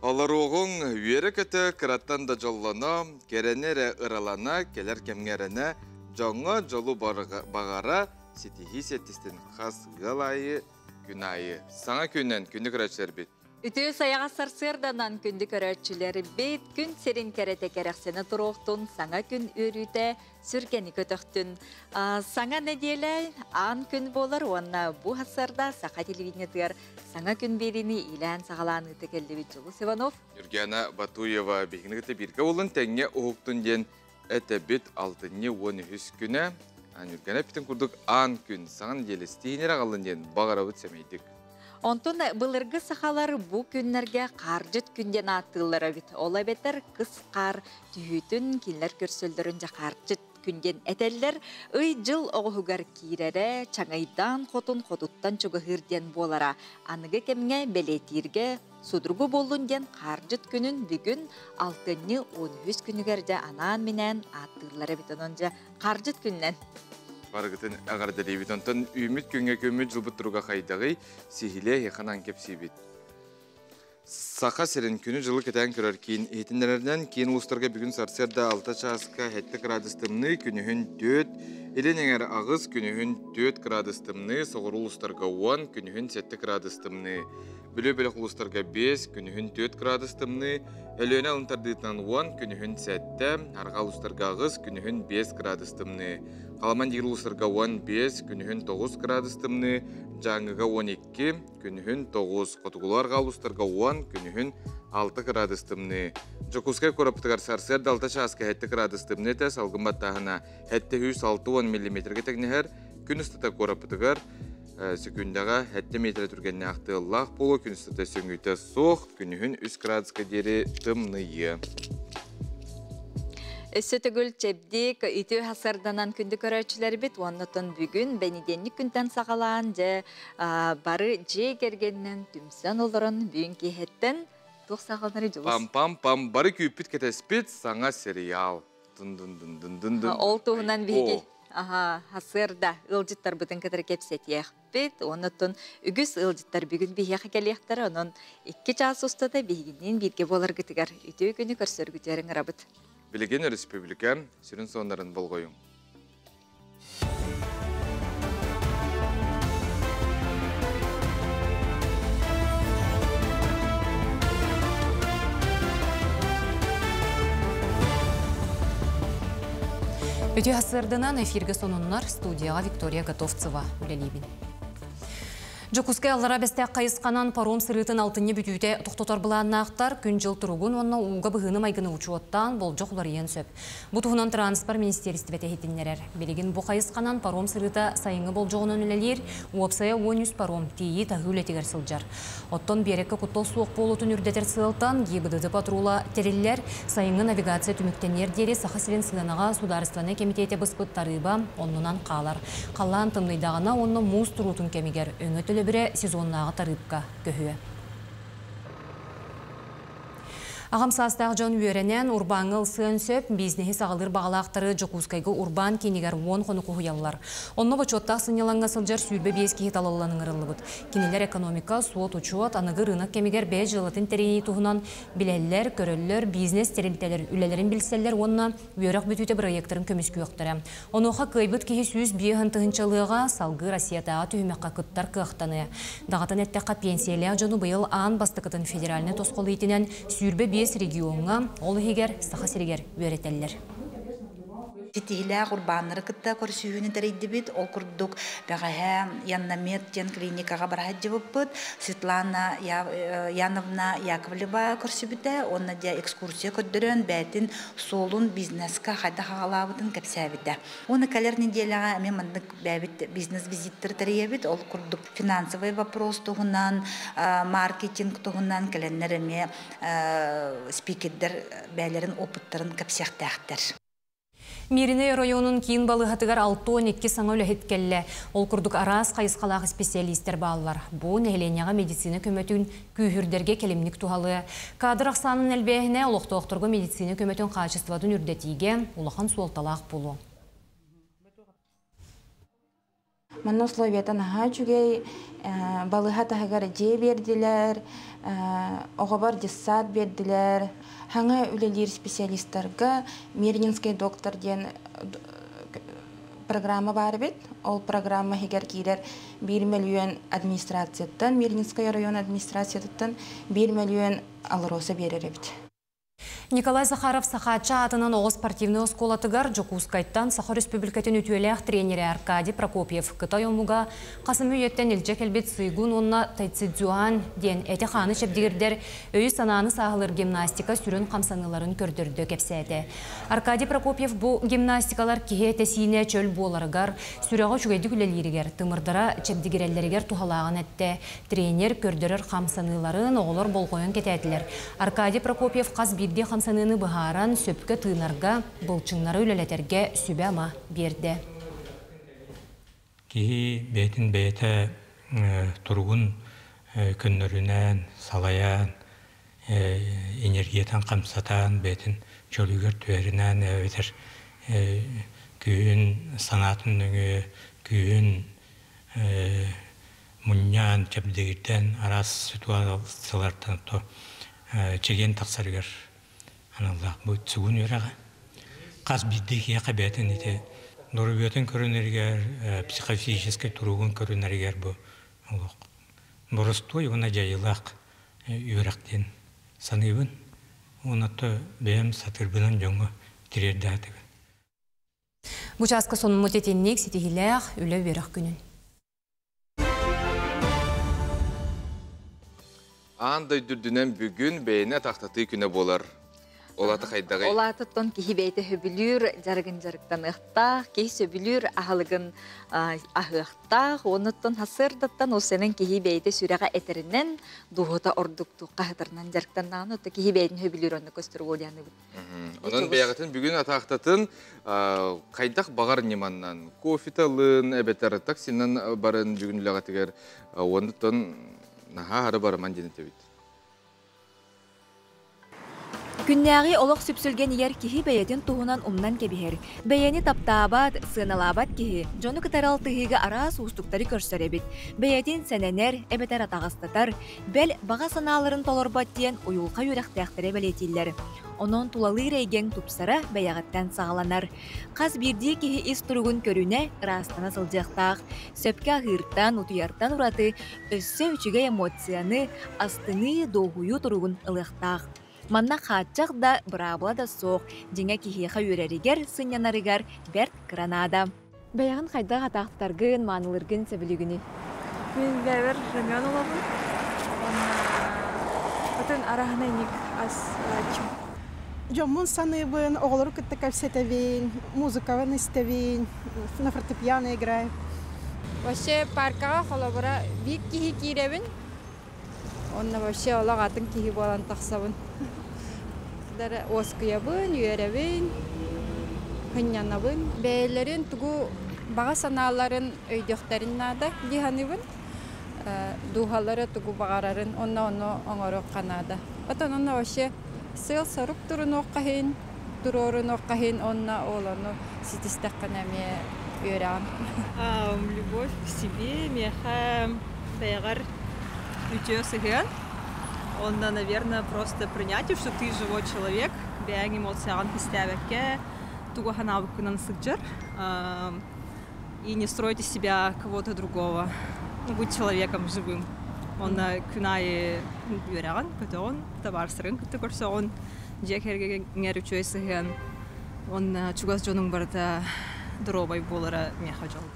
Олоруоҕуҥ үөрэ-көтө, кыраттан да дьоллоно, кэрэни эрэ ыралана, кэлэр кэмҥэ эрэнэ, дьоҥҥо дьолу баҕара, ситиһии сиэттистин хас ыал аайы, күн аайы. Саҥа күнүнэн күндү көрөөччүлэрбит! Үтүө сайаҕас сарсыарданан күндү көрөөччүлэрбит, күн сирин кэрэтэ кэрэхсэнэ туруохтун, саҥа күн үөрүүтэ сүргэни көтөхтүн. Саҥа нэдиэлэ аан күн буолар уонна бу сарсыарда саха телевидениетыгар Саҥа күн биэриини иилээн-саҕалаан ыыта кэллибит Дьулус Иванов. Нюргена Батуева биһигини кытта бииргэ буолун тэҥҥэ уһуктун диэн этэбит алтынньы 13 күнэ. Нюргена эппитин курдук аан күн саҥа нэдиэлэ ситиһиини аҕаллын диэн баҕарабыт сэмэйдик. Онтон былыргы сахалар бу күннэргэ хаардьыт күн диэн ааттыыллар эбит. Ол эбэтэр кыс хаар түһүүтүн кинилэр көрсөллөрүн дьэ хаардьыт күн диэн этэллэр. Ый-дьыл оҕуһугар киирэрэ, чаҥыйдаан хотун хотуттан чугаһыыр диэн буолара. Аныгы кэмҥэ бэлиэтииргэ судургу буоллун диэн хаардьыт күнүн бүгүн алтынньы 13 күнүгэр дьэ анаан-минээн ааттыыллар эбит. Онон дьэ хаардьыт күнүнэн. Барыгытын эҕэрдэлиибит. Онтон үүммүт күҥҥэ күммүт дьылбыт туруга хайдаҕый? Сиһилиэ эһиэхэ анаан кэпсиибит. Саха сирин күнү-дьылы кэтээн көрөр киин иһитиннэрэринэн, киин улуустарга бүгүн сарсыарда 6 чааска 7 кыраадыс тымныы, күнүһүн 4, илин эҥэр 8, күнүһүн 4 кыраадыс тымныы, соҕуруу улуустарга 10, күнүһүн 7 кыраадыс тымныы. Бүлүү бөлөх улуустарга 5, күнүһүн 4 кыраадыс тымныы, Өлүөнэ алын тардыытынан 10, күнүһүн 7, арҕаа улуустарга 8, күнүһүн 5 кыраадыс тымныы. Халаман диир улуустарга 15, күнүһүн 9 кыраадыс тымныы, Дьааҥыга 12, күнүһүн 9, хотугулуу-арҕаа улуустарга 10, күнүһүн 6 кыраадыс тымныы. Дьокуускай куораппытыгар сарсыарда 6 чааска 7 кыраадыс тымныы этэ, салгын баттааһына 760 миллиметргэ тэҥнэһэр. Күн устата куораппытыгар секундаҕа 7 метр түргэннээх тыаллаах буолуо, күн устата сөҥүүтэ суох, күнүһүн 3 градуска диэри тымныйыа. Өссө төгүл чэбдик, үтүө сарданан күндү көрөөччүлэрбит уонна бүгүн бэнидиэнньик күнтэн саҕалаан дьэ бары дьиэ кэргэнинэн түмсэн олорон бүгүн киэһэттэн туох саҕаланары Дьулус? Пам-пам-пам бары күүппүт кэтэспит саҥа сериал. Дун-дун-дун-дун-дун. Ол туһунан биһиги сарсыарда ыалдьыттарбытын кытары кэпсэтиэхпит. Оннуттан үгүс ыалдьыттар бүгүн биһиэхэ кэлиэхтэрэ. Онон 2 чаас устата биһигинниин бииргэ буоларгытыгар үтүө күнү көрсөргүтүгэр ыҥырабыт. Билигин республика сүрүн соннарын болҕойуҥ. Үтүө сарсыарданан эфиргэ сонуннар студияҕа Виктория Готовцева үлэлиибин. Дьокуускай Аллара Бэстээх хайысханан паром сырыытын алтынньы бүтүүтэ тохтотор былааннаахтар күн-дьыл туругун уонна ууга быһыыны-майгыны учуоттаан болдьох уларыйыан сөп. Бу туһунан транспорт министиэристибэтэ иһитиннэрэр. Билигин бу хайысханан паром сырыыта сайыҥҥы болдьоҕунан үлэлиир, уопсайа 13 паром тиийии-таһыы үлэтигэр сылдьар. Оттон биэрэккэ куттал суох буолуутун үрдэтэр сыалтан ГИБДД патрула тэриллэр, сайыҥҥы навигация түмүктэниэр диэри Саха сирин сыанаҕа судаарыстыбаннай кэмитиэтэ быспыт тарыыба оннунан хаалар. Халлаан тымныйдаҕына уонна муус туруутун кэмигэр өҥө төлөбүрэ сезоннааҕы тарыыпка көһүө. Аҕам саастаах дьон үөрэнэн, урбааҥҥа ылсыан сөп, бизнеһи саҕалыыр баҕалаахтары Дьокуускайга урбаан киинигэр 10 хонук уһуйаллар. Онно бочуоттаах сынньалаҥҥа сылдьар 25 киһи талыллан ыҥырыллыбыт. Кинилэр экономика, суот-учуот, аныгы рынок кэмигэр бэйэ дьыалатын тэрийии туһунан билэллэр, көрөллөр, бизнес тэрилтэлэр үлэлэрин билсэллэр уонна үөрэх бүтүүтэ бырайыактарын көмүскүөхтэрэ. Онуоха кыайбыт киһи 105 тыһыынчалыаҕа, салгыы Россиятааҕы түһүмэххэ кыттар кыахтаныа. Даҕатан эттэххэ, пенсиялээх дьону быйыл аан бастакытын федеральнай тосхол иитинэн 25 региоҥҥа, ол иһигэр Саха сиригэр үөрэтэллэр. Ситиһилээх урбааннары кытта көрсүһүүнү тэрийдибит. Ол курдук бэҕэһээ Яннамед диэн клиникаҕа бара сылдьыбыппыт. Светлана Яновна Яковлева көрсүбүтэ уонна дьэ экскурсия көрдөрөн бэйэтин суолун бизнеска хайдах аҕалаабытын кэпсээбитэ. Уонна кэлэр нэдиэлэҕэ эмиэ маннык бэйэбит бизнес-визиттэр тэрийэбит. Ол курдук финансовый вопрос туһунан, маркетинг туһунан кэлэннэр эмиэ спикердэр бэйэлэрин опыттарын кэпсиэхтээхтэр. Мииринэй оройуонун киин балыыһатыгар 62 саҥа үлэһит кэллэ. Ол курдук араас хайысхалаах исписэлиистэр бааллар. Бу нэһилиэнньэҕэ медицина көмөтүн күүһүрдэргэ кэлимник туһалыа. Кадр ахсаанын элбээһинэ олохтоохторго медицина көмөтүн хаачыстыбатын үрдэтиигэ улахан суолталаах буолуо. Манна условията наһаа үчүгэй, балыыһа таһыгар дьиэ биэрдилэр, оҕобор детсад биэрдилэр. Хаҥа үлэлиир специалистарга Мирнинский доктор диэн программа баар эбит. Ол программа иһигэр киирэр 1 мөлүйүөн администрацияттан, Мирнинскай район администрациятыттан 1 мөлүйүөн АЛРОСА биэрэр эбит. Николай Захаров Сахаачча аатынан оҕо спортивнай оскуолатыгар Дьокуускайтан Саха Өрөспүүбүлүкэтин үтүөлээх тренерэ Аркадий Прокопьев Кытай омуга хасым үйэттэн илдьэ кэлбит Цигун уонна Тайцзюань диэн эти-хааны чэбдигирдэр өйү-санааны сааһылыыр гимнастика сүрүн хамсаныыларын көрдөрдө кэпсээтэ. Аркадий Прокопьев бу гимнастикалар киһи этэ-сиинэ чөл буоларыгар, сүрэҕэ үчүгэйдик үлэлииригэр, тымырдара чэбдигирэллэригэр туһалааҕын эттэ. Тренер көрдөрөр хамсаныыларын оҕолор болҕойон кэтээтилэр. Аркадий Прокопьев хас биирдии хамсаныыны быһааран, сөпкө тыынарга, былчыҥнары үлэлэтэргэ сүбэ-ама биэрдэ. Киһи бэйэтин бэйэтэ туругун көннөрүнэн, салайан, энергиятын хамсатан, бэйэтин чөлүгэр түһэринэн эбэтэр күүһүн санаатын нөҥүө күүһүн мунньан, чэбдигирдэн араас ситуациялартан то чэгиэн тахсарыгар аналлаах бу сугун үөрэҕэ. Хас биирдии киһиэхэ бэйэтин ити доруобуйатын көрүнэригэр, психофизическай туругун көрүнэригэр бу олох боростуой уонна дьайыылаах үөрэх диэн саныыбын. Уонна то бэйэм сатыырбынан дьоҥҥо тириэрдээтибин. Бу чааска сонуммут итинник ситиһилээх үлэ-үөрэх күнүн. Аан дойду үрдүнэн бүгүн бэйэни атахтатыы күнэ буолар. Ол аты хайдаҕый? Ол аатыттан киһи бэйэтэ сөбүлүүр дьарыгын дьарыктаныахтаах, киһи сөбүлүүр аһылыгын аһыахтаах, онуттан сарсыардаттан ол сэнэн киһи бэйэтэ сүрэҕэ этэринэн, дууһата ордук хаһытарынан дьарыктаннаҕына, отто киһи бэйэтин сөбүлүүр онно көстөр буолуяныбыт. Онон бэйэҕитин бүгүн атаахтатын хайдах баҕар ньыманнан, кофеталын, эбэтэр таксинан барын бүгүн үлэҕитигэр оннуттан наһаа хары барыман диэн этэбит. Күннээҕи олох сүпсүлгэнигэр киһи бэйэтин туһунан умнан кэбиһэр. Бэйэни таптаабат, сыаналаабат киһи дьону кытары алтыһыыга араас уустуктары көрсөр эбит. Бэйэтин сэнэнэр, эбэтэр атаҕастатар, бэл, баҕа санааларын толорбот диэн уйулҕа үөрэхтээхтэрэ бэлиэтииллэр. Онон тулалыыр эйгэҥ тупсара бэйэҕиттэн саҕаланар. Хас биирдии киһи ис туругун көрүнэ, ыраастана сылдьыахтаах. Сөпкө аһыыртан, утуйартан ураты өссө үчүгэй эмоцияны, астыныы, дуоһуйуу туругун ылыахтаах. Манна хааччах да, быраабыла да суох, дьиҥэ киһиэхэ үөрэригэр, сынньанарыгар бэрт кыра наада. Бэйэҕин хайдах атаахтаргын, маанылыргын сөбүлүүгүнүй? Мин бэйэбэр рамен олобун. Уонна атын араһынайник ас ылааччым. Дьоммун саныыбын, оҕолору кытта кэпсэтэбин, музыкабын истэбин, на фортепиано играю. Вообще паркаҕа холобура биир киһи киирэбин, онно вообще олох атын киһи буолан тахсабын. Уоскуйабын, үөрэбин, сынньанабын. Бэйэлэрин тугу баҕа санааларын өйдүөхтэрин наада дии саныыбын. Дууһалара тугу баҕарарын онно ону оҥоруохха наада. Отон онно вообще сыал-сорук турунуохха иһин, туруорунуохха иһин онно ол ону ситистэххинэ эмиэ үөрэҕин. Любовь к себе миэхэ бэйэҕэр үтүө сыһыан. Онно, наверное, просто принятие, что ты живой человек, бэйэҥ эмоцияҕын кистээбэккэ, тугу санаабыккынан сылдьар. И не строить из себя кого-то другого. Ну, будь человеком живым. Онно күн аайы үөрэҕин, көтөҕүн, табаарыстарын кытта көрсөҕүн, дьиэ кэргэҥҥэр үчүгэй сыһыан, уонна чугас дьонуҥ барыта доруобай буолара миэхэ дьол.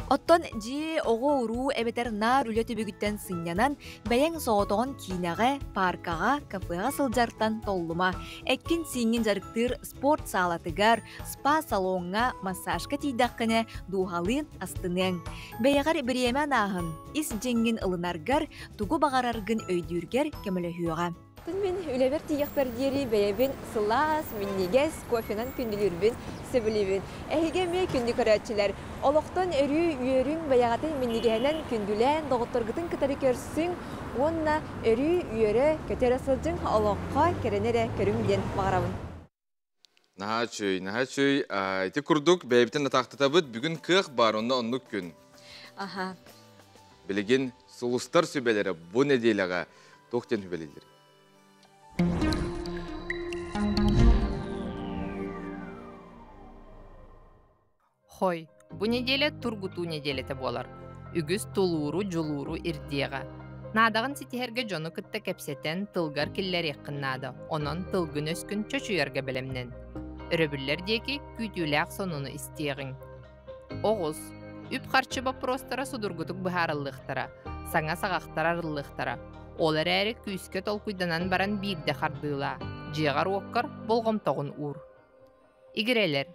Оттон дьиэ, оҕо-уруу эбэтэр наар үлэ түбүгүттэн сынньанан, бэйэҥ соҕотоҕун киинэҕэ, пааркаҕа, кафеҕа сылдьартан толлума. Эккин-сииҥҥин дьарыктыыр спорт саалатыгар, спа-салоҥҥа, массажка тиийдэххинэ, дууһалыын астыныаҥ. Бэйэҕэр бириэмэ анааһын, ис дьиҥҥин ылынаргар, тугу баҕараргын өйдүүргэр көмөлөһүөҕэ. Мин үлэбэр тиийиэхпэр диэри бэйэбин сылаас, минньигэс кофенан күндүлүүрбүн сөбүлүүбүн. Эһиги эмиэ күндү көрөөччүлэр, олохтон өрүү үөрүҥ, бэйэҕитин минньигэһинэн күндүлээн, доҕотторгутун кытары көрсүҥ уонна өрүү үөрэ көтө эрэ сылдьыҥ, олоххо кэрэни эрэ көрүҥ диэн баҕарабын. Наһаа үчүгэй, наһаа үчүгэй. Ити курдук бэйэбитин атаахтатабыт. Бүгүн кыах баар, онно оннук күн. Аха. Билигин сулустар сүбэлэрэ бу нэдиэлэҕэ туох диэн сүбэлииллэр? Хой, бу неделя тургутуу неделята буолар. Үгүс тулууру, дьулууру ирдиэҕэ. Наадаҕын ситиһэргэ дьону кытта кэпсэтэн, тылгар киллэриэххин наада, онон тылгын-өскүн чочуйарга бэлэмнэн. Өрөбүллэр диэки күүтүүлээх сонуну истиэҕиҥ. Оҕус, үп-харчы боппуруостара судургутук быһаарыллыахтара, саҥа саҕахтар арыллыахтара. Ол эрээри күүскэ толкуйданан баран биирдэ хардыылаа, дьиэҕэр-уоккар болҕомтоҕун уур. Игирэлэр,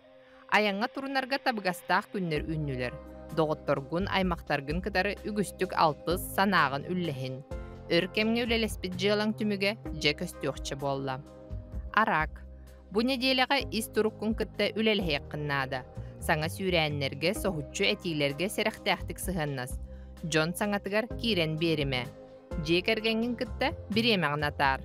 айаҥҥа турунарга табыгастаах күннэр үүннүлэр. Доҕотторгун, аймахтаргын кытары үгүстүк алтыс, санааҕын үллэһин. Өр кэмҥэ үлэлэспит дьыалаҥ түмүгэ дьэ көстүөхчэ буолла. Араак. Бу нэдиэлэҕэ ис туруккун кытта үлэлэһиэххин наада. Саҥа сүүрээннэргэ, соһуччу этиилэргэ сэрэхтээхтик сыһыаннас. Дьон саҥатыгар киирэн биэримэ. Дьиэ кэргэҥҥин кытта бириэмэҕин атаар.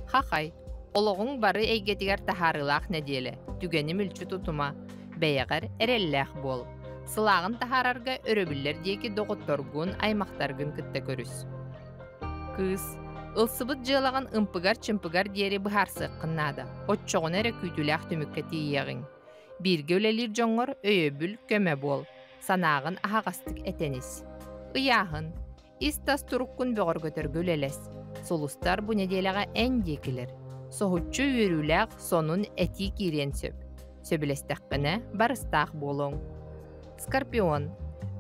Хахай, олоҕуҥ бары эйгэтигэр таһаарыылаах нэдиэлэ, түгэни мүлчү тутума, бэйэҕэр эрэллээх буол. Сылааҕын таһаарарга өрөбүллэр диэки доҕотторгун, аймахтаргын кытта көрүс. Кыыс, ылсыбыт дьыалаҕын ымпыгар-чымпыгар диэри быһаарсыаххын наада, оччоҕуна эрэ күүтүүлээх түмүккэ тиийиэҕиҥ. Бииргэ үлэлиир дьоҥҥор өйөбүл, көмө буол, санааҕын аһаҕастык этэн ис. Ыйааһын, Ис-тас туруккун бөҕөргөтөргө үлэлэс. Сулустар бу нэдиэлэҕэ эн диэкилэр. Соһуччу үөрүүлээх сонун этии киириэн сөп. Сөбүлэстэххинэ, барыстаах буолуоҥ. Скорпион.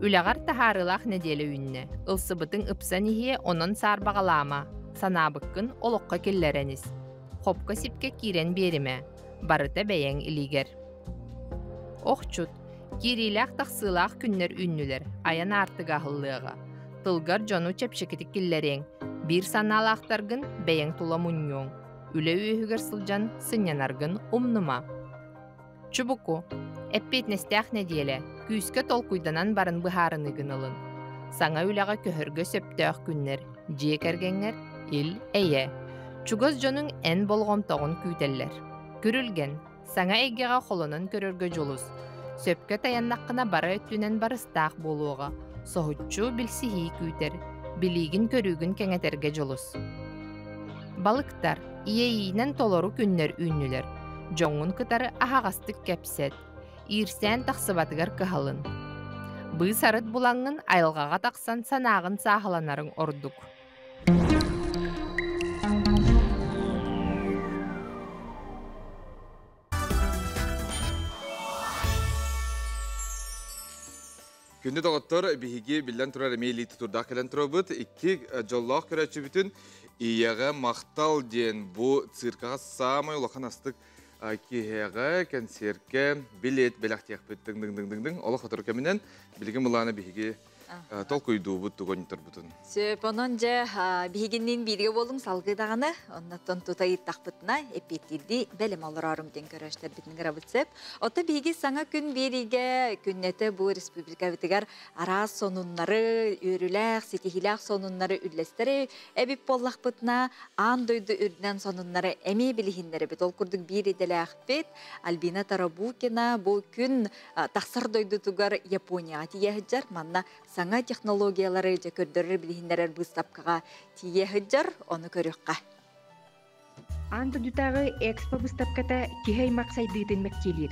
Үлэҕэр таһаарыылаах нэдиэлэ үүннэ. Ылсыбытыҥ ыпсан иһиэ, онон саарбаҕалаама. Санаабыккын олоххо киллэрэн ис. Хопко-сипкэ киирэн биэримэ. Барыта бэйэҥ илиигэр. Охчут. Киириилээх-тахсыылаах күннэр үүннүлэр, айан аартыга аһыллыаҕа. Тылгар дьону чэпчэкитик киллэриэҥ, биир санаалаахтаргын бэйэҥ тула мунньуоҥ. Үлэ үөһүгэр сылдьан сынньанаргын умнума. Чубуку. Эппиэтинэстээх нэдиэлэ. Күүскэ толкуйданан баран быһаарыныыгын ылын. Саҥа үлэҕэ көһөргө сөптөөх күннэр, дьиэ кэргэҥҥэр ил-эйэ. Чугас дьонуҥ эн болҕомтоҕун күүтэллэр. Күрүлгэн. Саҥа эйгэҕэ холонон көрөргө дьулус. Сөпкө тайаннаххына бары өттүнэн барыстаах буолуоҕа. Соһуччу билсиһии күүтэр. Билиигин-көрүүгүн кэҥэтэргэ дьулус. Балыктар, иэйиинэн толору күннэр үүннүлэр. Дьоҥҥун кытары аһаҕастык кэпсэт. Иирсээн тахсыбатыгар кыһалын. Быыс-арыт булаҥҥын айылҕаҕа тахсан санааҕын сааһыланарыҥ ордук. Күндү доҕоттор, биһиги биллэн турар эмиэ илии тутурдаах кэлэн турабыт. Икки дьоллоох көрөөччүбүтүн Ийэҕэ махтал диэн бу циркаҕа саамай улахан астык киэһэҕэ, кэнсиэркэ билет бэлэхтиэхпит дыҥ-дыҥ-дыҥ-дыҥ олох сотору кэминэн билигин былаана биһиги толкуйдуубут тугун турбутун. Сөп, онон дьэ биһигинниин бииргэ буолуҥ салгыы даҕаны, оннуттан тута ыйыттахпытына эппиэттиирдии бэлэм олорорум диэн көрөөччүлэрбитин ыҥырабыт сөп. Оттон биһиги саҥа күн биэриигэ күннэтэ бу республикабытыгар араас сонуннары, үөрүүлээх, ситиһиилээх сонуннары үллэстэр эбит буоллахпытына, аан дойду үрдүнэн сонуннары эмиэ билиһиннэрэбит. Ол курдук биир идэлээхпит Альбина Тарабукина бу күн тахсар дойдутугар Японияҕа тиийэ сылдьар. Манна саҥа технологиялары дьэ көрдөрөр билиһиннэрэр быыстапкаҕа тиийэ сылдьар. Ону көрүөххэ. Аан дойдутааҕы Экспо быыстапката киһи аймах сайдыытын мэктиэлиир.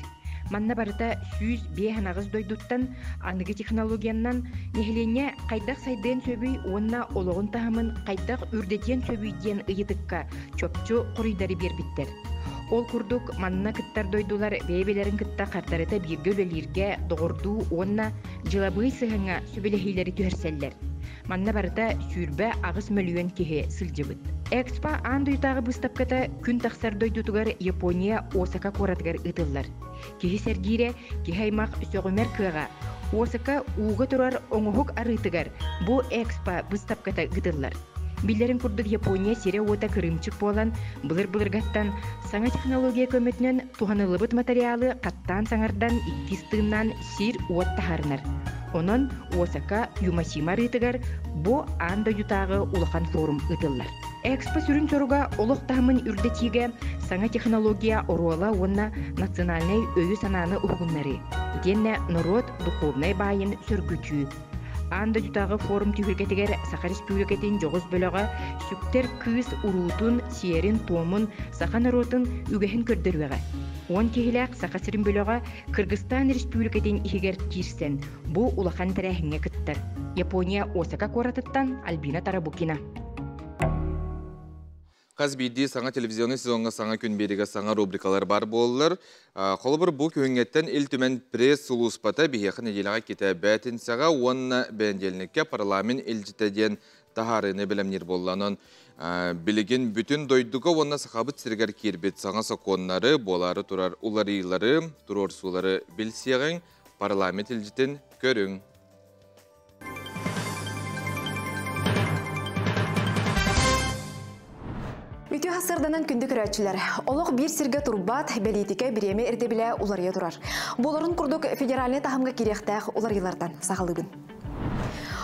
Манна барыта 158 дойдуттан аныгы технологиянан нэһилиэнньэ хайдах сайдыан сөбүй уонна олоҕун таһымын хайдах үрдэтиэн сөбүй диэн ыйытыкка чопчу хоруйдары биэрбиттэр. Ол курдук, манна кыттар дойдулар бэйэ-бэйэлэрин кытта хардарыта бииргэ үлэлииргэ, доҕордуу уонна дьылабыай сыһыаҥҥа сөбүлэһиилэри түһэрсэллэр. Манна барыта 28 мөлүйүөн киһи сылдьыбыт. Экспо аан дойдутааҕы быыстапката күн тахсар дойдутугар Япония Осака куоратыгар ыытыллар. Киһи сэргиирэ, киһи аймах сөҕүмэр кыаҕа Осака ууга турар оҥоһук арыытыгар бу Экспо быыстапката ыытыллар. Биллэрин курдук Япония сирэ-уота кырыымчык буолан, былыр-былыргаттан саҥа технология көмөтүнэн туһаныллыбыт материалы хаттаан саҥардан иккис тыыннаан сир-уот таһаарынар. Онон Осака Юмасима арыытыгар бу аан дойдутааҕы улахан форум ыытыллар. Экспо сүрүн соруга олох таһымын үрдэтиигэ саҥа технология оруола уонна национальнай өйү-санааны уһугуннарыы, итиэннэ норуот духовнай баайын сөргүтүү. Аан дойдутааҕы форум түһүлгэтигэр Саха Республикатын дьоҕус бөлөҕө сүктэр кыыс уруутун, сиэрин-туомун, саха норуотун үгэһин көрдөрүөҕэ. 10 киһилээх Саха сирин бөлөҕө Кыргызстан Республикатын иһигэр киирсэн, бу улахан тэрээһиҥҥэ кыттар. Япония Осака куоратыттан Альбина Тарабукина. Хас биирдии саҥа телевизионнай сезоҥҥа саҥа күн биэригэ саҥа рубрикалар бар буоллар. Холобур, бу күһүҥҥэттэн Ил Түмэн пресс-сулууспата биһиэхэ нэдиэлэҕэ иккитэ бээтинсэҕэ уонна бэнидиэлинньиккэ парламент илдьитэ диэн таһаарыыны бэлэмниир буолла. Онон билигин бүтүн дойдуга уонна Сахабыт сиригэр киирбит саҥа сокуоннары, буолаары турар уларыйыылары, туруорсуулары билсиэҕиҥ, парламент илдьитин көрүҥ. Үтүө хасырданан күндү көрөөччүлэр. Олох биир сиргэ турбат, бэлиитикэ бириэмэ ирдэбилэ уларыйа турар. Буоларын курдук федеральнай таһымга кириэхтээх уларыйыылартан саҕалыыбын.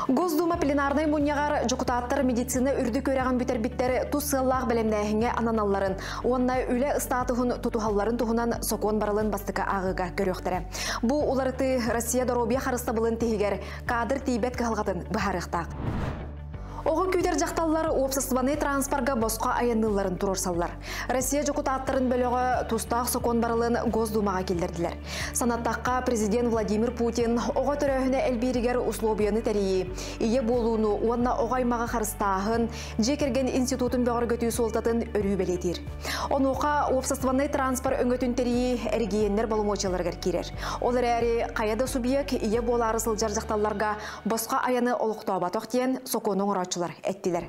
Госдума пленарнай мунньаҕар дьокутааттар медицина үрдүк үөрэҕин бүтэрбиттэр тус сыаллаах бэлэмнээһиҥҥэ ананалларын уонна үлэ ыстаатыһын тутуһалларын туһунан сокуон барылын бастакы ааҕыыга көрүөхтэрэ. Бу уларытыы Россия доруобуйа харыстабылын тиһигэр кадр тиийбэт кыһалҕатын быһаарыахтаах. Оҕо күүтэр дьахталлар уопсастыбаннай транспорга босхо айанныылларын туруорсаллар. Россия дьокутааттарын бөлөҕө тустаах сокуон барылын Госдумаҕа киллэрдилэр. Санаттахха, президент Владимир Путин оҕо төрөөһүнэ элбииригэр услуобуйаны тэрийии, ийэ буолууну уонна оҕо аймаҕы харыстааһын, дьиэ кэргэн институтун бөҕөргөтүү суолтатын өрүү бэлиэтиир. Онуоха уопсастыбаннай транспорт өҥөтүн тэрийии эрэгийиэннэр боломуочуйаларыгар киирэр. Ол эрээри хайа да субъект ийэ буолаары сылдьар дьахталларга босхо айаны олохтооботох диэн сокуону оҥорооччулар эттилэр.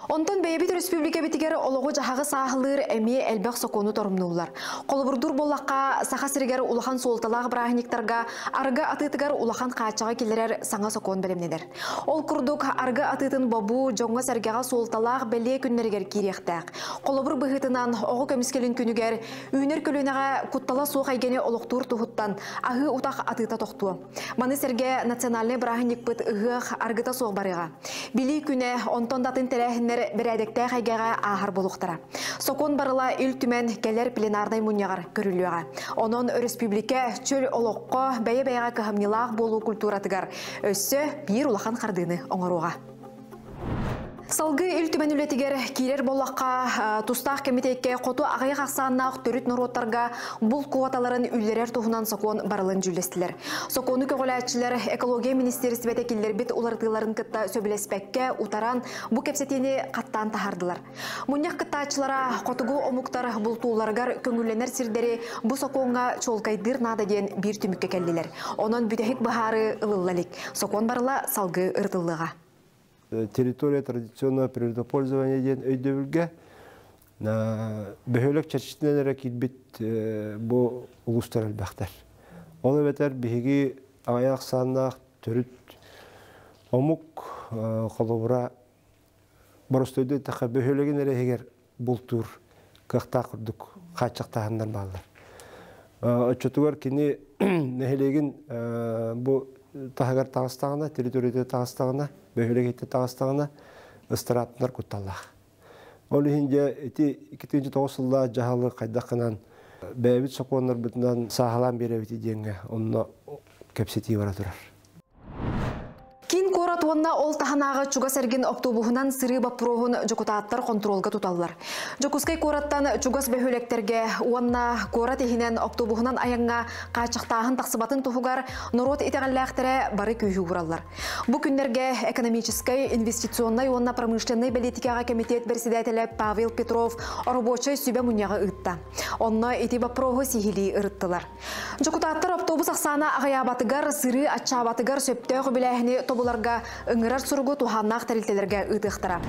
Онтон бэйэбит өрөспүүбүлүкэбитигэр олоҕу-дьаһаҕы сааһылыыр эмиэ элбэх сокуону торумнууллар. Холобурдуур буоллахха, Саха сиригэр улахан суолталаах бырааһынньыктарга арыгы атыытыгар улахан хааччаҕы киллэрэр саҥа сокуон бэлэмнэнэр. Ол курдук, арыгы атыытын бобуу дьоҥҥо-сэргэҕэ суолталаах бэлиэ күннэригэр киириэхтээх. Холобур быһыытынан, оҕо көмүскэлин күнүгэр үүнэр көлүөнэҕэ куттала суох эйгэни олохтуур туһуттан аһыы утах атыыта тохтуо. Маны сэргэ национальнай бырааһынньыкпыт ыһыах аргыта суох барыаҕа. Билии күнэ, онтон да атын тэрээһиннэр бэрээдэктээх эйгэҕэ ааһар буолуохтара. Сокуон барыла Ил Түмэн кэлэр пленарнай мунньаҕар көрүллүөҕэ. Онон өрөспүүбүлүкэ чөл олоххо бэйэ-бэйэҕэ кыһамньылаах буолуу культуратыгар өссө биир улахан хардыыны оҥоруоҕа. Салгыы Ил Түмэн үлэтигэр киирэр буоллахха, тустаах кэмитиэккэ хоту аҕыйах ахсааннаах төрүт норуоттарга булт квоталарын үллэрэр туһунан сокуон барылын дьүүллэстилэр. Сокуону көҕүлээччилэр экология министиэристибэтэ киллэрбит уларытыыларын кытта сөбүлэспэккэ утаран бу кэпсэтиини хаттаан таһаардылар. Мунньах кыттааччылара хотугу омуктар бултуулларыгар көҥүллэнэр сирдэри бу сокуоҥҥа чуолкайдыыр наада диэн биир түмүккэ кэллилэр. Онон бүтэһик быһаарыы ылылла илик. Сокуон барыла салгыы ырытыллыаҕа. Территория традиционного природопользования диэн өйдөбүлгэ бөһүөлэк чэрчитинэн эрэ киирбит бу улуустар элбэхтэр. Ол эбэтэр биһиги аҕыйах ахсааннаах төрүт омук холобура боростуойду эттэххэ бөһүөлэгин эрэ иһигэр бултуур кыахтаах курдук хааччахтааһыннар бааллар. Оччотугар кини нэһилиэгин бу таһыгар таҕыстаҕына, территорията таҕыстаҕына, бөһүөлэк таҕыстаҕына ыстарааптанар кутталлаах. Ол иһин дьэ ити 2009 сыллаах дьаһалы хайдах гынан бэйэбит сокуоннарбытынан сааһылаан биэрэбит диэҥҥэ онно кэпсэтии бара турар. Киин куорат уонна ол таһынааҕы чугас эргин оптуобуһунан сырыы боппуруоһун дьокутааттар хонтуруолга туталлар. Дьокуускай куораттан чугас бөһүөлэктэргэ уонна куорат иһинэн оптуобуһунан айаҥҥа хааччахтааһын тахсыбатын туһугар норуот итэҕэллээхтэрэ бары күүһү уураллар. Бу күннэргэ экономическай, инвестиционнай уонна промышленнай бэлиитикэҕэ кэмитиэт бэрэссэдээтэлэ Павел Петров оробуочай сүбэ мунньаҕы ыытта. Онно ити боппуруоһу сиһилии ырыттылар. Дьокутааттар автобус ахсаана аҕыйаабатыгар, сырыы аччаабатыгар сөптөөх үбүлээһини тобуларга ыҥырар суругу туһааннаах тэрилтэлэргэ ыытыахтара.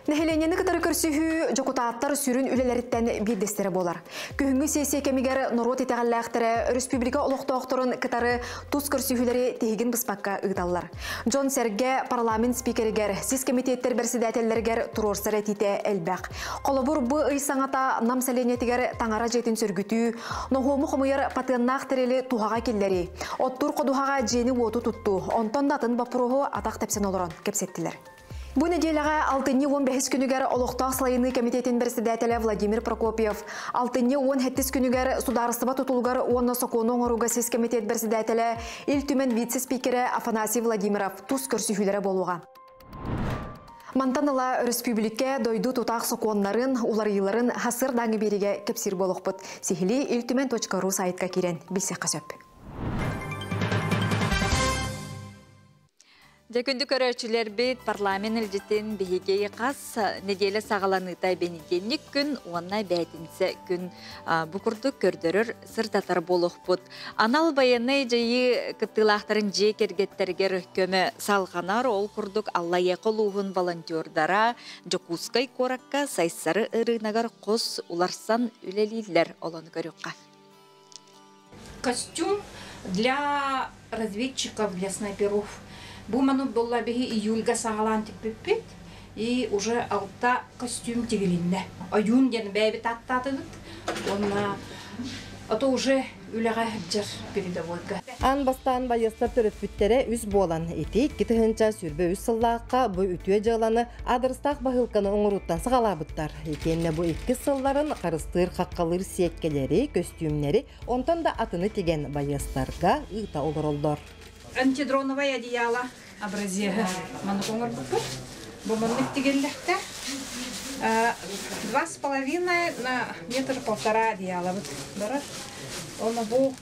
Нэһилиэнньэни кытары көрсүһүү дьокутааттар сүрүн үлэлэриттэн биирдэстэрэ буолар. Күһүҥҥү сессия кэмигэр норуот итэҕэллээхтэрэ өрөспүүбүлүкэ олохтоохторун кытары тус көрсүһүүлэри тиһигин быспакка ыыталлар. Дьон-сэргэ парламент спикеригэр, сис кэмитиэттэр бэрэссэдээтэллэригэр туруорсар этиитэ элбэх. Холобур, бу ый саҥата Нам сэлиэнньэтигэр таҥара дьиэтин сөргүтүү, ноһуому хомуйар патыаннаах тэрили туһаҕа киллэрии, оттуур ходуһаҕа дьиэни-уоту туттуу, онтон да атын боппуруоһу атах тэпсэн олорон кэпсэттилэр. Бу нэдиэлэҕэ алтынньы 15 күнүгэр олохтоох салайыныы кэмитиэтин бэрэссэдээтэлэ Владимир Прокопьев, алтынньы 17 күнүгэр судаарыстыба тутулугар уонна сокуону оҥорууга сис кэмитиэт бэрэссэдээтэлэ, Ил Түмэн вице-спикерэ Афанасий Владимиров тус көрсүһүүлэрэ буолуоҕа. Мантан ыла өрөспүүбүлүкэ дойду тутаах сокуоннарын, уларыйыыларын сарсыардааҥҥы биэриигэ кэпсиир буолуохпут. Сиһилии илтүмэн.ру сайтка киирэн билсиэххэ сөп. Дьэ күндү көрөөччүлэрбит, парламент илдьитин биһиги хас нэдиэлэ саҕаланыыта бэнидиэнньик күн уонна бээтинсэ күн бу курдук көрдөрөр, сырдатар буолуохпут. Анал байыаннай дьайыы кыттыылаахтарын дьиэ кэргэттэригэр көмө салҕанар, ол курдук Аллайыаха улууһун волонтердара Дьокуускай куоракка Сайсары ырыынагар хос уларсан үлэлииллэр, олону көрүөххэ. Костюм для разведчиков, для снайперов. Бу маны буолла биһи июльга саҕалаан тикпиппит и уже алта костюм тигилиннэ. Ойуун диэн бэйэбит ааттаатыбыт. Уонна ото уже үлэҕэ сылдьар передовойга. Аан бастаан байыастар төрөппүттэрэ үс буолан ити 2023 сыллаахха бу үтүө дьыаланы аадырыстаах баһыылканы оҥорууттан саҕалаабыттар. Итиэннэ бу иккис сылларын харыстыыр хаххалыыр сиэккэлэри, көстүүмнэри, онтон да атыны тигэн байыастарга ыыта олороллор. Антидроновай одеяло образеһы маннык оҥорбуппут. Бу маннык тигиллэхтэ. 2,5 на метр полтора одеялобыт барар. Оны бу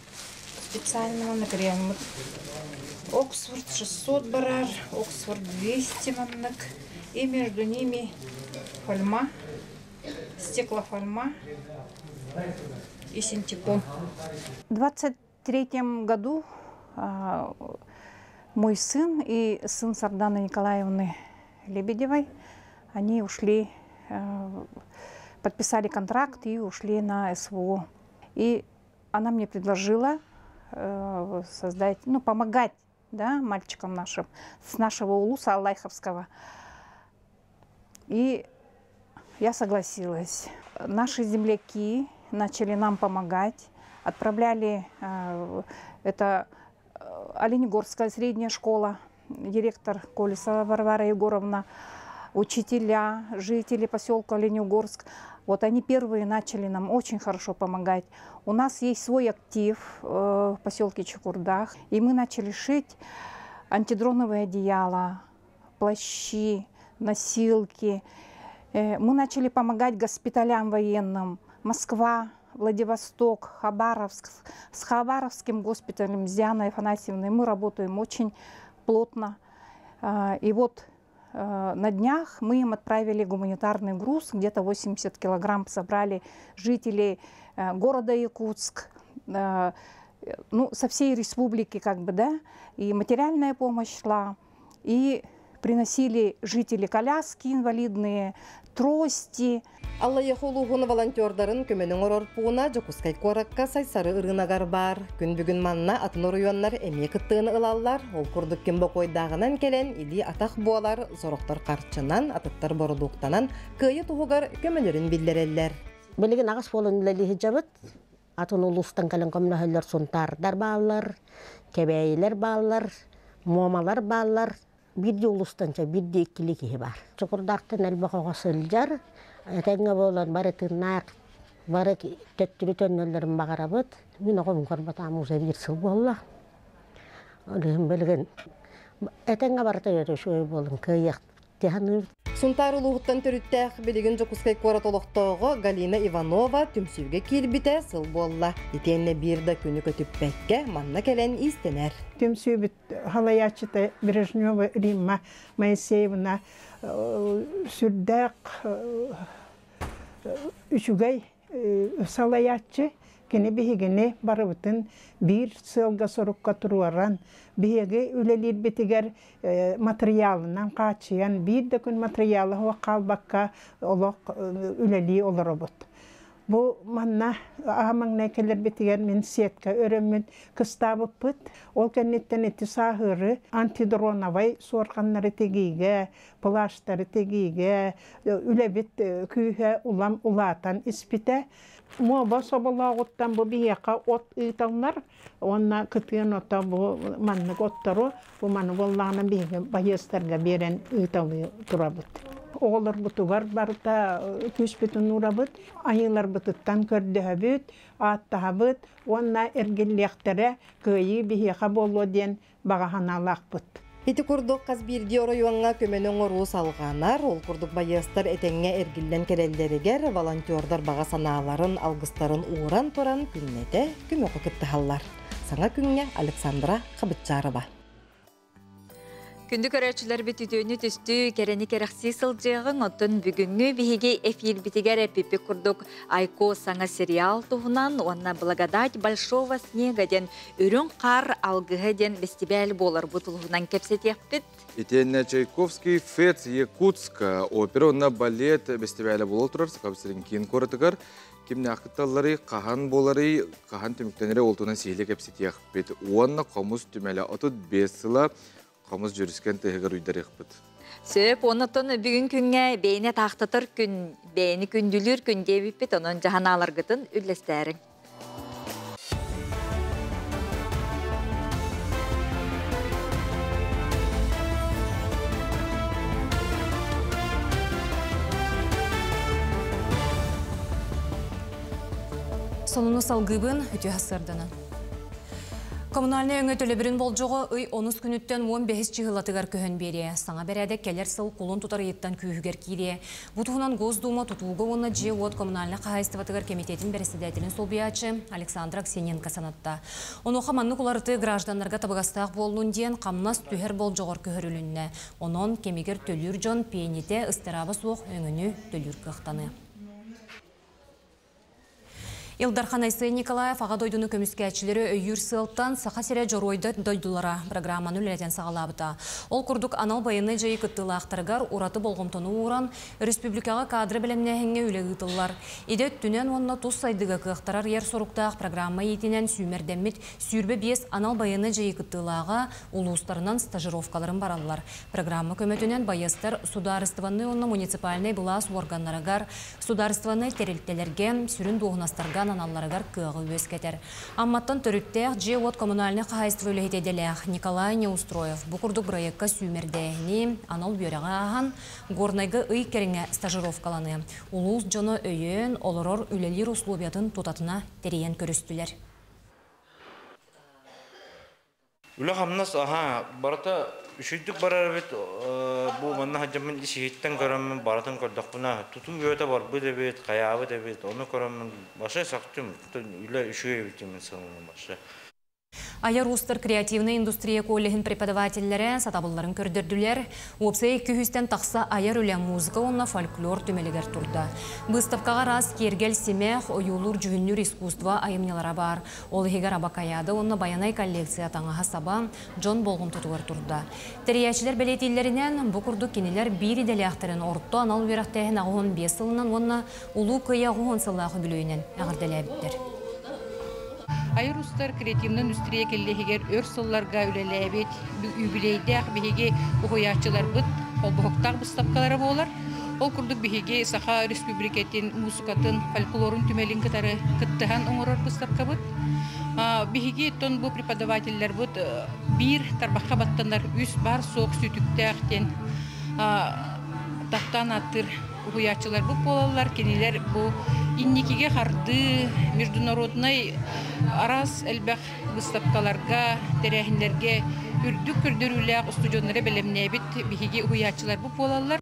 специально маннык реммут. Оксфорд 600 барар, Оксфорд 200 маннык. И между ними фольма, стеклофольма и синтепон. В 23 году мой сын и сын Сарданы Николаевны Лебедевой, они ушли, подписали контракт и ушли на СВО. И она мне предложила создать, ну, помогать, да, мальчикам нашим с нашего улуса Аллайховского. И я согласилась. Наши земляки начали нам помогать, отправляли, это Оленегорская средняя школа, директор Колесова Варвара Егоровна, учителя, жители поселка Оленегорск. Вот они первые начали нам очень хорошо помогать. У нас есть свой актив в поселке Чокурдах, и мы начали шить антидроновые одеяла, плащи, носилки. Мы начали помогать госпиталям военным. Москва, Владивосток, Хабаровск. С Хабаровским госпиталем, с Дианой Афанасьевной мы работаем очень плотно. И вот на днях мы им отправили гуманитарный груз, где-то 80 килограмм собрали жителей города Якутск, ну, со всей республики, как бы, да, и материальная помощь шла, и приносили жители коляски инвалидные, трости. Аллайыаха улууһун волонтердарын көмөнү оҥорор пууна Дьокуускай куоракка Сайсары ырыынагар баар. Күн бүгүн манна атын оройуоннар эмиэ кыттыыны ылаллар. Ол курдук ким бокуойдааҕынан кэлэн илии атах буолар, сорохтор харчынан, атыттар бородууктанан кыайыы туһугар көмөлөрүн биллэрэллэр. Билигин аҕыс буолан үлэлии сылдьабыт. Атын улуустан кэлэн көмөлөһөллөр Сунтаардар бааллар, Кэбээйилэр бааллар, Муомалар бааллар. Биирдии улуустан биирдии иккилии киһи баар. Чокурдаахтан элбэх оҕо сылдьар. Этэҥҥэ буолан бары тыыннаах, бары төттөрү төннөллөрүн баҕарабыт. Мин оҕом көрбөтөҕүм уже биир сыл буолла. Ол иһин билигин этэҥҥэ барыта үчүгэй буолун кыайыах саныыбыт. Сунтаар улууһуттан төрүттээх билигин Дьокуускай куорат олохтооҕо Галина Иванова түмсүүгэ киирбитэ сыл буолла. Итиэннэ биир да күнү көтүппэккэ манна кэлэн иистэнэр. Түмсүүбүт халаяччыта Брежнева Римма Моисеевна сүрдээх үчүгэй салайааччы. Кини биһигини барыбытын биир сыалга сорукка туруоран, биһиги үлэлиирбитигэр материалынан хааччыйан, биир да күн материалы суох хаалбакка олох үлэлии олоробут. Бу манна аһа маҥнай кэлэрбитигэр мин сетка өрөммүн кыстаабыппыт. Ол кэнниттэн ити сааһыары антидроновай суорҕаннары тигиигэ, плащтары тигиигэ үлэбит күүһэ улам улаатан испитэ. Муоба соболооҕуттан бу биһиэхэ от ыыталлар уонна кытыан ото бу маннык оттору бу маны буоллаҕына биһиги байыастарга биэрэн ыыталыы турабыт. Оҕолорбутугар барыта күүспүтүн уурабыт, айыыларбытыттан көрдөһөбүт, ааттаһабыт уонна эргиллиэхтэрэ, кыайыы биһиэхэ буолуо диэн баҕа санаалаахпыт. Ити курдук хас биирдии оройуоҥҥа көмөнү оҥоруу салҕанар. Ол курдук байыастар этэҥҥэ эргиллэн кэлэллэригэр волонтердар баҕа санааларын, алгыстарын ууран туран күннэтэ көмөҕө кыттыһаллар. Саҥа күҥҥэ Александра Хабытчарова. Күндү көрөөччүлэрбит үтүөнү түстүү, кэрэни кэрэхсии сылдьыаҕыҥ. Оттон бүгүҥҥү биһиги эфирбитигэр эппиппит курдук Айко саҥа сериал туһунан уонна Благодать большого снега диэн Үрүҥ хаар алгыһа диэн бэстибээл буоларбыт туһунан кэпсэтиэхпит. Итиэннэ Чайковский ФЭЦ Якутск опера уонна балет бэстибээлэ буола турар Саха сирин киин куоратыгар. Кимнээх кытталларый, хаһан буоларый, хаһан түмүктэнэрий ол туһунан сиһилии кэпсэтиэхпит. Уонна хомус түмэлэ 35 сыла хомус дьүрүскэн тыаһыгар уйдарыахпыт. Сөп, оннотон бүгүн күҥҥэ бэйэни таахтатар күн, бэйэни күндүлүүр күн диэбиппит, онон дьаһанааларгытын үллэстээриҥ. Сонуну салгыыбын үтүө сарданан. Коммунальнай өҥө төлөбүрүн болдьоҕо ый онус күнүттэн 15 чыһылатыгар көһөн биэриэ. Саҥа бэрээдэк кэлэр сыл кулун тутар ыйыттан күүһүгэр киириэ. Бу туһунан Госдума тутууга уонна дьиэ-уот коммунальнай хаһаайыстыбатыгар кэмитиэтин бэрэссэдээтэлин солбуйааччы Александра Аксененко санатта. Онуоха маннык уларытыы гражданнарга табыгастаах буоллун диэн хамнас түһэр болдьоҕор көһөрүлүннэ. Онон кэмигэр төлүүр дьон пиэнитэ ыстарааба суох өҥөнү төлүүр кыахтаныа. Ил Дархан Айсен Николаев Аҕа дойдуну көмүскээччилэри өйүүр сыалтан Саха сирэ Дьоруойдар дойдулара программаны үлэлэтэн саҕалаабыта. Ол курдук анал байыаннай дьайыы кыттыылаахтарыгар ураты болҕомтону ууран, республикаҕа кадры бэлэмнээһиҥҥэ үлэ ыытыллар. Идэ өттүнэн уонна тус сайдыыга кыахтарар ыйар соруктаах программа иитинэн сүүмэрдэммит 25 анал байыаннай дьайыы кыттыылааҕа улуустарынан стажировкаларын бараллар. Программа көмөтүнэн байыастар судаарыстыбаннай уонна муниципальнай былаас уорганнарыгар, Судаарыстыбаннай тэрилтэлэргэ, сүрүн дуоһунастарга ананалларыгар кыаҕы үөскэтэр. Амматтан төрүттээх дьиэ-уот коммунальнай хаһаайыстыба үлэһитэ идэлээх Николай Неустроев бу курдук бырайыакка сүүмэрдээһини анал үөрэҕи ааһан, Горнайга ый кэриҥэ стажировкаланыа. Улуус дьоно өйөөн, олорор, үлэлиир условиятын тутатына тэрийэн көрүстүлэр. Үлэ-хамнас аһаа барыта үчүгдүк барар эбит. Бу манна сылдьаммын ис-иһиттэн көрөммүн барытын көрдөхпүнэ тутуу үөтэ барбыт эбит, хайаабыт эбит. Ону көрөммүн вообще сөхтүм. Үлэ үчүгэй эбит диэммин сыаналыым вообще. Айар уустар креативнай индустрия коллеһын преподавателлэрэ сатабылларын көрдөрдүлэр. Уопсай 200-тэн тахса айар үлэ музыка уонна фольклор түмэлигэр турда. Быыстапкаҕа араас киэргэл симэх, ойуулуур-дьүһүннүүр искусство айымньылара баар. Ол иһигэр Абакаяда уонна Байанай коллекция таҥаһа-саба дьон болҕомтотугар турда. Тэрийээччилэр бэлиэтииллэринэн, бу курдук кинилэр биир идэлээхтэрин орто анал үөрэхтээһин 85 сылынан уонна Улуу Кыайыы 80 сыллаах үбүлүөйүнэн эҕэрдэлээбиттэр. Айар устар креативнай индустрия кэллиэһигэр өр сылларга үлэлээбит юбилейдээх биһиги уһуйааччыларбыт холбоһуктаах быыстапкалара буолар. Ол курдук биһиги Саха Республикатын муусукатын, фольклорун түмэлин кытары кыттыһан оҥорор быыстапкабыт. Биһиги оттон бу преподавателлэрбит биир тарбахха баттанар үс баар суох сүтүктээх диэн таптаан ааттыыр уһуйааччыларбыт буолаллар. Кинилэр бу инникигэ хардыы, международнай араас элбэх быыстапкаларга, тэрээһиннэргэ үрдүк көрдөрүүлээх устудьуоннары бэлэмнээбит биһиги уһуйааччыларбыт буолаллар.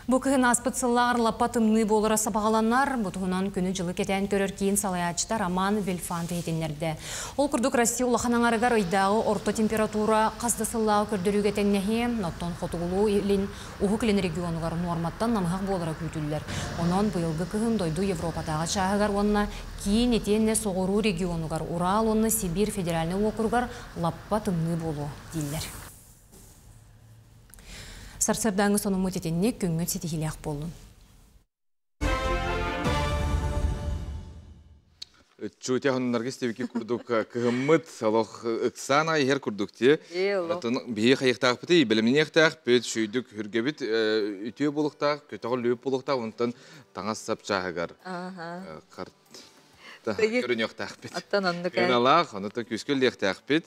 Бу кыһын ааспыт сыллааҕар лаппа тымныы буолара сабаҕаланар. Бу туһунан күнү-дьылы кэтээн көрөр киин салайааччыта Роман Вильфант иһитиннэрдэ. Ол курдук Россия улахан аҥарыгар ыйдааҕы орто температура хас да сыллааҕы көрдөрүүгэ тэҥнэһиэ, оттон хотугулуу-илин Уһук Илин регионугар нуорматтан намыһах буолара күүтүллэр. Онон быйылгы кыһын дойду Европатааҕы чааһыгар уонна киин итиэннэ соҕуруу регионугар Урал уонна Сибиир федеральнай уокуругар лаппа тымныы буолуо дииллэр. Сарсыардааҥҥы сонуммут итинник күҥҥүт ситиһиилээх буоллун. Чутя хоннарга истебики курдук кыһыммыт олох ыксаана иһэр курдук ти. Онтон биһи хайыктаахпыты бэлэмниэхтээхпит, шүйдүк хүргэбит үтүө булуктаах, көтөҕө лүүп булуктаах, онтон таҥас сап чааһыгар карт көрүнүөхтээхпит. Оттон оннук. Ыналаах, онутан күүскө лиэхтээхпит,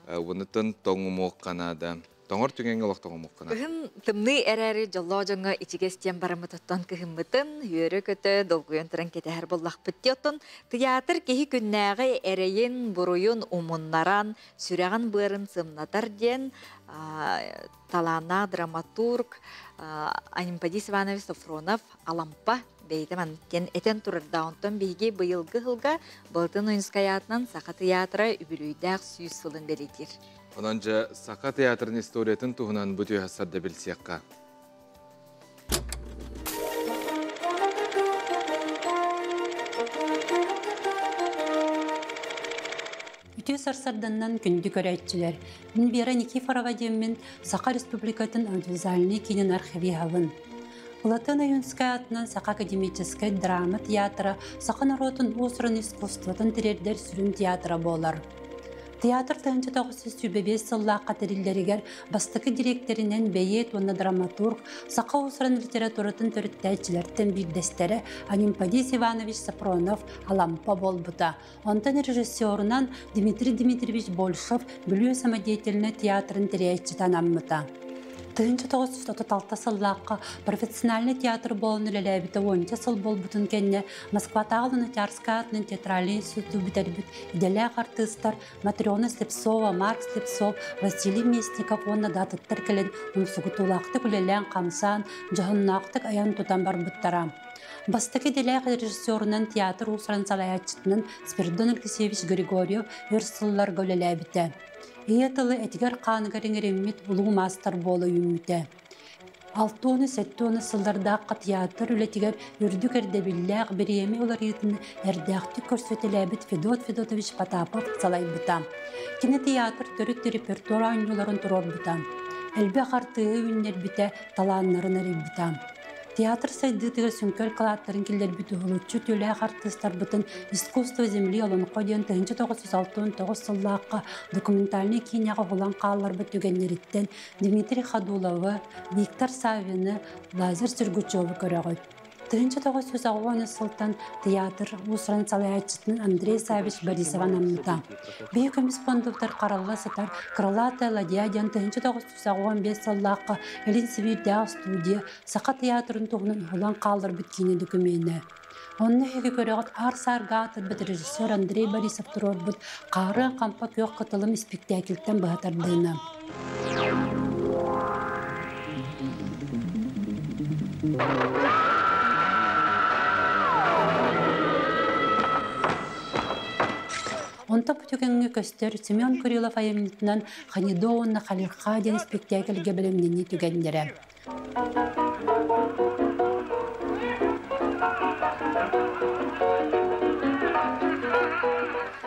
онутан тоҥумуох канада. Тоҥор түгэҥҥэ олох тоҥумуоххуна. Кыһын тымныы эрээри дьоллоох дьоҥҥо ичигэс диэн бараммыт оттон кыһыммытын үөрэ-көтө долгуйан туран кэтэһэр буоллахпыт дии. Оттон тыйаатыр киһи күннээҕи эрэйин, буруйун умуннаран, сүрэҕин быарын сымнатар диэн талааннаах драматург Анемподист Иванович Софронов Алампа бэйэтэ маннык диэн этэн турардаах. Онтон биһиги быйылгы сылга Былатын Ойуунускай аатынан Саха тыйаатыра үбүлүөйдээх 100 сылын бэлиэтиир. Онон дьэ Саха театрын историятын туһунан бу түһэ билсиэххэ. Үтүө сарсарданнан күндү көрөөччүлэр. Мин Вера Никифорова диэммин Саха Республикатын аудиовизуальный киинин архивиһабын. Платон Ойуунскай аатынан Саха академическай драма театра саха норуотун уус-уран искусствотын тириэрдэр сүрүн театра буолар. Театр 1925 сыллаахха тэриллэригэр бастакы директоринэн бэйиэт уонна драматург, саха уус-уран литературатын төрүттээччилэртэн биирдэстэрэ Анемподист Иванович Сапронов Алампа буолбута. Онтон режиссерунан Дмитрий Дмитриевич Большев Бүлүү самодеятельнай театрын тэрийээччитэ анаммыта. 1936 сыллаахха профессиональный театр буолан үлэлээбитэ уонча сыл буолбутун кэннэ Москватааҕы Луначарскай аатынан театральный институту бүтэрбит идэлээх артыыстар Матрена Слепцова, Марк Слепцов, Василий Местников уонна да атыттар кэлэн умсугутуулаахтык үлэлээн-хамсаан, дьоһуннаахтык айан-тутан барбыттара. Бастакы идэлээх режиссерунан театр уус-уран салайааччытынан Спиридон Алексеевич Григорьев өр сылларга үлэлээбитэ. Ийэ тылы этигэр хааныгар иҥэриммит улуу маастар буола үүммүтэ. 67 сыллардаахха театр үлэтигэр үрдүк эрдэбиллээх бириэмэ уларыйыытын эрдээхтик көрсөтөлөөбүт Федот Федотович Потапов салайбыта. Кини театр төрүт репертуар оонньууларын туруорбута. Элбэх артыыһы үүннэрбитэ, талааннарын арыйбыта. Театр сайдыытыгар сүҥкэл кылааттарын киллэрбит уһулуччу үтүөлээх артыыстарбытын Искусство земли олоҥхо диэн 1969 сыллаахха документальнай киинэҕэ уһулан хаалларбыт түгэннэриттэн Дмитрий Ходуловы, Виктор Саввины, Лазарь Сергучеву көрөҕүт. 1980 сылтан театр уус-уран салайааччытын Андрей Савич Борисов анаммыта. Биһи көмүс фондубутар харалла сытар Крылатая ладья диэн 1985 сыллаахха Илин Сибиирдээҕи студия Саха театрын туһунан уһулан хаалларбыт киинэ докумена. Онно эһиги көрөҕүт аар-саарга аатырбыт режиссер Андрей Борисов туруорбут Хаарыан хампа күөх кытылым испиктээкилтэн быһа тардыына. Онтон бу түгэҥҥэ көстөр Семен Курилов айымньытынан Ханидо уонна Халирха диэн испиктээкилгэ бэлэмнэнии түгэннэрэ.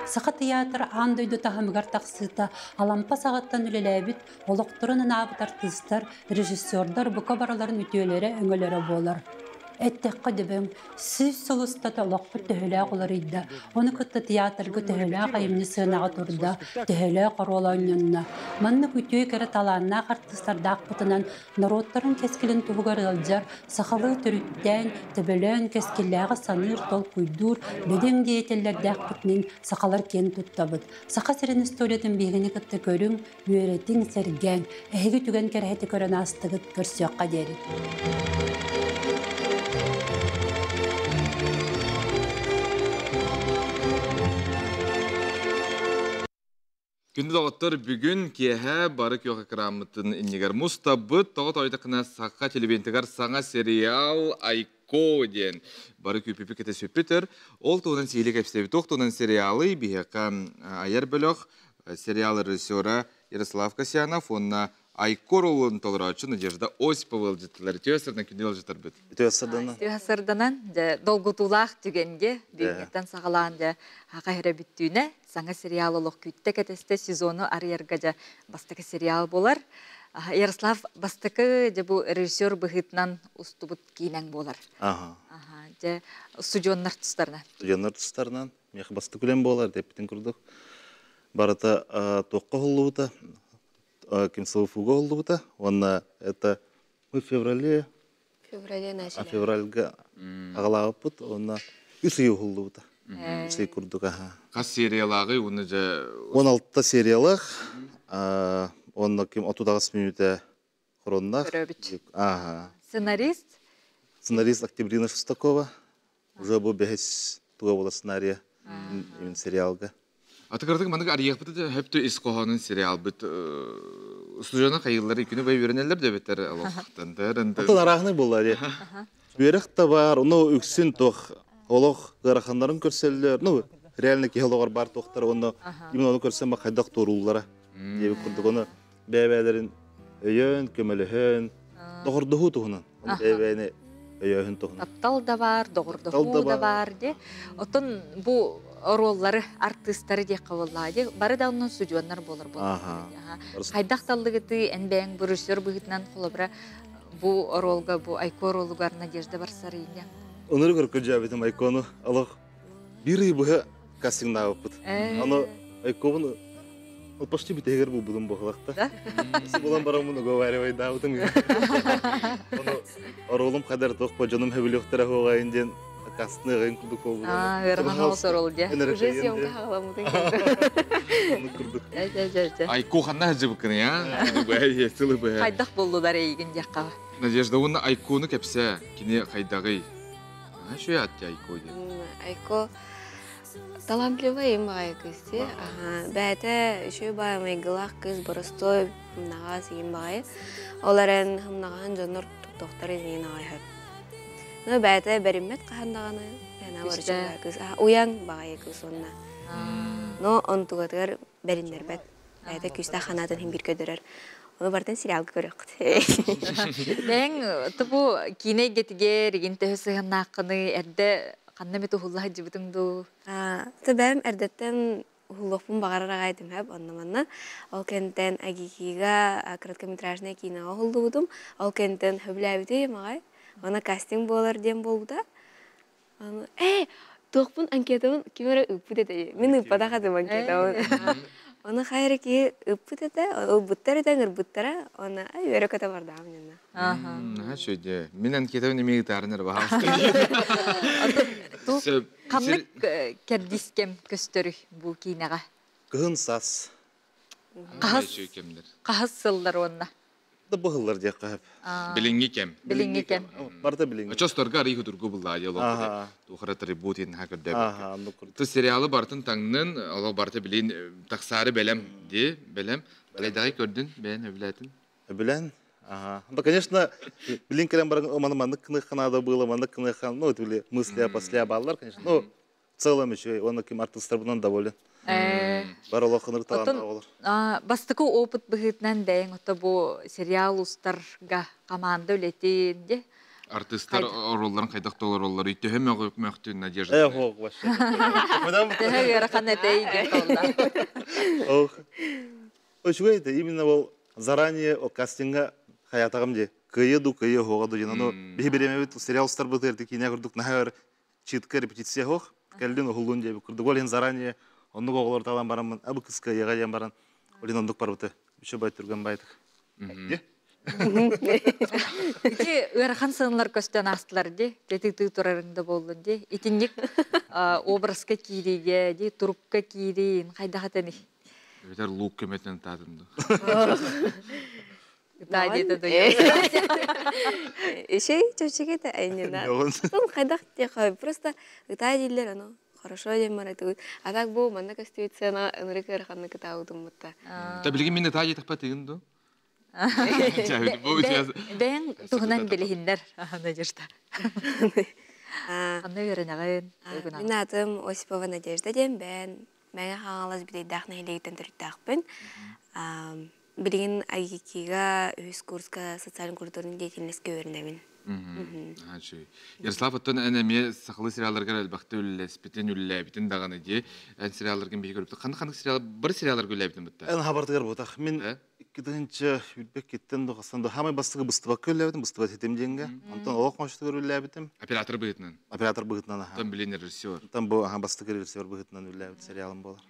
Саха театр аан дойду таһымыгар тахсыыта Алампа саҕаттан үлэлээбит, олохторун анаабыт артыыстар, режиссердар бука барыларын үтүөлэрэ, өҥөлөрө буолар. Эттэххэ дөбөҥ, 100 сыл устата олохпут төһөлөөх уларыйда, ону кытта театрга төһөлөөх айымньы сыанаҕа турда, төһөлөөх оруол оонньонно. Маннык үтүө кэрэ талааннаах артыыстардаахпытынан норуоттарын кэскилин туһугар ыалдьар, сахалыы төрүттээн, төбөлөөн кэскиллээҕи саныыр, толкуйдуур, бөдөҥ деятеллэрдээхпитинэн сахалар киэн туттабыт. Саха сирин историятын биһигини кытта көрүҥ, үөрэтиҥ, сэргээҥ. Эһиги түгэн кэрэһити көрөн аастыгыт, көрсүөххэ диэри. Күндү доҕоттор, бүгүн киэһэ бары күөх экраммытын иннигэр мустабыт. Тоҕо тоойдоххуна Саха телевидениетыгар саҥа сериал Айко диэн бары күүпүпү кэтэ сүппүтэр. Ол туһунан сиһилии кэпсээбит. Туох туһунан сериалы биһиэхэ айар бөлөх сериал режиссера Ярослав Касьянов уонна Айко ролун толороочу Надежда Осипова ыалдьыттылар. Үтүө сырдан күндү ыалдьыттарбыт. Үтүө сырданан. Үтүө сырданан, дьэ, долгутуулаах түгэнгэ бүгүҥҥүттэн саҕалаан дьэ хаха иһэрэ бүттүүнэ саҥа сериал олох күүттэ кэтэстэ сезону арыйарга дьэ бастакы сериал буолар. Ярослав бастакы дьэ бу режиссер быһыытынан устубут киинэҥ буолар. Аха. Дьэ, студионнар тустарынан. Студионнар тустарынан. Мех басты күлен болар деппитин курдук. Барыта туохха уһуллубута, ким СВФУга уһуллубута. Уонна это мы в феврале Феврале начали. А февральга агалаабыппыт, уонна үс ый уһуллубута. Үс ый курдук, аха. Хас сериялааҕый уонна дьэ 16 сериялаах, онно ким 38 мүнүүтэ хороннаах. Көрөбүт. Ага. Сценарист? Сценарист Октябрина Шестакова. Уже бу бэһис туга була сценария именно сериалга. Атыкырдык манык арыйахпыт хөптө ис хоһоонун сериалбыт студияны хайыллары күнү бай үөрэнэллэр дэбиттер олохтан Атын арааһынай буолла дии. Үөрэх да бар, ону үксүн туох олох ыараханнарын көрсөллөр, ну реально киһи олоҕор бар туохтар, онно именно ону көрсөн хайдах туорууллара диэбит курдук, ону бэйэ-бэйэлэрин өйөөн, көмөлөһөн, доҕордоһуу туһунан, ону бэйэ-бэйэни өйөөһүн туһунан. Таптал да бар, доҕордоһуу да бар ди. Оттон бу оруоллары, артыыстары диэххэ буоллаҕа ди. Бары да оннун судьуоннар буолар буоллаҕа. Хайдах таллыгыты эн бэйэҥ бу режиссер быһыытынан холобура бу оруолга, бу Айко оруолугар Надежда Барсарыйня. Онору көркөдьөөбүтүм Айкону олох биир ый быһа кастингнаабыппыт. Аны Айкобун почти бүтэһигэр булбутум буоллахта. Булан бараммын уговаривайдаабытым. Ону оруолум хадар туох по дьонум хөбүлүөхтэрэ хуоҕайын диэн кастны курдук болбут. Аа, ыарахан оҕус орол дии. Уже съемка хаҕаламмытын курдук. Айко ханна сылдьыбыккын я? Сылы быһа. Хайдах буллулар эйигин диэххэ. Надежда уонна Айкону кэпсээ. Кини хайдаҕый? Шуя атти Айко диэн. Айко талантливая им кыз ди. Ага, бәйте үшөө бай майгылаах кыз боростой мнаҕаас иин баҕайы. Ол эрэн хымнаҕаһын дьоннор тохтор иин аҕай. Ну бәйте бериммет хаһан даҕаны яна барыча кыз уян баҕайы кыз онна. Но онтугатыгар бериннербет. Бәйте күстә ханатын хим бир көдөрөр. Оны бартан сериалга көрөкт. Бэйэҥ тубу киинэ эйгэтигэр игин төһө сыһыаннааххыный, эрдэ ханна эмит уһулла сылдьыбытыҥ дуу? Ты бэйэм эрдэттэн уһуллуохпун баҕарар аҕай этим хэп онно манна. Ол кэнтэн Агикига короткометражный киноҕа уһуллубутум. Ол кэнтэн хөбүлээбитим аҕай. Она кастинг буолар диэн буолбута. Э, туохпун анкетабын ким эрэ ыыппыт этэ. Мин ыыппатах этим анкетабын. Оны хайра киһи ыыппыт этэ, ылбыттар этэ, ыҥырбыттара. Оны ай үөрэ көтө бардаам ньанна. Наһаа үчүгэй. Мин анкетабын эмиэ ыытаарын эрэ баһаалыста. Ханнык кэрдиис кэм көстөрүй бу киинэҕэ? Кыһын саас. Хаһыс сыллар уонна? Да быһыллар диэххэ сөп. Билиҥҥи кэм. Билиҥҥи кэм. Барыта билиҥҥи. Очосторго арый худургу буллаа дии олох. Тухара трибутин ха көрдөбүт. Ту сериалы бартын таҥнын, олох барыта билин тахсаары бэлэм ди, бэлэм. Балайдаҕай көрдүн, бэйэн өбүлээтин. Өбүлэн. Ага. Да, конечно, билин кэлэн баран маны маннык кыныхханаада было, маннык кыныххан, ну, это были мысли после баллар, конечно. Ну, в целом еще он ким артистарбынан доволен. Бар олох ынырык талааннаах олор. Бастакы опыт быһыытынан бэйэҥ ото бу сериал устарга команда үлэтин де Артистар оруолларын хайдах толороллор төһө мөҕү Надежда. Э, хоох вообще. Төһө ыарахан этэй диэн толла. Ох. Үчүгэй это именно ол заранее о кастинга хаятагым де кыйы ду кыйы хоға ду жинано биһи биремебит сериал устарбыт эрти кине курдук наһар читка репетиция хох кэлдин уһуллун диэби курдук ол заранее оннук оҕолор талан бараммын абы кыска яга диэн баран олин ондук барбыты үчү бай түргэн байтык. Ити ыарахан сыанлар көстөн аастылар ди, тетиктыы турарыҥ да буоллун ди. Итинник образка киириигэ ди, турукка киириин хайдах этений? Эбэтэр лук көмөтүнэн таатын ду. Ытаа диэтэ дойду. Ишей чөчүгэ да айнина. Хайдах диэхэ просто ытаа дииллэр ону хорошо диэн баратыгыт. А так бу манна көстүбүт сцена ынырык ыараханнык ытаабытым бутта. Та билигин мин ытаа диэтэхпэ тыгын ду? Бэйэҥ туһунан билиһиннэр, Надежда. Анна үөрэнэҕин? Мин аатым Осипова Надежда диэн бэйэн Мэҥэ Хаҥалас Бүтэйдээх нэһилиэгиттэн төрүттээхпин. Билигин АГИКИга үһүс курска социальный культурный деятельностька үөрэнэбин. Ярослав, оттон эн эмиэ сахалыы сериалларгар элбэхтэ үллэспитин, үллээбитин даҕаны дии. Эн сериалларгын биһиги көрбүт. Ханнык сериал, бары сериалларга үллээбитин бытта? Эн хабартыгар бутах. Мин 2 үрбек киттен доқастан да хамай бастыгы быстыбакка үллээбитим, быстыбат этим диэнгэ. Онтон олох мочтугар үллээбитим. Оператор быһытынан. Оператор быһытынан аха. Онтон билин режиссер. Онтон бу аха бастыгы режиссер быһытынан үллээбит сериалым болар.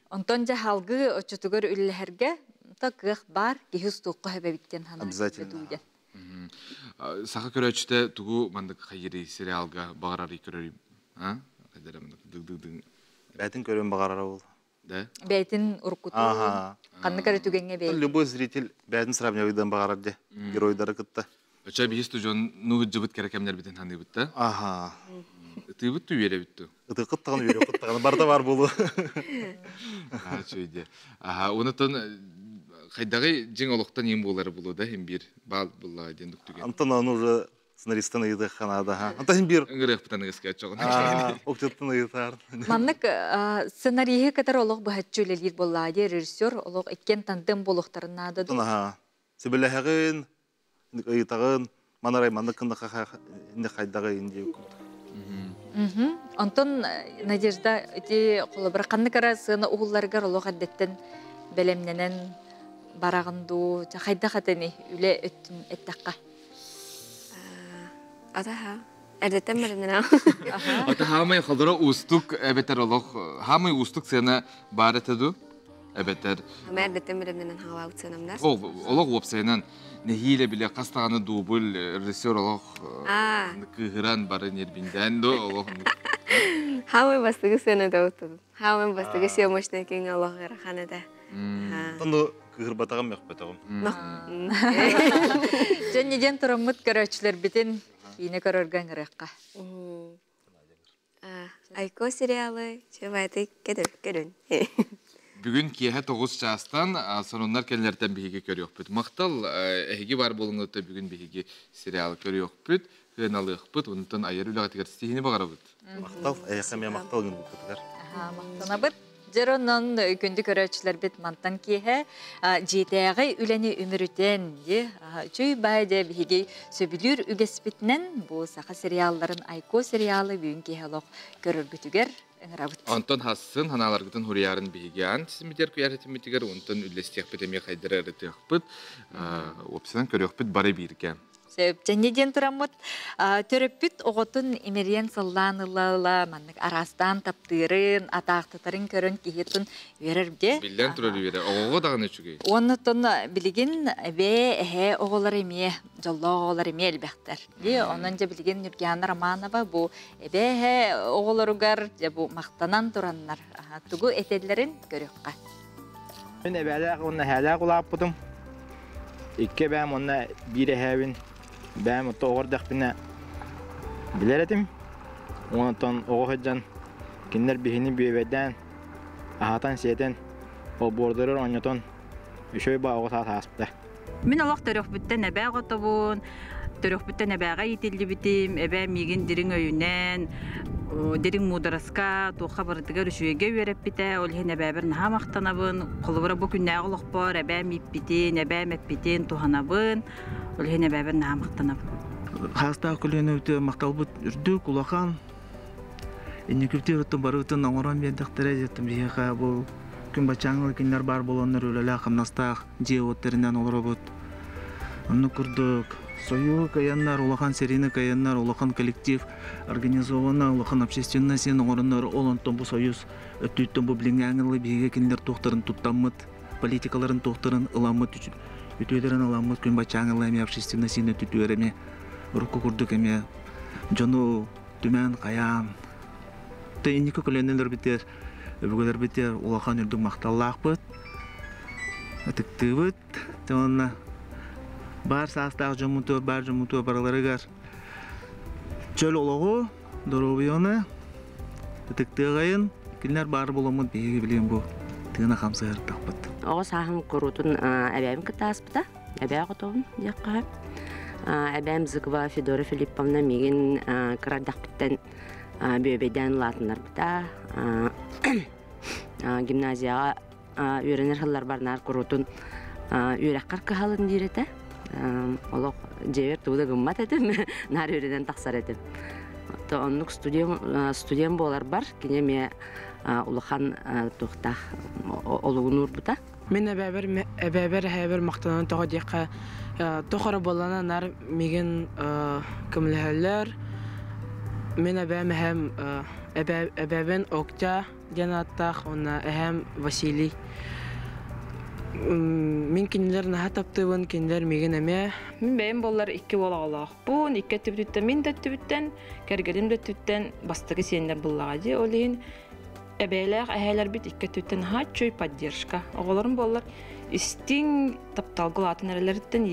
Онтон дьэ халгы оччотугар үллэһэргэ та кыах бар киһи устуохха хөбөбиттен хана. Обязательно. Саха көрөөччүтэ тугу мандык хайырый сериалга бағарарый көрөрүй? А? Дыг-дыг-дыг. Бәтин көрөн бағарара ол. Да? Бәйтин уркуту. Ханны көрө түгәнгә бәй. Любой зритель бәтин сравнивайдан бағарар де. Геройдары кытта. Өчө биһис тужон ну жыбыт керекемнер битин ханы битта. Аха. Ытыбыт ту үере битту. Ыты кыттаган үере кыттаган барда бар болу. Аха чүйде. Аха, онутон хайдагы жиң олохтон ең болары болу да хим бир бал булла ден дуктуген. Антон аны уже сценаристтан ыйды ханада ха. Антон хим бир ыңгырык бутан ыгыска чогон. Октеттан ыйытар. Маннык сценарийы катар олох быһаччы үлелир болла ди режиссер олох иккен тандем болохтарын нада. Аха. Себеләһәгин ыйытагын манарай маннык кындыка инде хайдагы инде. Антон Надежда ити холобра канны кара сына угулларгар олох аддеттен белемненен барагынду хайда хатени үле өттүн эттакка. Атаха. Эрдеттен белемненен. Ата хамай холора устук эбетер олох хамай устук сына бар этеду эбетер. Хамай эрдеттен белемненен хава утсанамдар. Ол олох уопсайынан нехиле биле кастаганы дубль режиссер олох кыгыран бары нербинден до олох. Хамай бастыгы сына да утуду. Хамай бастыгы съемочный кең олох раханада. Тонду кыгырбатагым мөкпөтөгүм. Жөннеден тураммыт көрөчүлөр битин кийине көрөргөн ырыкка. Айко сериалы чебайты кедер көрүн. Бүгүн киэһэ 9 чаастан сонуннар кэллэртэн биһиги көрүөхпүт. Мактал эһиги бар болуңута бүгүн биһиги сериал көрүөхпүт, хыналыахпыт, онтон айар үлэҕэтигэр ситиһини баҕарабыт. Мактал, эйэхэ мактал гын буккутугар. Мактанабыт. Жероннон күндү көрөөчүлөр бит мантан киэһэ жетээҕи үлэни үмүрүтэн чүй бай де биһиги сөбүлүүр үгэспитинэн бу саха сериалларын Айко сериалы бүгүн киэһэ олох көрөргүтүгэр ыңырабыт. Онтон хассын ханааларгытын хуриярын биһигиан симитер куярытимитигер онтон үллестиэхпит эмиэ хайдара ырытыахпыт опсынан көрүөхпүт бары биирге. Сөп, жәнеден тураммыт төрөппүт оҕотун имериен сыллаан ылла маннык арастаан таптыырын, атаахтытарын көрөн киһитин үөрэрге. Биллэн турар үөрэ, оҕоҕо даҕаны үчүгэй. Оннотон билигин бээ эһэ оҕолор эмиэ, дьоллоох оҕолор эмиэ элбэхтэр. Ди онон дьэ билигин Нюргиана Романова бу эбээ эһэ оҕолоругар дьэ бу мактанан тураннар тугу этэллэрин көрүөххэ. Мен эбээлээх уонна эһээлээх улааппытым. Икки эбээм уонна биир эһээбин. Бэм отто оҕор дэхпинэ билэр этим. Онтон оҕо сылдьан кинилэр биһини бүөбэйдээн, аһатан сиэтэн, олбуордарыр оонньотон үчүгэй баа оҕо саас ааспыта. Мин олох төрөхпүттэн эбээ оҕотобун, төрөхпүттэн эбээҕэ иитиллибитим, эбээ миигин дириҥ өйүнэн, дириҥ муудараска, туохха барытыгар үчүгэйгэ үөрэппитэ, ол иһин эбээбэр наһаа махтанабын. Холобура бу күннээҕи олохпор эбээм ииппитин, эбээм эппитин туһанабын. Ол иһин эбээбэр наһаа махтанабын. Хаастаах көлүөнэ үтүө махталбыт үрдүк, улахан. Инникибитин өттүн барыбытын оҥорон биэрдэхтэрэ дьиэттэн биһиэхэ бу күн баччааҥҥы кинилэр баар буоланнар үлэлээх, хамнастаах дьиэ уоттарынан олоробут. Оннук курдук Союһу кыайаннар, улахан сэриини кыайаннар, улахан коллектив организована, улахан общественный син оҥороннор, ол онтон бу союз өттүттэн бу билиҥҥээҥҥи биһиги кинилэр туохтарын туттаммыт, политикаларын туохтарын ыламмыт, үтүөлэрин ыламмыт күн баччааҥҥы эмиэ общественный син өттүтүгэр эмиэ урукку курдук эмиэ дьону түмэн хайаан. Тэ инники көлүөнэлэр битэр, өбүгэлэр битэр улахан үрдүк махталлаахпыт, ытыктыыбыт. Тэ онно бар саастаах дьоммутугар, бар дьоммутугар барыларыгар чөл олоҕу, доруобуйаны, ытыктыаҕайын, кинилэр баар буоламмыт биһиги билигин бу тыына хамсыһыртахпыт. Оҕо сааһым куруутун эбээм кытта ааспыта. Эбээ оҕотоҕум диэххэ. Эбээм Зыкова Федора Филипповна миигин кыра эрдэхпиттэн бүөбэйдээн улаатыннарбыта. Гимназияҕа үөрэнэр сылларбар наар куруутун үөрэххэр кыһалын диир этэ. Олох дьиэбэр тугу да гыммат этим, наар үөрэнэн тахсар этим. Оннук студент буоларбар кини эмиэ улахан туохтаах олугун уурбута. Мин эбээбэр эбээбэр эһээбэр махтанан тоҕо диэххэ тох эрэ буоллана нар мигин көмөлөһөллөр. Мин эбээм эһээм эбээбин Октя диэн ааттаах уонна эһээм Василий. Мин кинилэр наһаа таптыыбын, кинилэр миигин эмиэ. Мин бэйэм буоллар икки уол оҕолоохпун, икки өттүбүтүттэн, мин да өттүбүттэн, кэргэним да өттүттэн бастакы сиэннэр буллаҕа дии. Ол иһин эбээлээх эһээлэрбит икки өттүттэн наһаа үчүгэй поддержка. Оҕолорум буоллар истиҥ тапталга улаатан эрэлэриттэн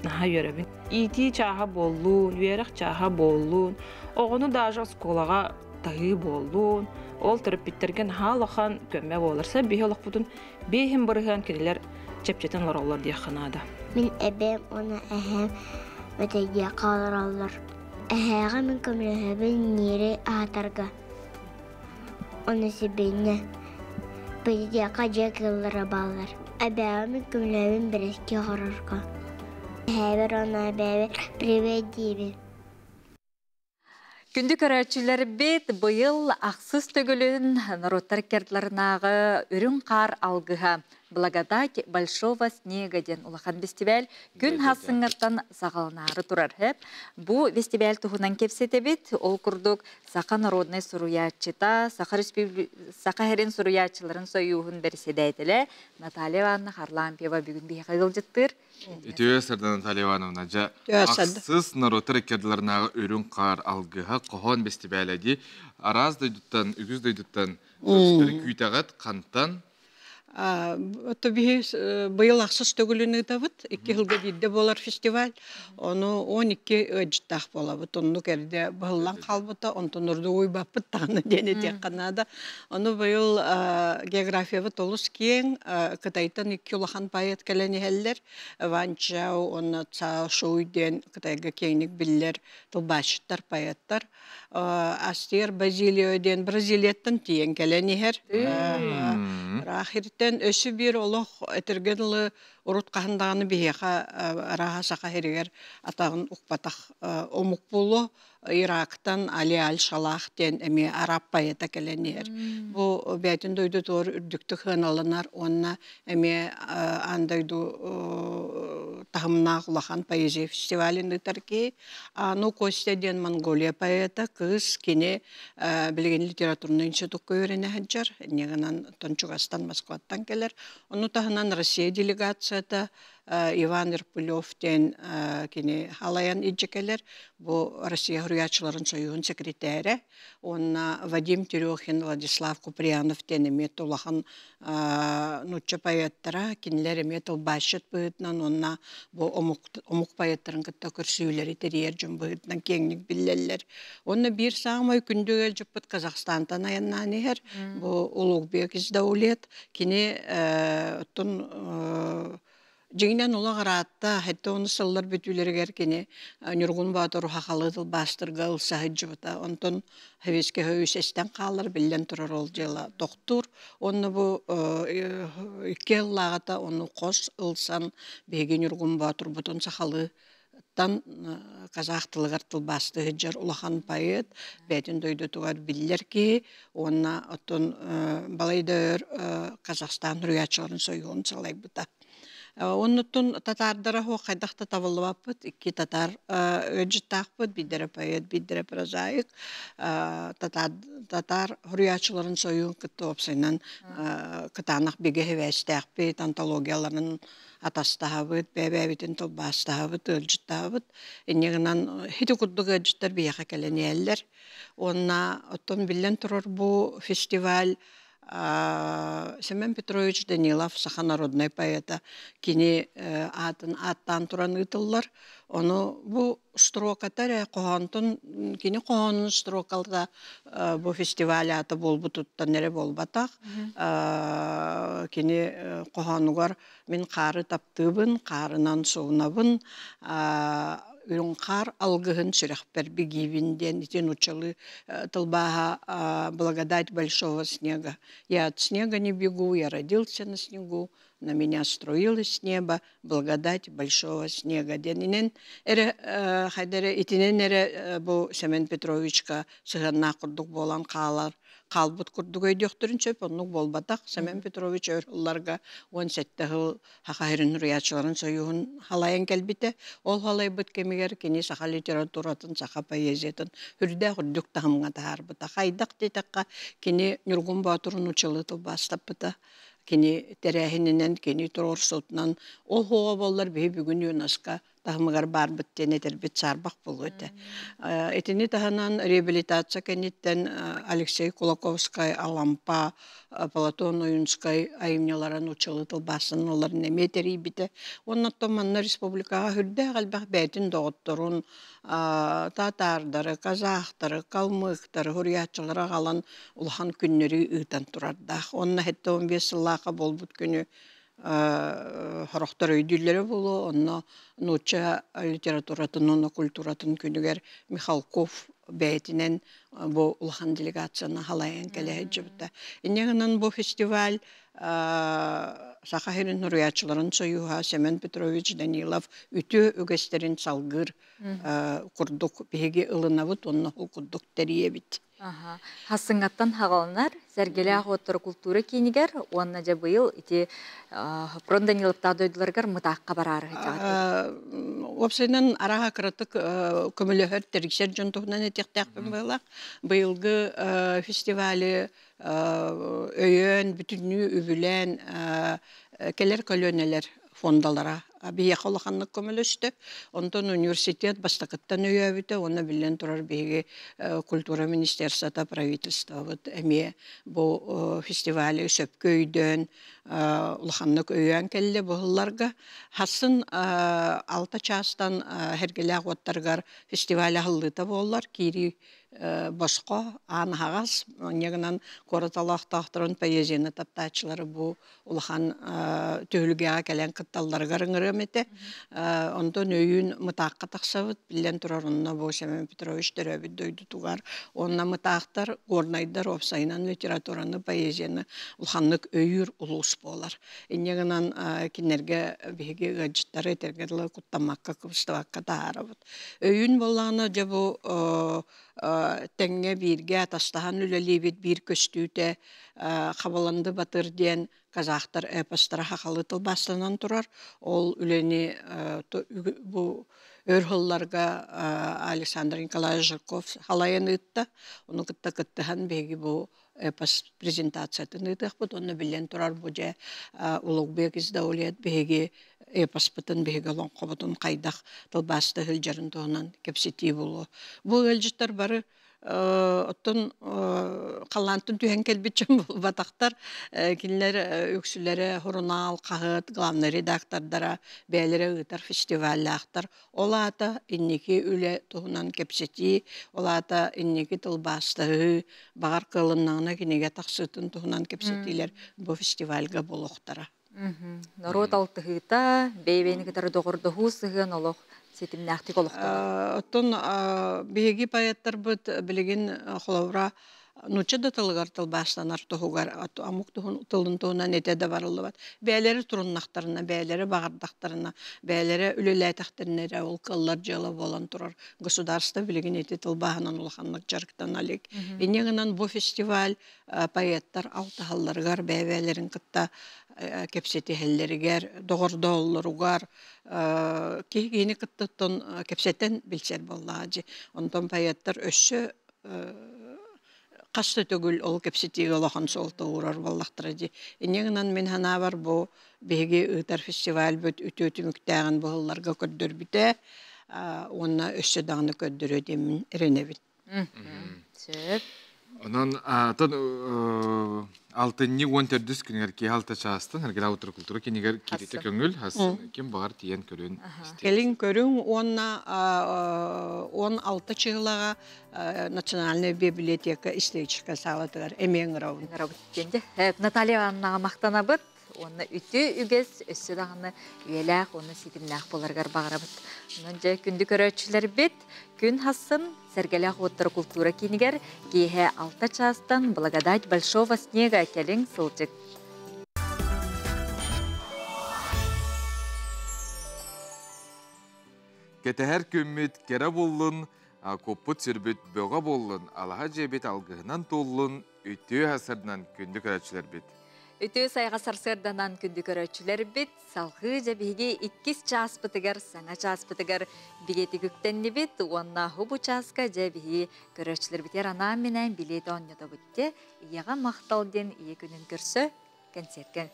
наһаа үөрэбин. Иитии чааһа буоллун, үөрэх чааһа буоллун, оҕону даже оскуолаҕа таһыы буоллун, ол төрөппүттэргэ наһаа улахан көмө буолар. Сэ биһи олохпутун биэһин бырыһыан кинилэр чэпчэтэн олороллор диэххэ наада. Мин эбээм уонна эһээм Бэтэйдиэххэ олороллор. Эһээҕэ мин көмөлөһөбүн ньиэри аһатарга. Ону сибиинньэ. Бэтэйдиэххэ дьиэ кыыллара бааллар. Эбээҕэ мин көмөлөһөбүн бэрэски оҥорорго. Эһээбэр уонна эбээбэр привет диибин. Күндү көрөөччүлэрбит, быйыл ахсыс төгүлүн норуоттар иккардыларынааҕы Үрүҥ хаар алгыһа Благодать большого снега диэн улахан фестиваль күн хассыҥҥаттан саҕаланаары турар. Бу фестиваль туһунан кэпсэтэбит. Ол курдук Саха народнай суруйааччыта, Саха, Республи... Саха Һэрин суруйааччыларын сойууһун бэрэссэдээтэлэ Наталья Ивановна Харлампьева бүгүн биһиэхэ ыалдьыттыыр. Үтүө сардан Наталья Ивановна, дьэ, ахсыс норуоттар иккардыларынааҕы үрүҥ хаар алгыһа хоһоон бэстибээлэ дии. Араас дойдуттан, үгүс дойдуттан күүтэҕит, хантан? Ото биһи быйыл ахсыс төгүлүн ыытабыт. Икки сылга биирдэ буолар фестиваль. Ону 12 ыалдьыттаах буолабыт. Оннук эрдэ быһыллан хаалбыта, онтон ордук уйбаппыт даҕаны диэн этиэххэ наада. Ону быйыл географиябыт олус киэҥ. Кытайтан икки улахан поэт кэлэн иһэллэр. Ван Чжао уонна Цао Шуй диэн Кытайга киэҥник биллэр тылбаасчыттар, поэттар. Астер Базилио диэн Бразилияттан тиийэн кэлэн иһэр. Ыраах иртэн өссө биир олох этэргэ дылы урут хаһан даҕаны биһиэхэ арааһа саха сиригэр атаҕын укпатах омук буолуо. Ирактан Али Аль-Шалах диэн эмиэ араб поэта кэлэн иһэр. Бу бэйэтин дойдутугар үрдүктүк сыаналанар уонна эмиэ аан дойду таһымнаах улахан поэзия фестивалын ыытар киһи. Ану Костя диэн Монголия поэта кыыс кини билигин литературнай институкка үөрэнэ сылдьар. Инньэ гынан чугастан Москваттан кэлэр. Ону таһынан Россия делегацията Иван Ирпылев диэн кини халайан илдьэ кэлэр. Бу Россия суруйааччыларын союһун секретарэ уонна Вадим Терехин, Владислав Куприянов диэн эмиэ улахан нуучча поэттара, кинилэр эмиэ тылбаасчыт быһыытынан уонна бу омук, омук поэттарын кытта көрсүһүүлэри тэрийэр дьон быһыытынан киэҥник биллэллэр. Уонна биир саамай күндү ыалдьыппыт Казахстантан айаннаан иһэр бу Улугбек Издаулет. Кини оттон дьиҥинэн олох ыраатта, хэттэ оны сыллар бүтүүлэригэр кини Ньургун Боотур хахалы тылбаастырга ылса сылдьыбыта. Онтон Советский Союз эстэн хаалар, биллэн турар ол дьыала тохтуур. Онно бу икки сыллааҕыта ону хос ылсан биһиги Ньургун Боотурбутун сахалыы тан казах тылыгар тылбаастыы сылдьар улахан поэт, бэйэтин дойдутугар биллэр киһи уонна оттон балай да өр Казахстан суруйааччыларын союһун салайбыта. Оннуттан татаардара суох хайдах да табыллыбаппыт. Икки татаар ыалдьыттаахпыт, биирдэрэ поэт, биирдэрэ прозаик. Татаар, татаар суруйааччыларын союһун кытта уопсайынан кытаанах бигэ сибээстээхпит, антологияларын атастаһабыт, бэйэ-бэйэбитин тылбаастаһабыт, ыалдьыттаһабыт. Инньэ гынан ити курдук ыалдьыттар биһиэхэ кэлэн иһэллэр. Уонна оттон биллэн турар бу фестиваль Семен Петрович Данилов саха народнай поэта кини аатын ааттаан туран ыытыллар. Ону бу строката эрэ хоһоонтон кини хоһоонун строкалара бу фестиваль аата буолбутуттан эрэ буолбатах. Кини хоһоонугар мин хаары таптыыбын, хаарынан суунабын, Үрүҥ хаар алгыһын сүрэхпэр бигиибин диэн ити нууччалыы тылбааһа «Благодать большого снега». Я от снега не бегу, я родился на снегу, на меня струилось с неба благодать большого снега диэнинэн эрэ хайда эрэ итинэн эрэ бу Семен Петровичка сыһыаннаах курдук буолан хаалар хаалбыт курдук өйдүөхтэрин сөп. Оннук буолбатах. Семен Петрович өр сылларга 17 сыл Саха сирин суруйааччыларын союһун халайан кэлбитэ. Ол халайбыт кэмигэр кини саха литературатын, саха поэзиятын үрдээх үрдүк таһымҥа таһаарбыта. Хайдах диэтэххэ, кини Ньургун Боотурун училы тылбаастаппыта. Кини тэрээһининэн, кини туруорсуутунан ол оҕо буоллар биһи бүгүн ЮНЕСКО таһымыгар баарбыт диэн этэрбит саарбах буолуо этэ. Итини таһынан реабилитация кэнниттэн Алексей Кулаковскай, Алампа, Платон Ойунскай айымньыларын училы тылбаастаналларын эмиэ тэрийбитэ. Уонна оттон манна республикаҕа сүрдээх элбэх бэйэтин доҕотторун, татаардары, казахтары, калмыктары, суруйааччылары аҕалан улахан күннэри ыытан турардаах. Уонна 75 сыллаахха буолбут күнү сорохтор өйдүүллэрэ буолуо, онно нуучча литературатын уонна культуратын күнүгэр Михалков бэйэтинэн бу улахан делегацияны халайан кэлэ сылдьыбыта. Инньэ гынан бу фестиваль Саха сирин суруйааччыларын союһа Семен Петрович Данилов үтүө үгэстэрин салгыыр курдук биһиги ылынабыт уонна ол курдук тэрийэбит. Хассыҥҥаттан хаҕаланар Сэргэлээх уоттара култуура киинигэр уонна дьэ быйыл ити Прон Даниловтаах дойдуларыгар мытаахха бараары сылдьаҕыт. Уопсайынан арааһа кыратык көмөлөһөр тэрийсэр дьон туһунан этиэхтээхпин быһыылаах. Быйылгы фестивали өйөөн, бүтүннүү үбүлээн кэлэр көлүөнэлэр фондалара биһиэхэ улаханнык көмөлөстө. Онтон университет бастакыттан өйөөбүтэ уонна биллэн турар биһиги культура министерствота, правительствобыт эмиэ бу фестивали сөпкө өйдөөн улаханнык өйөөн кэллэ бу сылларга. Хассын 6 чаастан Сэргэлээх уоттарыгар фестиваль аһыллыыта буоллар, киирии босхо аан аһаҕас. Онньа гынан куорат олохтоохторун поэзияны таптааччылары бу улахан түһүлгэҕэ кэлэн кытталларыгар ыҥырыам этэ. Онтон өйүүн Мытаахха тахсабыт. Биллэн турар, онно бу Семен Петрович төрөөбүт дойдутугар. Уонна мытаахтар, горнайдар уопсайынан литератураны, поэзияны улаханнык өйүүр улуус буолар. Инньэ гынан кинилэргэ биһиги ыалдьыттары этэргэ дылы куттаммакка, кыбыстыбакка таһаарабыт. Өйүүн буоллаҕына, дьэ бу тэҥҥэ бииргэ атастаһан үлэлиибит биир көстүүтэ Хабаланды Батыр диэн казахтар эпостара хахалы тылбаастанан турар. Ол үлэни бу өр сылларга Александр Николаевич Жирков халайан ыытта. Ону кытта кыттыһан биһиги бу эпос презентациятын ыытыахпыт. Онно биллэн турар бу дьэ Улугбек Издаулет биһиги эпоспытын, биһиги олоҥхобутун хайдах тылбааста сылдьарын туһунан кэпсэтии буолуо. Бу ыалдьыттар бары оттон халлаантан түһэн кэлбит дьон буолбатахтар. Кинилэр үксүлэрэ сурунаал, хаһыат главнай редактордара, бэйэлэрэ ыытар фестиваллаахтар. Ол аата инники үлэ туһунан кэпсэтии, ол аата инники тылбаастаһыы, баҕар кыалыннаҕына кинигэ тахсыытын туһунан кэпсэтиилэр бу фестивальга буолуохтара. Норуот алтыһыыта, бэйэ-бэйэни кытары доҕордоһуу сыһыан олох ситимнээхтик олохтонор. Оттон биһиги поэттарбыт билигин холобура нуучча да тылыгар тылбаастанар туһугар омук тылын туһунан этэ да барыллыбат. Бэйэлэрэ туруннахтарына, бэйэлэрэ баҕардахтарына, бэйэлэрэ үлэлээтэхтэринэ эрэ ол кыаллар дьыала буолан турар. Государство билигин ити тылбааһынан улаханнык дьарыктана илик. Инньэ гынан бу фестиваль поэттар алтыһалларыгар, бэйэ-бэйэлэрин кытта кэпсэтиһэллэригэр, доҕордоһоллоругар киһи киһини кытта оттон кэпсэтэн билсэр буоллаҕа дии. Онтон поэттар өссө хас да төгүл ол кэпсэтиигэ улахан суолта уурар буоллахтара дии. Инньэ гынан мин санаабар бу биһиги ыытар фестивальбыт үтүө түмүктээҕин быһылларга көрдөрбүтэ уонна өссө даҕаны көрдөрүө диэммин эрэнэбин. Сөп. Онон атын алтынньы 14 күнүгэр киэһэ 6 чаастан Эргилээ утары культура кинигэр кииритэ көҥүл ким баҕар тиийэн көрүөн. Кэлин көрүҥ уонна 16 чыһылаҕа Национальная библиотека историческай саалатыгар эмиэ ыҥырабын. Ыҥырабыт диэн. Наталья Ивановнаҕа махтанабыт. Уонна үтүө үгэс өссө даҕаны үйэлээх уонна ситимнээх буоларыгар баҕарабыт. Онон дьэ күндү көрөөччүлэрбит, күн хассын Сэргэлээх уоттара култуура киинигэр киэһэ 6 чаастан Благодать большого снега кэлиҥ сылдьык. Кэтэһэр күммүт кэрэ буоллун, куппут-сүрбүт бөҕө буоллун, алаһа дьиэбит алгыһынан туоллун, үтүө сарсыарданан күндү көрөөччүлэрбит. Үтүө сайҕа сарсыарданан күндү көрөөччүлэрбит, салҕыы дьэ биһиги иккис чааспытыгар, саҥа чааспытыгар билиэти күктэннибит уонна бу чааска дьэ биһиги көрөөччүлэрбитигэр анаан-минээн билиэти оонньотобут дьэ ийэҕэ махтал диэн ийэ күнүн көрсө кэнсиэркэ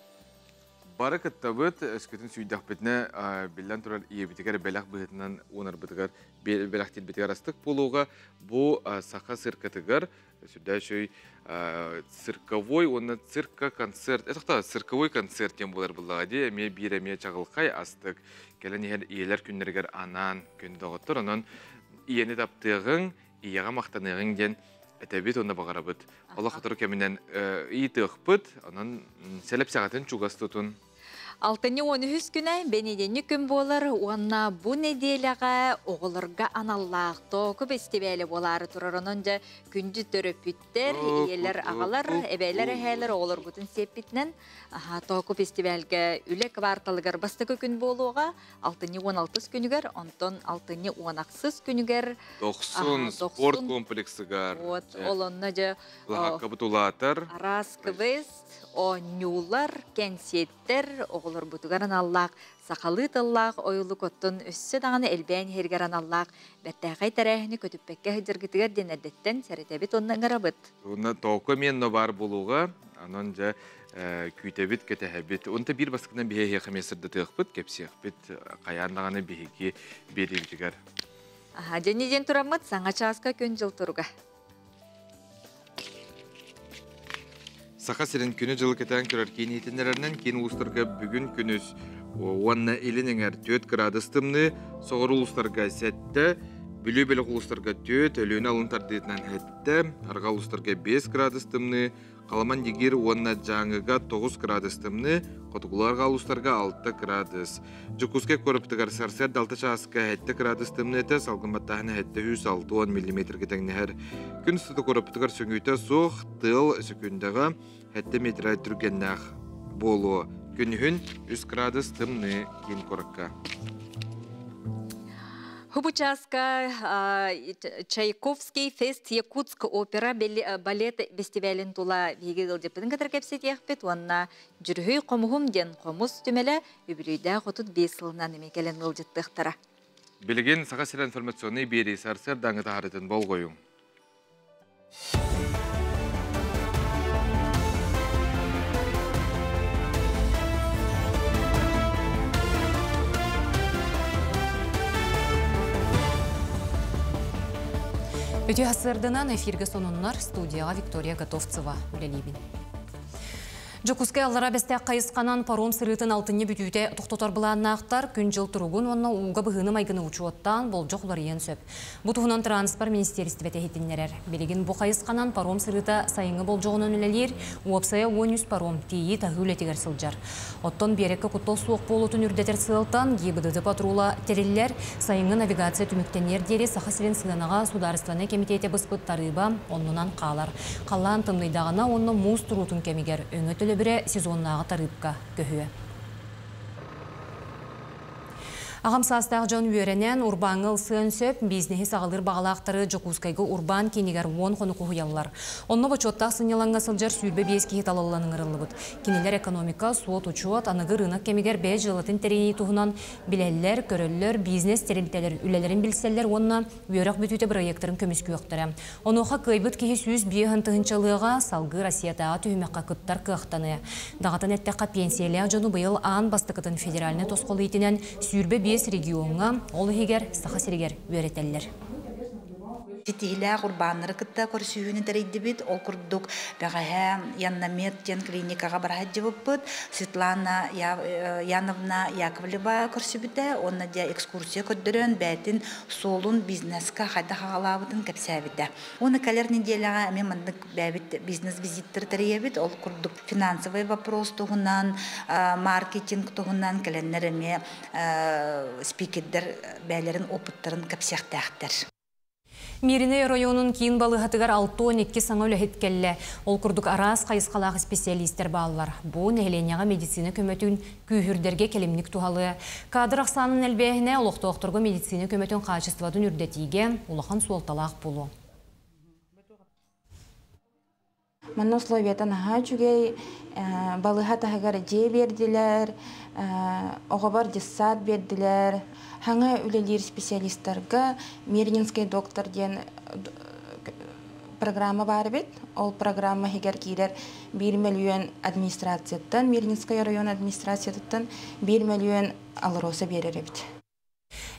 Бары кыттабыт, өскөтүн сүүйдэхпитинэ, биллэн турар, ийэбитигэр бэлэх быһыытынан уунарбытыгар, бэлэхтиирбитигэр астык буолуоҕа. Бу саха циркатыгар сүрдээх үчүгэй цирковой уонна цирка-концерт, это цирковой концерт диэн буолар буоллаҕа дии, эмиэ биир эмиэ чаҕылхай астык кэлэн иһэр ийэлэр күннэригэр анаан күн доҕоттор. Онон ийэни таптыаҕыҥ, ийэҕэ махтаныаҕыҥ диэн этэбит уонна баҕарабыт. Олох сотору кэминэн ыйытыахпыт, онон сэлэпсэҕитин чугас тутун. Алтынньы 13 күнэ бэнидиэнньик күн буолар уонна бу нэдиэлэҕэ оҕолорго аналлаах Тооку бэстибээлэ буолаары турар. Онон дьэ күндү төрөппүттэр, ийэлэр, аҕалар, эбээлэр, эһээлэр оҕолоргутун сиэппитинэн Тооку фестивальга үлэ кварталыгар бастакы күн буолуоҕа. Алтынньы 16 күнүгэр, онтон алтынньы 18 күнүгэр Дохсун спорт комплексыгар. Вот, ол онно дьэ Лаһаккабыт улаатар. Араас квест, оонньуулар, кэнсиэттэр оҕолорбутугар аналлаах сахалыы тыллаах ойулук оттон өссө даҕаны элбээн иһэригэр аналлаах бэртээхэй тэрээһини көтүппэккэ сылдьаргытыгар диэн эрдэттэн сэрэтэбит уонна ыҥырабыт. Уонна токо эмиэ баар буолуоҕа. Онон дьэ күүтэбит, кэтэһэбит. Онто биир бастакынан биһиэхэ эмиэ сырдатыахпыт, кэпсиэхпит, хайаан даҕаны биһиги биэриибитигэр. Аха, дьэни диэн тураммыт саҥа чааска күн-дьыл туруга. Саха сирин күнү-дьылы кэтээн көрөр киин иһитиннэрэринэн киин улуустарга бүгүн күнүс уонна илин эҥэр 4 кыраадыс тымныы, соҕуруу улуустарга 7, Бүлүү бөлөх улуустарга 4, Өлүөнэ алын тардыытынан 7, арҕаа улуустарга 5 кыраадыс тымныы, Халаман Дигир уонна Дьааҥыга 9 кыраадыс тымныы, хотугуларга улуустарга 6 кыраадыс. Дьокуускай куораппытыгар сарсыарда 6 чааска 7 кыраадыс тымныы этэ, салгын баттааһына 760 миллиметргэ тэҥнэһэр. Күн устата куораппытыгар сөҥүүтэ суох, тыал сөкүүндэҕэ 7 метрэ түргэннээх буолуо. Күнүһүн 3 кыраадыс тымныы киин куоракка. Хубучааска Чайковский фест Якутск опера балет фестивалин тула биһиги ыалдьыппытын кытары кэпсэтиэхпит уонна Дьүрүһүй хомуһум диэн хомус түмэлэ үбүлүйдээх 35 сылынан эмиэ кэлэн ыалдьыттыахтара. Билигин Саха сирэ информационнай биэрии сарсыардааҥы таһаарытын болҕойуҥ. Үтүө сарсыарданан эфиргэ сонуннар студияҕа Виктория Готовцева үлэлиибин. Дьокуускай Аллара Бэстээх хайысханан паром сырыытын алтынньы бүтүүтэ тохтотор былааннаахтар күн-дьыл туругун уонна ууга быһыыны-майгыны учуоттаан болдьох уларыйыан сөп. Бу туһунан тырааныспар министиэристибэтэ иһитиннэрэр. Билигин бу хайысханан паром сырыыта сайыҥҥы болдьоҕунан үлэлиир, уопсайа 13 паром тиийии-таһыы үлэтигэр сылдьар. Оттон биэрэккэ куттал суох буолуутун үрдэтэр сыалтан ГИБДД патрула тэриллэр, сайыҥҥы навигация түмүктэниэр диэри Саха сирин сыанаҕа судаарыстыбаннай кэмитиэтэ быспыт тарыыба оннунан хаалар. Халлаан тымныйдаҕына уонна муус туруутун кэмигэр өҥө төлөбүрэ сезоннааҕы тарыыпка көһүө. Аҕам саастаах дьон үөрэнэн, урбааҥҥа ылсыан сөп, бизнеһи саҕалыыр баҕалаахтары Дьокуускайга урбаан киинигэр уон хонук уһуйаллар. Онно бочуоттаах сынньалаҥҥа сылдьар 25 киһи талыллан ыҥырыллыбыт. Кинилэр экономика, суот-учуот, аныгы рынок кэмигэр бэйэ дьыалатын тэрийии туһунан билэллэр, көрөллөр, бизнес тэрилтэлэр үлэлэрин билсэллэр уонна үөрэх бүтүүтэ бырайыактарын көмүскүөхтэрэ. Онуоха кыайбыт киһи 105 тыһыынчалыаҕа, салгыы Россиятааҕы түһүмэххэ кыттар кыахтаныа. Даҕатан эттэххэ, пенсиялээх дьону быйыл аан бастакытын федеральнай тосхол иитинэн 25 региоҥҥа, ол иһигэр Саха сиригэр үөрэтэллэр. Ситиһилээх урбааннары кытта көрсүһүүнү тэрийдибит. Ол курдук бэҕэһээ Яннамед диэн клиникаҕа бара сылдьыбыппыт. Светлана Яновна Яковлева көрсүбүтэ уонна дьэ экскурсия көрдөрөн бэйэтин суолун бизнеска хайдах аҕалаабытын кэпсээбитэ. Уонна кэлэр нэдиэлэҕэ эмиэ маннык бэйэбит бизнес-визиттэр тэрийэбит. Ол курдук финансовый вопрос туһунан, маркетинг туһунан кэлэннэр эмиэ спикердэр бэйэлэрин опыттарын кэпсиэхтээхтэр. Мииринэй оройуонун киин балыыһатыгар 62 саҥа үлэһит кэллэ. Ол курдук араас хайысхалаах исписэлиистэр бааллар. Бу нэһилиэнньэҕэ медицина көмөтүн күүһүрдэргэ кэлимник туһалыа. Кадр ахсаанын элбээһинэ олохтоохторго медицина көмөтүн хаачыстыбатын үрдэтиигэ улахан суолталаах буолуо. Манна условията наһаа үчүгэй, балыыһа таһыгар дьиэ биэрдилэр, оҕобор детсад биэрдилэр. Хаҥа үлэлиир специалистарга Мирнинский доктор диэн программа баар эбит. Ол программа иһигэр киирэр 1 мөлүйүөн администрацияттан, Мирнинскай оройуон администрациятыттан 1 мөлүйүөн АЛРОСА биэрэр эбит.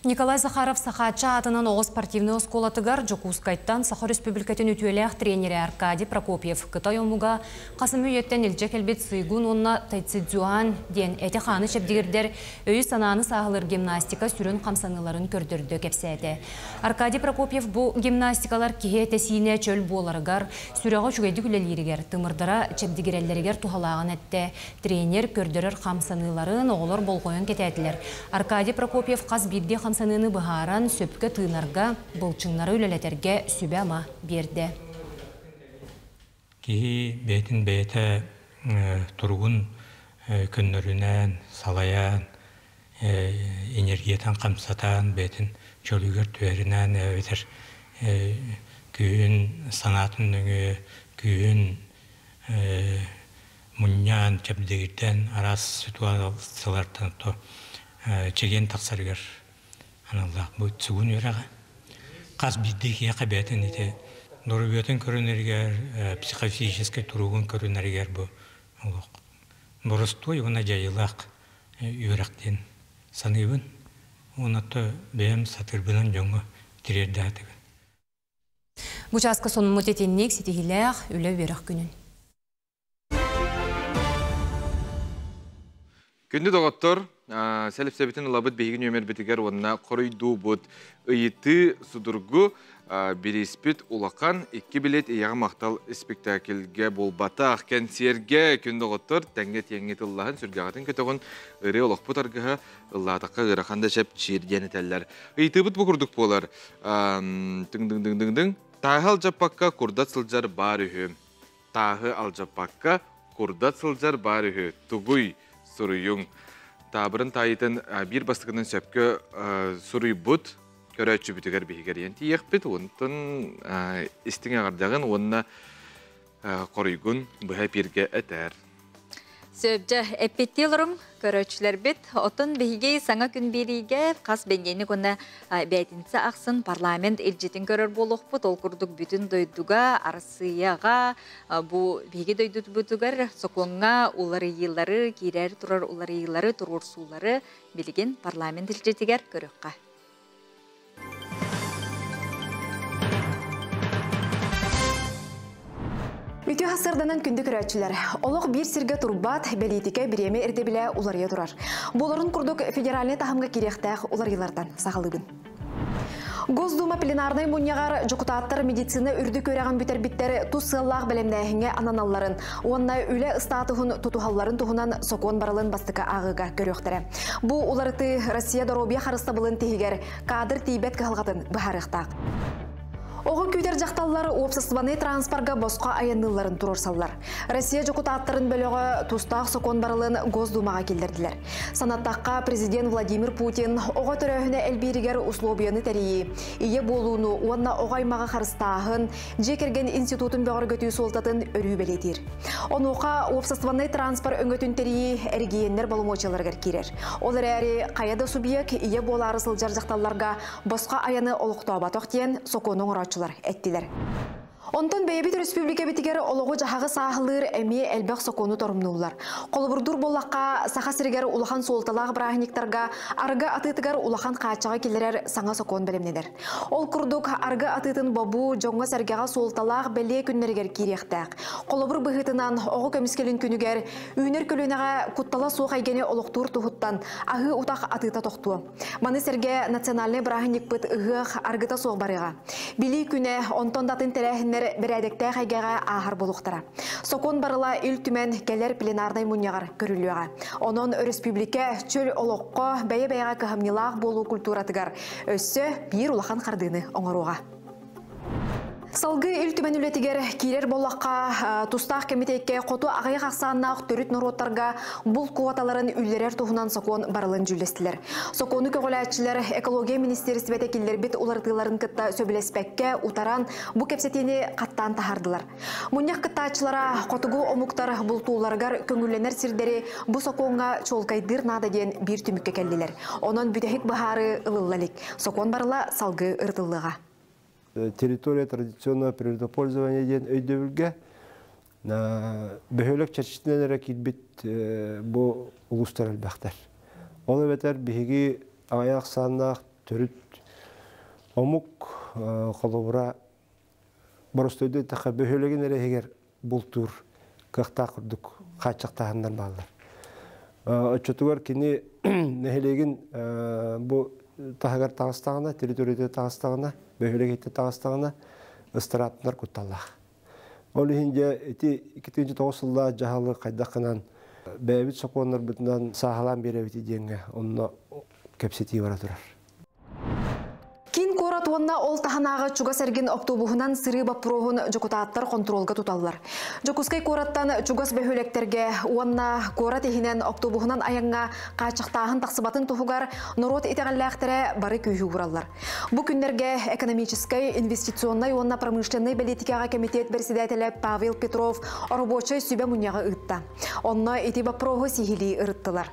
Николай Захаров Сахаачча аатынан оҕо спортивнай оскуолатыгар Дьокуускайтан Саха Өрөспүүбүлүкэтин үтүөлээх тренерэ Аркадий Прокопьев Кытай омуга хас эмэ үйэттэн илдьэ кэлбит Цигун уонна Тайцзюань диэн эти-хааны чэбдигирдэр өйү-санааны сааһылыыр гимнастика сүрүн хамсаныыларын көрдөрдө кэпсээтэ. Аркадий Прокопьев бу гимнастикалар киһи этэ-сиинэ чөл буоларыгар, сүрэҕэ үчүгэйдик үлэлииригэр, тымырдара чэбдигирэллэригэр туһалааҕын эттэ. Тренер көрдөрөр хамсаныыларын оҕолор болҕойон кэтээтилэр. Аркадий Прокопьев хас биирдии хамсаныыны быһааран, сөпкө тыынарга, былчыҥнары үлэлэтэргэ сүбэ-ама биэрдэ. Киһи бэйэтин бэйэтэ туругун көннөрүнэн, салайан, энергиятын хамсатан, бэйэтин чөлүгэр түһэринэн эбэтэр күүһүн санаатын нөҥүө күүһүн мунньаан, чэбдигирдэн араас ситуациялартан то чэгиэн тахсарыгар аналлаах бу сүгүн үөрэҕэ. Хас биирдии киһиэхэ бэйэтин ити доруобуйатын көрүнэригэр, психофизическай туругун көрүнэригэр бу олох боростуой уонна дьайыылаах үөрэх диэн саныыбын. Уонна то бэйэм сатыырбынан дьоҥҥо тириэрдээтибин. Бу чааска сонуммут итинник ситиһилээх үлэ-үөрэх күнүн. Күндү доҕоттор, сэлипсэбитин ылабыт биһиги нүөмэрбитигэр уонна хоруйдуубут ыйытыы судургу бириспит улахан икки билет ийэҕэ махтал спектакльгэ буолбатах кэнсиэргэ күн доҕоттор тэҥҥэ тиэҥҥэ тыллаһын сүргэҕитин көтөҕүн ырыа олохпут аргыһа ыллаатахха ыарахан да чэпчиир диэн этэллэр. Ыйытыыбыт бу курдук буолар. Тыҥ-дыҥ-дыҥ-дыҥ-дыҥ. Тааһы алдьаппакка курдат сылдьар баар үһү. Тааһы алдьаппакка курдат сылдьар баар үһү. Тугуй суруйуҥ. Таабырын таайытын биир бастакынан сөпкө суруйбут көрөөччүбүтүгэр биһигэрийэн тиийиэхпит. Онтон истиҥ эҕэрдэҕин уонна хоруйгун быһа эпииргэ этээр. Сөп дьэ, эппиттии олоруҥ, көрөөччүлэрбит. Оттон биһиги саҥа күн биэриигэ хас бэнидиэнньик уонна бээтинсэ ахсын парламент илдьитин көрөр буолуохпут. Ол курдук бүтүн дойдуга, Арассыыйаҕа, бу биһиги дойдубутугар сокуоҥҥа уларыйыылары, киирэр турар уларыйыылары, туруорсуулары билигин парламент илдьитигэр көрүөххэ. Үтүө хасырданан күндү көрөөччүлэр. Олох биир сиргэ турбат, бэлиитикэ бириэмэ ирдэбилэ уларыйа турар. Буоларын курдук федеральнай таһымга кириэхтээх уларыйыылартан саҕалыыбын. Госдума пленарнай мунньаҕар дьокутааттар медицина үрдүк үөрэҕин бүтэрбиттэр тус сыаллаах бэлэмнээһиҥҥэ ананалларын уонна үлэ ыстаатыһын тутуһалларын туһунан сокуон барылын бастакы ааҕыыга көрүөхтэрэ. Бу уларытыы Россия доруобуйа харыстабылын тиһигэр кадр тиийбэт кыһалҕатын быһаарыахтаах. Оҕо күүтэр дьахталлар уопсастыбаннай транспорга босхо айанныылларын туруорсаллар. Россия дьокутааттарын бөлөҕө тустаах сокуон барылын Госдумаҕа киллэрдилэр. Санаттахха, президент Владимир Путин оҕо төрөөһүнэ элбииригэр услуобуйаны тэрийии, ийэ буолууну уонна оҕо аймаҕы харыстааһын, дьиэ кэргэн институтун бөҕөргөтүү суолтатын өрүү бэлиэтиир. Онуоха уопсастыбаннай транспорт өҥөтүн тэрийии эрэгийиэннэр боломуочуйаларыгар киирэр. Ол эрээри хайа да субъект ийэ буолаары сылдьар дьахталларга босхо айаны олохтооботох диэн сокуону оҥорооччулар эттилэр. Онтон бэйэбит өрөспүүбүлүкэбитигэр олоҕу-дьаһаҕы сааһылыыр эмиэ элбэх сокуону торумнууллар. Холобурдуур буоллахха, Саха сиригэр улахан суолталаах бырааһынньыктарга арыгы атыытыгар улахан хааччаҕы киллэрэр саҥа сокуон бэлэмнэнэр. Ол курдук, арыгы атыытын бобуу дьоҥҥо-сэргэҕэ суолталаах бэлиэ күннэригэр киириэхтээх. Холобур быһыытынан, оҕо көмүскэлин күнүгэр үүнэр көлүөнэҕэ куттала суох эйгэни олохтуур туһуттан аһыы утах атыыта тохтуо. Маны сэргэ национальнай бырааһынньыкпыт ыһыах аргыта суох барыаҕа. Билии күнэ, онтон да атын тэрээһиннэр бэрээдэктээх эйгэҕэ ааһар буолуохтара. Сокуон барыла Ил Түмэн кэлэр пленарнай мунньаҕар көрүллүөҕэ. Онон өрөспүүбүлүкэ чөл олоххо бэйэ-бэйэҕэ кыһамньылаах буолуу культуратыгар өссө биир улахан хардыыны оҥоруоҕа. Салгыы Ил Түмэн үлэтигэр киирэр буоллахха, тустаах кэмитиэккэ хоту аҕыйах ахсааннаах төрүт норуоттарга булт квоталарын үллэрэр туһунан сокуон барылын дьүүллэстилэр. Сокуону көҕүлээччилэр экология министиэристибэтэ киллэрбит уларытыыларын кытта сөбүлэспэккэ утаран, бу кэпсэтиини хаттаан таһаардылар. Мунньах кыттааччылара хотугу омуктар бултуулларыгар көҥүллэнэр сирдэри бу сокуоҥҥа чуолкайдыыр наада диэн биир түмүккэ кэллилэр. Онон бүтэһик быһаарыы ылылла илик. Сокуон барыла салгыы ырытыллыаҕа. Территория традиционного природопользования диэн өйдөбүлгэ бөһүөлэк чэрчитинэн эрэ киирбит бу улуустар элбэхтэр. Ол эбэтэр биһиги аҕыйах ахсааннаах төрүт омук холобура боростуойду эттэххэ бөһүөлэгин эрэ иһигэр бултуур кыахтаах курдук хааччахтааһыннар бааллар. Оччотугар кини нэһилиэгин бу таһыгар таҕыстаҕына, территорията таҕыстаҕына, бөһүөлэк таҕыстаҕына ыстараапнар кутталлаах. Ол иһин дьэ ити 2009 сыллаах дьаһалы хайдах гынан бэйэбит сокуоннарбытынан сааһылаан биэрэбит диэҥҥэ онно кэпсэтии бара турар. Киин куорат уонна ол таһынааҕы чугас эргин оптуобуһунан сырыы боппуруоһун дьокутааттар хонтуруолга туталлар. Дьокуускай куораттан чугас бөһүөлэктэргэ уонна куорат иһинэн оптуобуһунан айаҥҥа хааччахтааһын тахсыбатын туһугар норуот итэҕэллээхтэрэ бары күүһү уураллар. Бу күннэргэ экономическай, инвестиционнай уонна промышленнай бэлиитикэҕэ кэмитиэт бэрэссэдээтэлэ Павел Петров оробуочай сүбэ мунньаҕы ыытта. Онно ити боппуруоһу сиһилии ырыттылар.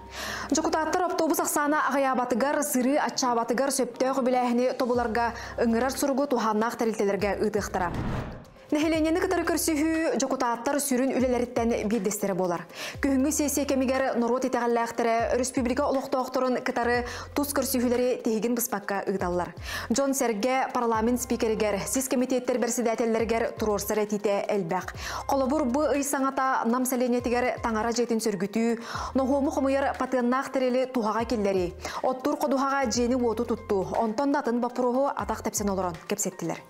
Дьокутааттар автобус ахсаана аҕыйаабатыгар, сырыы аччаабатыгар сөптөөх үбүлээһини тобуларга ыҥырар суругу туһааннаах тэрилтэлэргэ ыытыахтара. Нэһилиэнньэни кытары көрсүһүү дьокутааттар сүрүн үлэлэриттэн биирдэстэрэ буолар. Күһүҥҥү сессия кэмигэр норуот итэҕэллээхтэрэ өрөспүүбүлүкэ олохтоохторун кытары тус көрсүһүүлэри тиһигин быспакка ыыталлар. Дьон-сэргэ парламент спикеригэр, сис кэмитиэттэр бэрэссэдээтэллэригэр туруорсар этиитэ элбэх. Холобур, бу ый саҥата Нам сэлиэнньэтигэр таҥара дьиэтин сөргүтүү, ноһуому хомуйар патыаннаах тэрили туһаҕа киллэрии, оттуур ходуһаҕа дьиэни-уоту туттуу, онтон да атын боппуруоһу атах тэпсэн олорон кэпсэттилэр.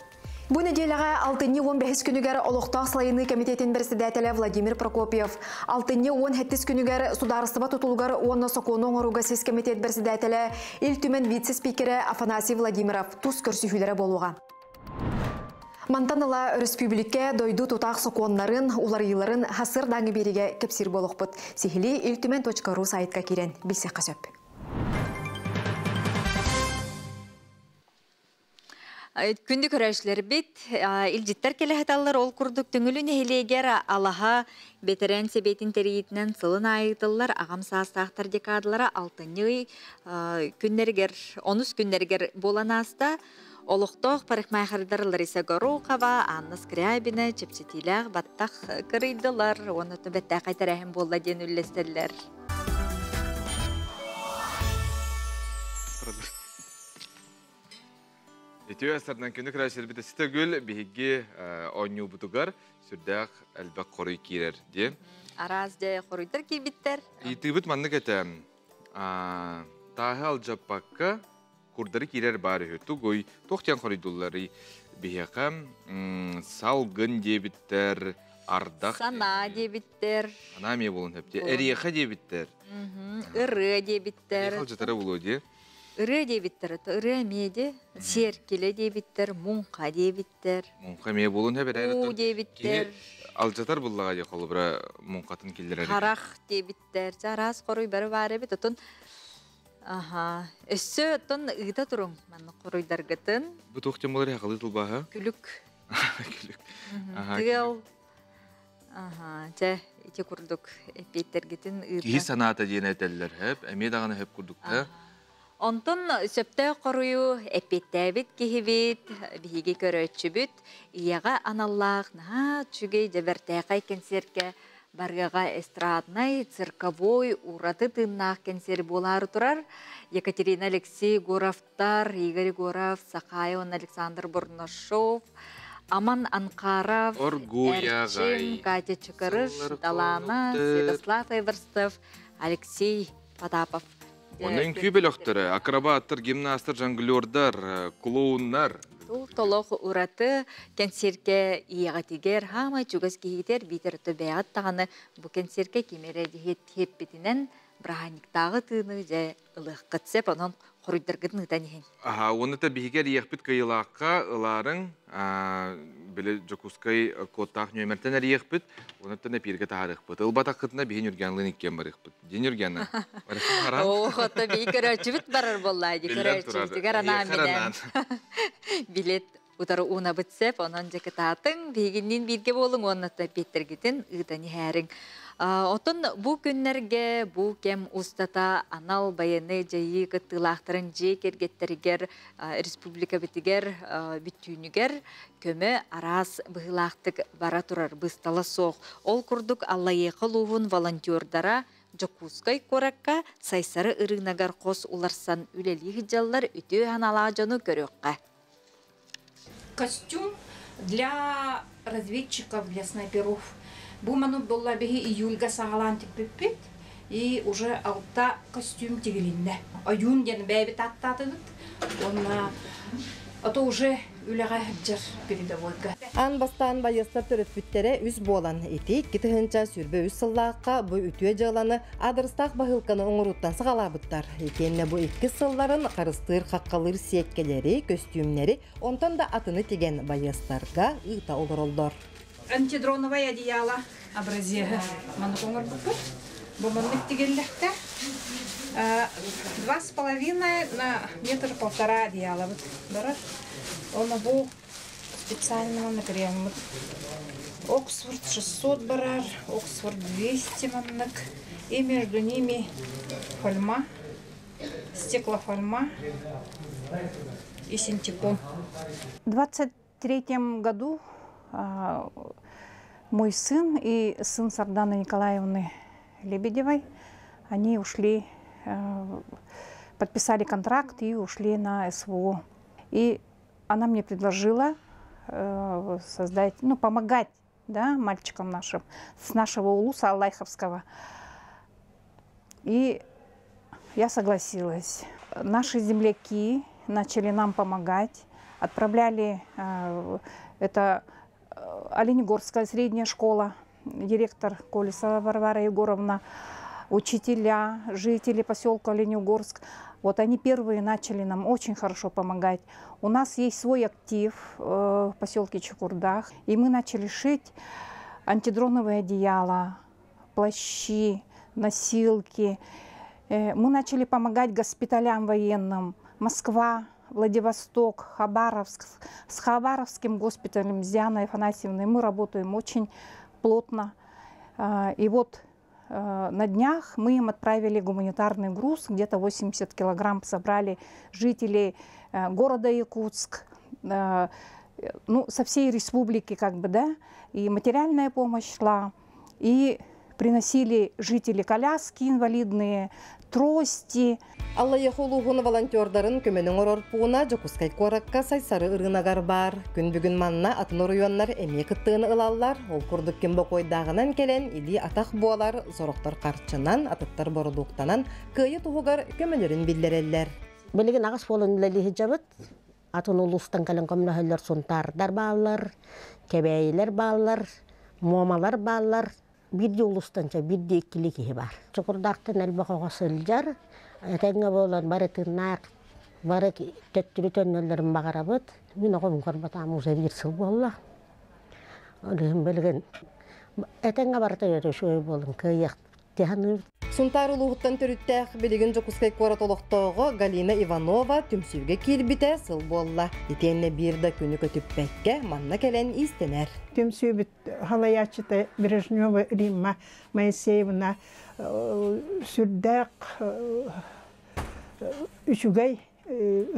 Бу нэдиэлэҕэ алтынньы 15 күнүгэр олохтоох салайыныы кэмитиэтин бэрэссэдээтэлэ Владимир Прокопьев, алтынньы 17 күнүгэр судаарыстыба тутулугар уонна сокуону оҥорууга сис кэмитиэт бэрэссэдээтэлэ Ил Түмэн вице-спикерэ Афанасий Владимиров тус көрсүһүүлэрэ буолуоҕа. Мантан ыла өрөспүүбүлүкэ дойду тутаах сокуоннарын, уларыйыыларын сарсыардааҥҥы биэриигэ кэпсиир буолуохпут. Сиһилии илтүмэн.ру сайтка киирэн билсиэххэ сөп. Күндү көрөөччүлэрбит, илдьиттэр кэлэһэталлар ол курдук Төҥүлү нэһилиэгэр Алаһа бэтэрээн сэбиэтин тэрийиитинэн сылын аайы ыытыллар аҕам саастаахтар декадалара алтынньы ый күннэригэр, онус күннэригэр буолан ааста. Олохтоох парикмахердар Лариса Горохова, Анна Скрябина чэпчэтиилээх баттах кырыйдылар уонна бэттээхэй тэрээһин буолла диэн үллэстэллэр. Үтүө астарынан күнү кыраайсырбыт ситэ гүл биһиги оонньуубутугар сүрдээх элбэх хоруй киирэр диэн. Араас дьэ хоруйдар киирбиттэр. Ыйытыыбыт маннык этэ. Тааһы алдьаппакка курдары киирэр баар үһү. Тугуй, туох диэн хоруйдулларый? Биһиэхэ салгын диэбиттэр, ардах Санаа диэбиттэр. Санаа эмиэ буолуон сөп дии. Эриэхэ диэбиттэр. Ырыа диэбиттэр. Эриэхэ алдьатара буолуо дии. Ырыа диэбиттэр, ырыа эмиэ дии. Сиэркилэ диэбиттэр, муҥха диэбиттэр. Муҥха эмиэ буолуон сөп эрээри. Уу диэбиттэр. Алдьатар буллаҕа дии холобура муҥхатын киллэрэр. Харах диэбиттэр. Чэ араас хоруй бары баар эбит. Отон Аха. Өссө оттон ыыта туруҥ маннык хоруйдаргытын. Бу туох диэн буолар хахалыы тылбааһа? Күлүк. Күлүк. Тыал. Аха. Чэ, ити курдук эппиэттэргитин ыыта. Киһи санаата диэн этэллэр, хөп. Эмиэ даҕаны хөп курдук да. Онтон сөптөөх хоруйу эппиэттээбит киһибит, биһиги көрөөччүбүт, ийэҕэ аналлаах наһаа үчүгэй дьэбэртээхэй кэнсиэркэ барыаҕа эстраднай, цирковой, ураты тыыннаах кэнсиэр буолаары турар. Екатерина Алексей Егоровтар, Игорь Егоров, Сахая уонна Александр Бурнашов, Аман Анкаров, Эрчим, Катя Чыкарыш, Далана, Святослав Эверстов, Алексей Потапов. Онно үҥкүү бөлөхтөрө, акробаттар, гимнастар, жонглердар, клоуннар. Тул толох ураты кэнсиэркэ ийэҕитигэр хаамай чугас киһитэр биитэр төбөҕөт даҕаны бу кэнсиэркэ ким эрэ диһиэппитинэн бырааһынньыктааҕы тыыны дьэ ылыаххыт сөп, онон хоруйдаргытын ыытан иһин. Аха, уонна та биһиги эрийэхпит кыйылаахха ылаарыҥ, били Дьокуускай кодтаах нүөмэртэн эрийэхпит, онуттан эпииргэ таһаарыахпыт. Ылбатаххытына биһи Нүргянлыын иккиэн барыахпыт. Дии Нүргяна? Оо, хото биһи көрөөччүбүт барар буоллаа дии көрөөччүбүтүгэр анаан минээн билет утары уунабыт сеп, онон дьэ кытаатыҥ, биһигинниин бииргэ буолуҥ уонна эппиэттэргитин ыытан иһээриҥ. Оттон бу күннэргэ, бу кэм устата анал байыаннай дьайыы кыттыылаахтарын дьиэ кэргэттэригэр, республикабытыгар бүттүүнүгэр көмө араас быһыылаахтык бара турар быыстала суох. Ол курдук Аллайыаха улууһун волонтердара Дьокуускай куоракка Сайсары ырыынагар хос уларсан үлэлии сылдьаллар үтүө санаалаах дьону көрүөххэ. Костюм для разведчиков, для снайперов. Бу маны буолла биһи июльга саҕалаан тикпиппит и уже алта костюм тигилиннэ. Ойуун диэн бэйэбит ааттаатыбыт. Уонна ото уже үлэҕэ сылдьар передовойга. Аан бастаан байыастар төрөппүттэрэ үс буолан, ити 2023 сыллаахха бу үтүө дьыаланы аадырыстаах баһыылканы оҥорууттан саҕалаабыттар. Итиэннэ бу иккис сылларын харыстыыр хаххалыыр сиэккэлэри, көстүүмнэри, онтон да атыны тигэн байыастарга ыыта олороллор. Антидроновай одеяло образеһы маннык оҥорбуппут. Бу маннык тигиллэхтэ. 2,5 на метр полтора одеялобыт барар. Оны бу специально накрыяммыт. Оксфорд 600 барар, Оксфорд 200 маннык. И между ними фольма, стеклофольма и синтепон. В 23 году мой сын и сын Сарданы Николаевны Лебедевой, они ушли, подписали контракт и ушли на СВО. И она мне предложила создать, ну, помогать, да, мальчикам нашим с нашего улуса Аллайховского. И я согласилась. Наши земляки начали нам помогать, отправляли, это Оленегорская средняя школа, директор Колесова Варвара Егоровна, учителя, жители поселка Оленегорск. Вот они первые начали нам очень хорошо помогать. У нас есть свой актив в поселке Чекурдах, и мы начали шить антидроновые одеяла, плащи, носилки. Мы начали помогать госпиталям военным. Москва, Владивосток, Хабаровск. С Хабаровским госпиталем, с Дианой Афанасьевной мы работаем очень плотно. И вот на днях мы им отправили гуманитарный груз, где-то 80 килограмм собрали жителей города Якутск, ну, со всей республики, как бы, да, и материальная помощь шла, и приносили жители коляски инвалидные, трости. Аллайыаха улууһун волонтердарын көмөнү оҥорор пууна Дьокуускай куоракка Сайсары ырыынагар баар. Күн бүгүн манна атын оройуоннар эмиэ кыттыыны ылаллар. Ол курдук ким бокуойдааҕынан кэлэн илии-атах буолар, сорохтор харчынан, атыттар бородууктанан кыайыы туһугар көмөлөрүн биллэрэллэр. Билигин аҕыс буолан үлэлии сылдьабыт. Атын улуустан кэлэн көмөлөһөллөр Сунтаардар бааллар, Кэбээйилэр бааллар, Муомалар бааллар. Биирдии улуустан чэ биирдии иккилии киһи баар. Чокурдаахтан элбэх оҕо сылдьар. Этэҥҥэ буолан бары тыыннаах, бары төттөрү төннөллөрүн баҕарабыт. Мин оҕом көрбөтөҕүм уже биир сыл буолла. Ол иһин билигин этэҥҥэ барыта үчүгэй буолун кыайыах саныыбыт. Сунтаар улууһуттан төрүттээх билигин Дьокуускай куорат олохтооҕо Галина Иванова түмсүүгэ киирбитэ сыл буолла. Итиэннэ биир да күнү көтүппэккэ манна кэлэн иистэнэр. Түмсүүбүт халайааччыта Брежнева Римма Моисеевна сүрдээх Үчүгэй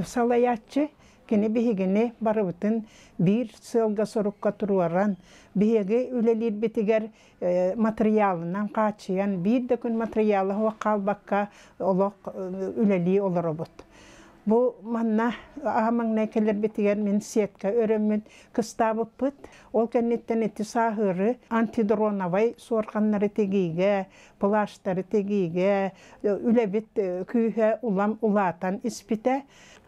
салайааччы, кини биһигини барыбытын биир сыалга-сорукка туруоран, биһиги үлэлиирбитигэр матырыйаалынан хааччыйан, биир да күн матырыйаала суох хаалбакка олох үлэлии олоробут. Бу манна аһа маҥнай кэлэрбитигэр мин сетка өрөммүн кыстаабыппыт. Ол кэнниттэн ити сааһыары антидроновай суорҕаннары тигиигэ, плащтары тигиигэ үлэбит күүһэ улам улаатан испитэ.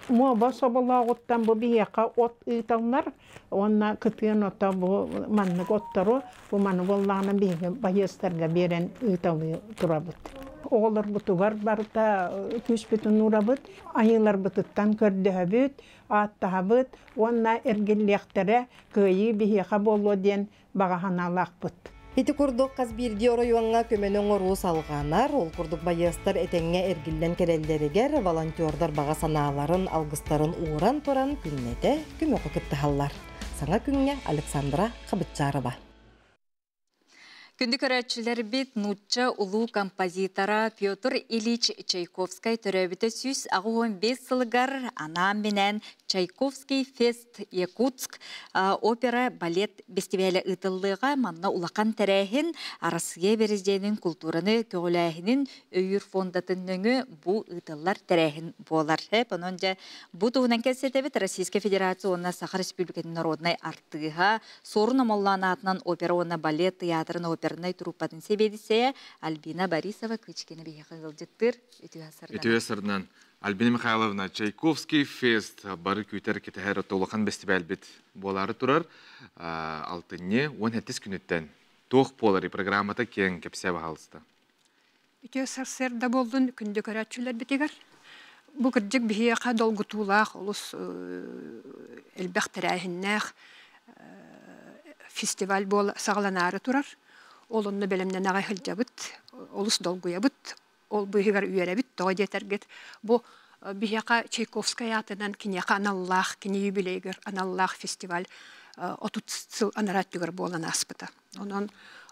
Муоба соболооҕуттан бу биһиэхэ от ыыталлар уонна кытыан ото бу маннык оттору бу маны буоллаҕына биһиги байыастарга биэрэн ыыталыы турабыт. Оҕолорбутугар барыта күүспүтүн уурабыт, айыыларбытыттан көрдөһөбүт, ааттаһабыт уонна эргиллиэхтэрэ, кыайыы биһиэхэ буолуо диэн баҕа санаалаахпыт. Ити курдук хас биирдии оройуоҥҥа көмөнү оҥоруу салҕанар. Ол курдук байыастар этэҥҥэ эргиллэн кэлэллэригэр волонтердар баҕа санааларын, алгыстарын ууран туран күннэтэ көмөҕө кыттыһаллар. Саҥа күҥҥэ Александра Хабытчарова. Күндү көрөөччүлэрбит нуучча улуу композитора Петр Ильич Чайковскай төрөөбүтэ 185 сылыгар анаан-минээн Чайковский фест Якутск опера балет бэстибээлэ ыытыллыаҕа. Манна улахан тэрээһин Арассыыйа Бэрэсидьиэнин култуураны көҕүлээһинин өйүүр фондатын нөҥүө бу ыытыллар тэрээһин буолар. Онон дьэ бу туһунан кэпсэтэбит Российскай Федерация уонна Саха Республикатын народнай артыыһа Суорун Омоллоон аатынан опера уонна балет тыйаатырын опернай труппатын сэбиэдиссэйэ Альбина Борисова Кычкина биһиэхэ ыалдьыттыыр. Үтүө сарынан. Үтүө сарынан. Альбина Михайловна, Чайковский фест бары күүтэр кэтэһэр улахан бэстибээлбит буолаары турар. Алтынньы 17 күнүттэн туох буоларый программата киэҥ кэпсээ баһаалыста. Үтүө сарсыарда буоллун күндү көрөөччүлэрбитигэр. Бу кырдьык биһиэхэ долгутуулаах олус элбэх тэрээһиннээх фестиваль буола саҕаланаары турар. Ол онно бэлэмнэнэ аҕай сылдьабыт, олус долгуйабыт, ол быыһыгар үөрэбит. Тоҕо диэтэргит, бу биһиэхэ Чайковскай аатынан киниэхэ аналлаах, кини юбилейыгар аналлаах фестиваль 30 сыл анараа өттүгэр буолан ааспыта. Онон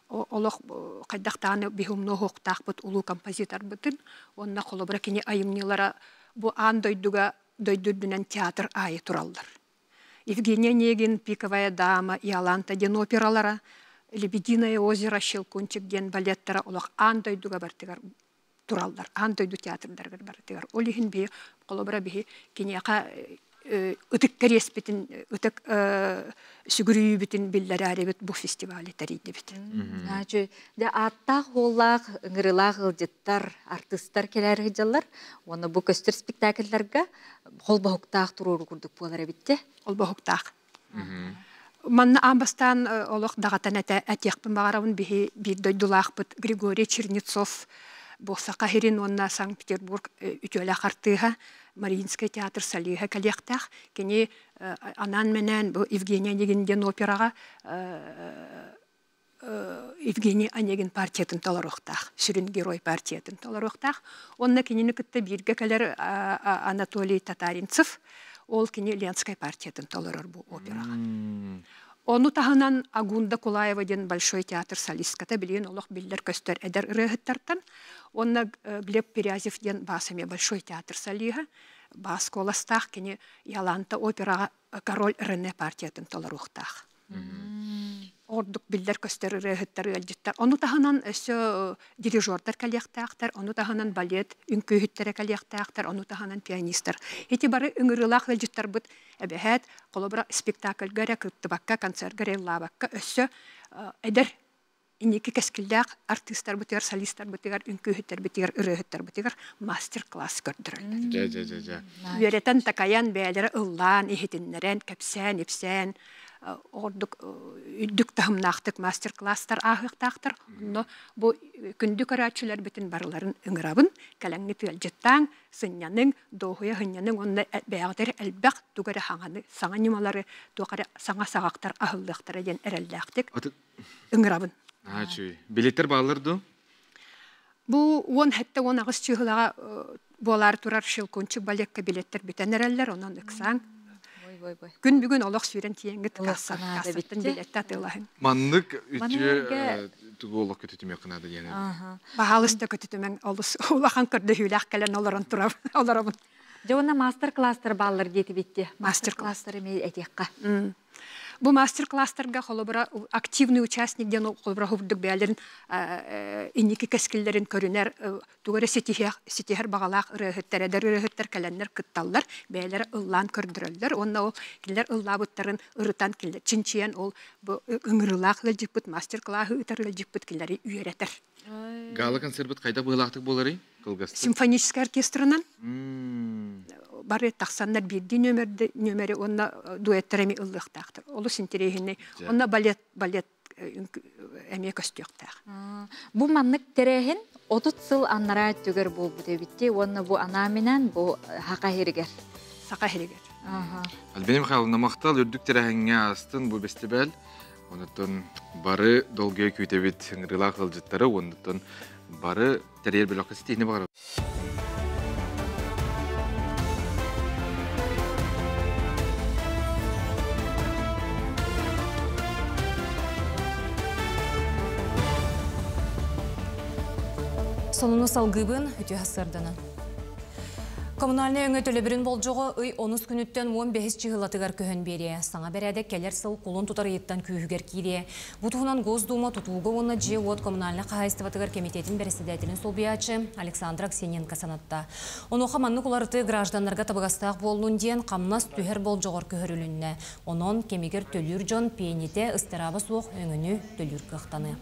олох хайдах даҕаны биһи умнуоһуохтаахпыт улуу композиторбытын уонна холобура кини айымньылара бу аан дойдуга дойду үрдүнэн театр аайы тураллар. Евгения Онегин «Пиковая дама», «Иоланта» диэн опералара, «Лебединое озеро», «Щелкунчик» диэн балеттара олох аан дойдуга бартыгар тураллар, аан дойду театрдарыгар барытыгар. Ол иһин биһи холобура биһи киниэхэ ытык кэриэспитин, ытык сүгүрүйүүбүтүн биллэрээрибит бу фестивали тэрийдибит. Дьэ ааттаах уоллаах, ыҥырыылаах ыалдьыттар, артыыстар кэлээри сылдьаллар. Уонна бу көстөр спектакльларга холбоһуктаах туруору курдук буолар эбит дьэ. Холбоһуктаах. Манна аан бастаан олох даҕатан этэ этиэхпин баҕарабын биһи биир дойдулаахпыт Григорий Чернецов бу Саха сирин уонна Санкт-Петербург үтүөлээх артыыһа Мариинскай театр солиһа кэлиэхтээх. Кини анаан-менээн бу Евгений Онегин диэн операҕа Евгений Онегин партиятын толоруохтаах, сүрүн герой партиятын толоруохтаах. Онно кинини кытта бииргэ кэлэр Анатолий Татаринцев, ол кини Ленскай партиятын толорор бу операҕа. Ону таһынан Агунда Кулаева диэн Большой театр солистката билигин олох биллэр-көстөр эдэр ырыаһыттартан. Уонна Глеб Перязев диэн баас эмиэ Большой театр солиһа, баас куоластаах кини Яланта операҕа король Рене партиятын толоруохтаах. Ордук биллэр-көстөр ырыаһыттар, ыалдьыттар. Ону таһынан өссө дирижердар кэлиэхтээхтэр, ону таһынан балет үҥкүүһүттэрэ кэлиэхтээхтэр, ону таһынан пианистар. Ити бары ыҥырыылаах ыалдьыттарбыт эбэһээт холобура спектакльга эрэ кыттыбакка, концертга эрэ ыллаабакка, өссө эдэр инники кэскиллээх артыыстарбытыгар, солистарбытыгар, үҥкүүһүттэрбитигэр, ырыаһыттарбытыгар мастер-класс көрдөрөллөр. Дьэ, дьэ, дьэ, дьэ. Үөрэтэн, такайан, бэйэлэрэ ыллаан, иһитиннэрэн, кэпсээн, ипсээн, ордук үрдүк таһымнаахтык мастер-класстар ааһыахтаахтар. Онно бу күндү көрөөччүлэрбитин барыларын ыҥырабын. Кэлэҥҥит ыалдьыттааҥ, сынньаныҥ, дуоһуйа сынньаныҥ уонна бэйэҕитигэр элбэх тугу эрэ саҥаны, саҥа ньымалары, туох эрэ саҥа саҕахтар аһыллыахтара диэн эрэллээхтик ыҥырабын. Аачүй. Билеттер бааллар дуу? Бу 17-18 чыһылаҕа буолаар турар Щелкунчик балекка билеттер бүтэн эрэллэр, онон ыксааҥ. Күн бүгүн олох сүүрэн тиийэҥҥит кассаттан билетте атыылаһыҥ. Маннык үтүө тугу олох көтүтүмүөххэ наада диэн. Баһаалыста көтүтүмэҥ олус улахан көрдөһүүлээх кэлэн олорон турабын олоробун. Дьэ уонна мастер-класстар бааллар диэтибитти. Мастер-класстар эмиэ этиэххэ. Бу мастер-класстарга холобура активный участник диэн холобура хубурдук бэйэлэрин инники кэскиллэрин көрүнэр тугу эрэ ситиһэр баҕалаах ырыаһыттар, эдэр ырыаһыттар кэлэннэр кытталлар, бэйэлэрэ ыллаан көрдөрөллөр уонна ол кинилэр ыллаабыттарын ырытан кинилэр чинчийэн ол бу ыҥырыылаах ыалдьыппыт мастер-классы ыытар ыалдьыппыт кинилэри үөрэтэр. Гала-концерпыт хайдах быһыылаахтык буоларый? Кылгастык. Симфоническай оркестрынан бары тахсаннар биирдии нүөмэри уонна дуэттар эмиэ ыллыахтаахтар. Олус интэриэһинэй. Онно балет балет эмиэ көстүөхтээх. Бу маннык тэрээһин 30 сыл аннараа өттүгэр буолбут эбитти уонна бу анааминан бу Саха сиригэр. Саха сиригэр. Альбина Михайловна, махтал үрдүк тэрээһиҥҥэ аастын бу бэстибээл. Онуттан бары долгуйа күүтэбит ыҥырыылаах ыалдьыттары, онуттан бары тэрийэр бөлөххө ситиһини баҕарабыт. Сонуну салгыыбын үтүө сарданан. Коммунальнай өҥө төлөбүрүн болдьоҕо ый онус күнүттэн 15 чыһылатыгар көһөн биэриэ. Саҥа бэрээдэк кэлэр сыл кулун тутар ыйыттан күүһүгэр киириэ. Бу туһунан Госдума тутууга уонна дьиэ-уот коммунальнай хаһаайыстыбатыгар кэмитиэтин бэрэссэдээтэлин солбуйааччы Александра Аксененко санатта. Онуоха маннык уларытыы гражданнарга табыгастаах буоллун диэн хамнас түһэр болдьоҕор көһөрүлүннэ. Онон кэмигэр төлүүр дьон пиэнитэ ыстарааба суох өҥөнү төлүүр кыахтаныа.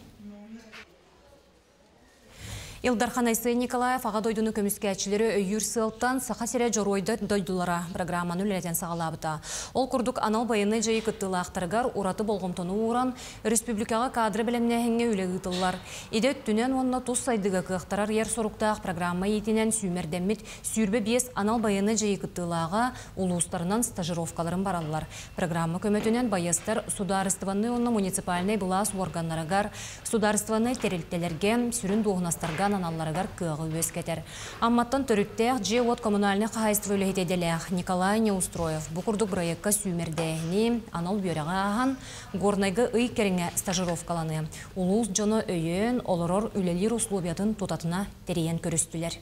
Ил Дархан Айсен Николаев Аҕа дойдуну көмүскээччилэри өйүүр сыалтан Саха сирэ Дьоруойдар дойдулара программаны үлэлэтэн саҕалаабыта. Ол курдук анал байыаннай дьайыы кыттыылаахтарыгар ураты болҕомтону ууран, республикаҕа кадры бэлэмнээһиҥҥэ үлэ ыытыллар. Идэ өттүнэн уонна тус сайдыыга кыахтарар ыйар соруктаах программа иитинэн сүүмэрдэммит 25 анал байыаннай дьайыы кыттыылааҕа улуустарынан стажировкаларын бараллар. Программа көмөтүнэн байыастар судаарыстыбаннай уонна муниципальнай былаас уорганнарыгар, судаарыстыбаннай тэрилтэлэргэ, сүрүн дуоһунастарга ананалларыгар кыаҕы үөскэтэр. Амматтан төрүттээх дьиэ-уот коммунальнай хаһаайыстыба үлэһитэ идэлээх Николай Неустроев бу курдук бырайыакка сүүмэрдээһини анал үөрэҕи ааһан, Горнайга ый кэриҥэ стажировкаланыа. Улуус дьоно өйөөн, олорор, үлэлиир условиятын тутатына тэрийэн көрүстүлэр.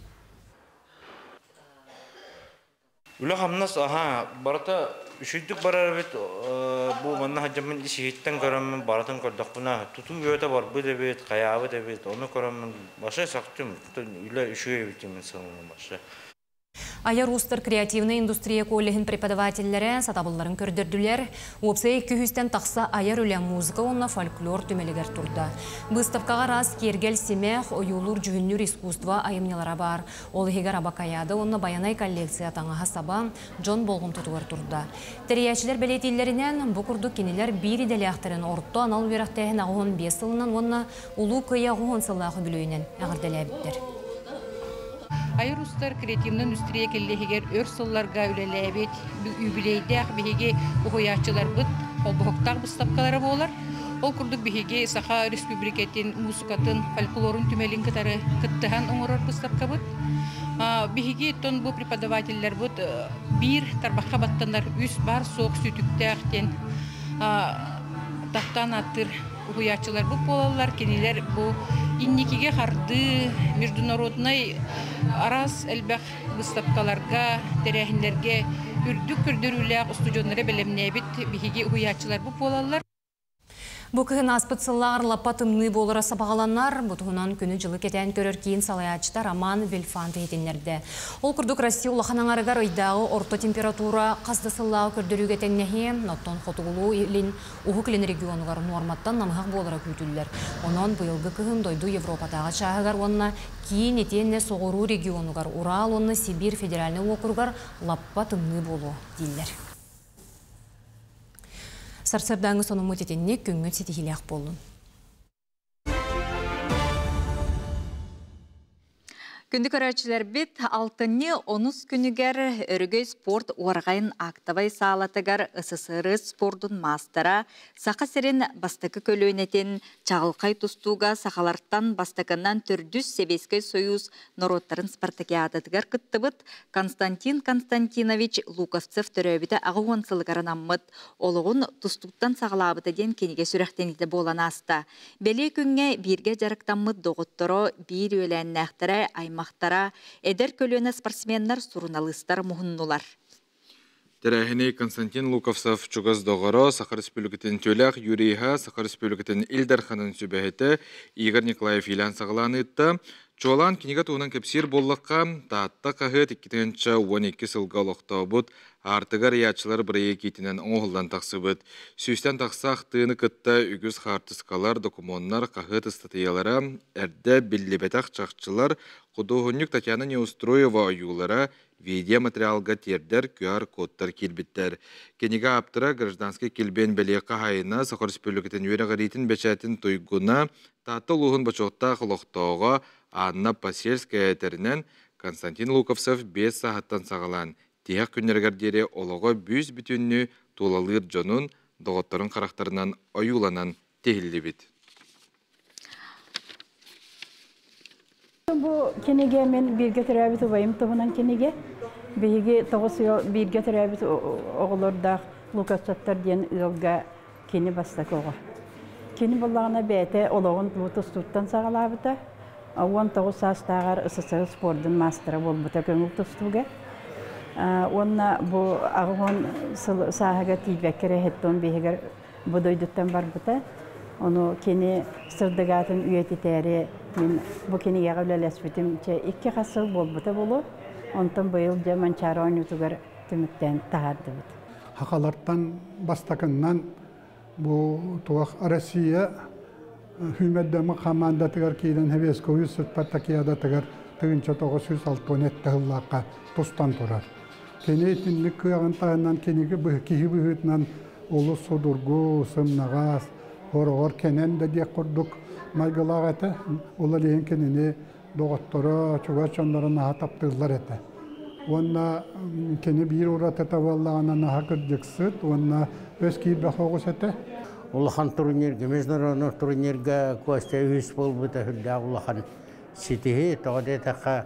Үлэ-хамнас аһаа барыта үчүгдүк барар эбит бу манна сылдьаммын ис-иһиттэн көрөммүн барытын көрдөхпүнэ тутуу үөтэ барбыт эбит хайаабыт эбит ону көрөммүн вообще сөхтүм үлэ үчүгэй эбит диэммин сыаналыым вообще. Айар уустар креативнай индустрия коллеһын преподавателлэрэ сатабылларын көрдөрдүлэр. Уопсай 200-тэн тахса айар үлэ музыка уонна фольклор түмэлигэр турда. Быыстапкаҕа араас киэргэл симэх, ойуулуур-дьүһүннүүр искусство айымньылара баар. Ол иһигэр Абакаяда уонна Байанай коллекция таҥаһа-саба дьон болҕомтотугар турда. Тэрийээччилэр бэлиэтииллэринэн, бу курдук кинилэр биир идэлээхтэрин орто анал үөрэхтээһин 85 сылынан уонна Улуу Кыайыы 80 сыллаах үбүлүөйүнэн эҕэрдэлээбиттэр. Айар устар креативнай индустрия кэллиэһигэр өр сылларга үлэлээбит юбилейдээх биһиги уһуйааччыларбыт холбоһуктаах быыстапкалара буолар. Ол курдук биһиги Саха Өрөспүүбүлүкэтин муусукатын, фольклорун түмэлин кытары кыттыһан оҥорор быыстапкабыт. Биһиги оттон бу преподавателлэрбит биир тарбахха баттанар үс баар суох сүтүктээх диэн таптаан ааттыыр уһуйааччыларбыт буолаллар. Кинилэр бу инникигэ хардыы, международнай араас элбэх быыстапкаларга, тэрээһиннэргэ үрдүк көрдөрүүлээх устудьуоннары бэлэмнээбит биһиги уһуйааччыларбыт буолаллар. Бу кыһын ааспыт сыллааҕар лаппа тымныы буолара сабаҕаланар. Бу туһунан күнү-дьылы кэтээн көрөр киин салайааччыта Роман Вильфант иһитиннэрдэ. Ол курдук Россия улахан аҥарыгар ыйдааҕы орто температура хас да сыллааҕы көрдөрүүгэ тэҥнэһиэ, оттон хотугулуу-илин Уһук Илин регионугар нуорматтан намыһах буолара күүтүллэр. Онон быйылгы кыһын дойду Европатааҕы чааһыгар уонна киин итиэннэ соҕуруу регионугар Урал уонна Сибиир федеральнай уокуругар лаппа тымныы буолуо дииллэр. Сарсыардааҥҥы сонуммут итинник күҥҥүт ситиһиилээх буоллун. Күндү көрөөччүлэрбит, алтынньы онус күнүгэр Өрөгөй спорт уораҕайын актовай саалатыгар СССР спордун маастара, Саха сирин бастакы көлүөнэтин чаҕылхай тустууга сахалартан бастакынан төрдүс Сэбиэскэй Союз норуоттарын спартакиадатыгар кыттыбыт Константин Константинович Луковцев төрөөбүтэ 80 сылыгар анаммыт Олоҕун тустууттан саҕалаабыта диэн кинигэ сүрэхтэниитэ буолан ааста. Бэлиэ күҥҥэ бииргэ дьарыктаммыт доҕотторо, биир үөлээннээхтэрэ, аймахтара, эдэр көлүөнэ спортсменнар, суруналыыстар муһуннулар. Тэрээһини Константин Луковцев чугас доҕоро, Саха Республикатын Төлөх юриһа, Саха Республикатын Ил Дарханын сүбэһитэ Игорь Николаев иилээн саҕалаан ыытта. Чуолаан кинигэ туһунан кэпсиир буоллахха, Таатта хаһыат 2012 сылга олохтообут Аартыгар ыйааччылар бырайыак иитинэн оҥоһуллан тахсыбыт. Сүүстэн тахса ахтыыны кытта үгүс хаартыскалар, докумуоннар, хаһыат ыстатыйалара, эрдэ биллибэтэх чахчылар, худуоһунньук Татьяна Неустроева ойуулара видеоматериалга тиэрдэр QR-кодтар киирбиттэр. Кинигэ ааптара гражданскай килбиэн бэлиэ хаһаайына, Саха Республикатын үөрэҕириитин бэчээтин туйгуна, Таатта улууһун бочуоттаах олохтооҕо Анна Посельская этэринэн, Константин Луковцев 5 сааһыттан саҕалаан тиһэх күннэригэр диэри олоҕо бүүс-бүтүннүү тулалыыр дьонун, доҕотторун харахтарынан ойууланан тиһиллибит. Бу кинигэ мин бииргэ төрөөбүт убайым туһунан кинигэ. Биһиги тоҕус бииргэ төрөөбүт оҕолордоох Лукасовтар диэн ыалга кини бастакы оҕо. Кини буоллаҕына бэйэтэ олоҕун бу тустууттан саҕалаабыта. 19 саастааҕар СССР спордун маастара буолбута көҥүл тустууга. Уонна бу 80 сыл сааһыгар тиийбэккэ эрэ хеттон биһигэр бу дойдуттан барбыта. Ону кини сырдык аатын үйэтитээри мин бу кинигэҕэ үлэлэспитим чэ икки хас сыл буолбута буолуо. Онтон быйыл дьэ Манчаары оонньуутугар түмүктээн таһаардыбыт. Хахалартан бастакыннан бу туох Россия Сүүмэрдэммит хамаандатыгар киирэн Советскай Спартакиадатыгар 1967 сыллаахха тустан турар. Кини итинник кыаҕын таһынан киниги киһи быһыытынан олус судургу, сымнаҕас, хороҕор кэнэн да диэх курдук майгылаах этэ. Ол иһин кинини доҕотторо, чугас дьонноро наһаа таптыыллар этэ. Уонна кини биир уратыта буоллаҕына наһаа кырдьыксыт уонна өс киирбэх оҕус этэ. Улахан турнирга, международный турнирга Костя үһүс буолбута сүрдээх улахан ситиһии. Тоҕо диэтэххэ,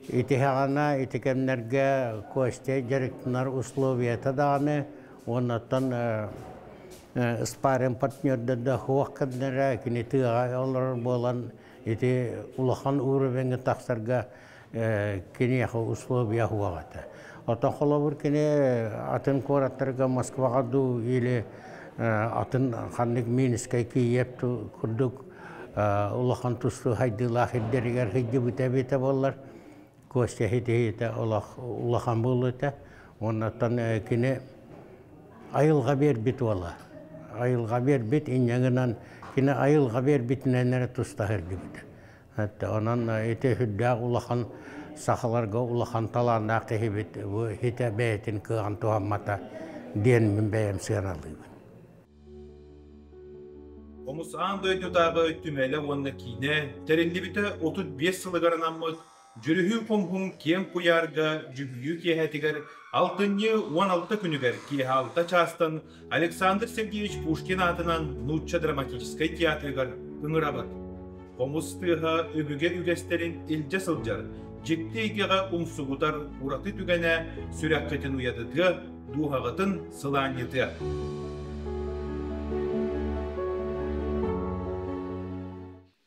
ити ити кэмнэргэ Костя дьарыктанар условията даҕаны уоннаттан спарринг партнердар да суох кэмнэрэ кини тыаҕа олорор буолан ити улахан уровеньҥа тахсарга киниэхэ условия суох этэ. Оттон холобур кини атын куораттарга Москваҕа дуу или атын ханнык Минскай, Киев курдук улахан тустуу хайдыылаах ирдэригэр сылдьыбыта эбитэ буоллар, Костя ситиһиитэ улахан буолуо этэ. Оннуттан кини айылҕа биэрбит уола. Айылҕа биэрбит инньэ гынан кини айылҕа биэрбитинэн эрэ туста сылдьыбыта. Онон ити сүрдээх улахан сахаларга улахан талааннаах киһибит бу хитэ бэйэтин кыаҕын туһаммата диэн мин бэйэм сыаналыыбын. Хомус аан дойдутааҕы түмэлэ уонна киинэ тэриллибитэ 35 сылыгар анаммыт Дьүрүһүү хомуһун киэҥ куйаарга дьүһүйүү киэһэтигэр алтынньы 16 күнүгэр киэһэ алта чаастан Александр Сергеевич Пушкин аатынан Нуучча драматическай театрыгар ыҥырабыт. Хомус тыаһа өбүгэ үгэстэрин илдьэ сылдьар, дьикти эйгэҕэ умсугутар ураты түгэнэ сүрэххитин уйадытыа, дууһаҕытын сылаанньытыа.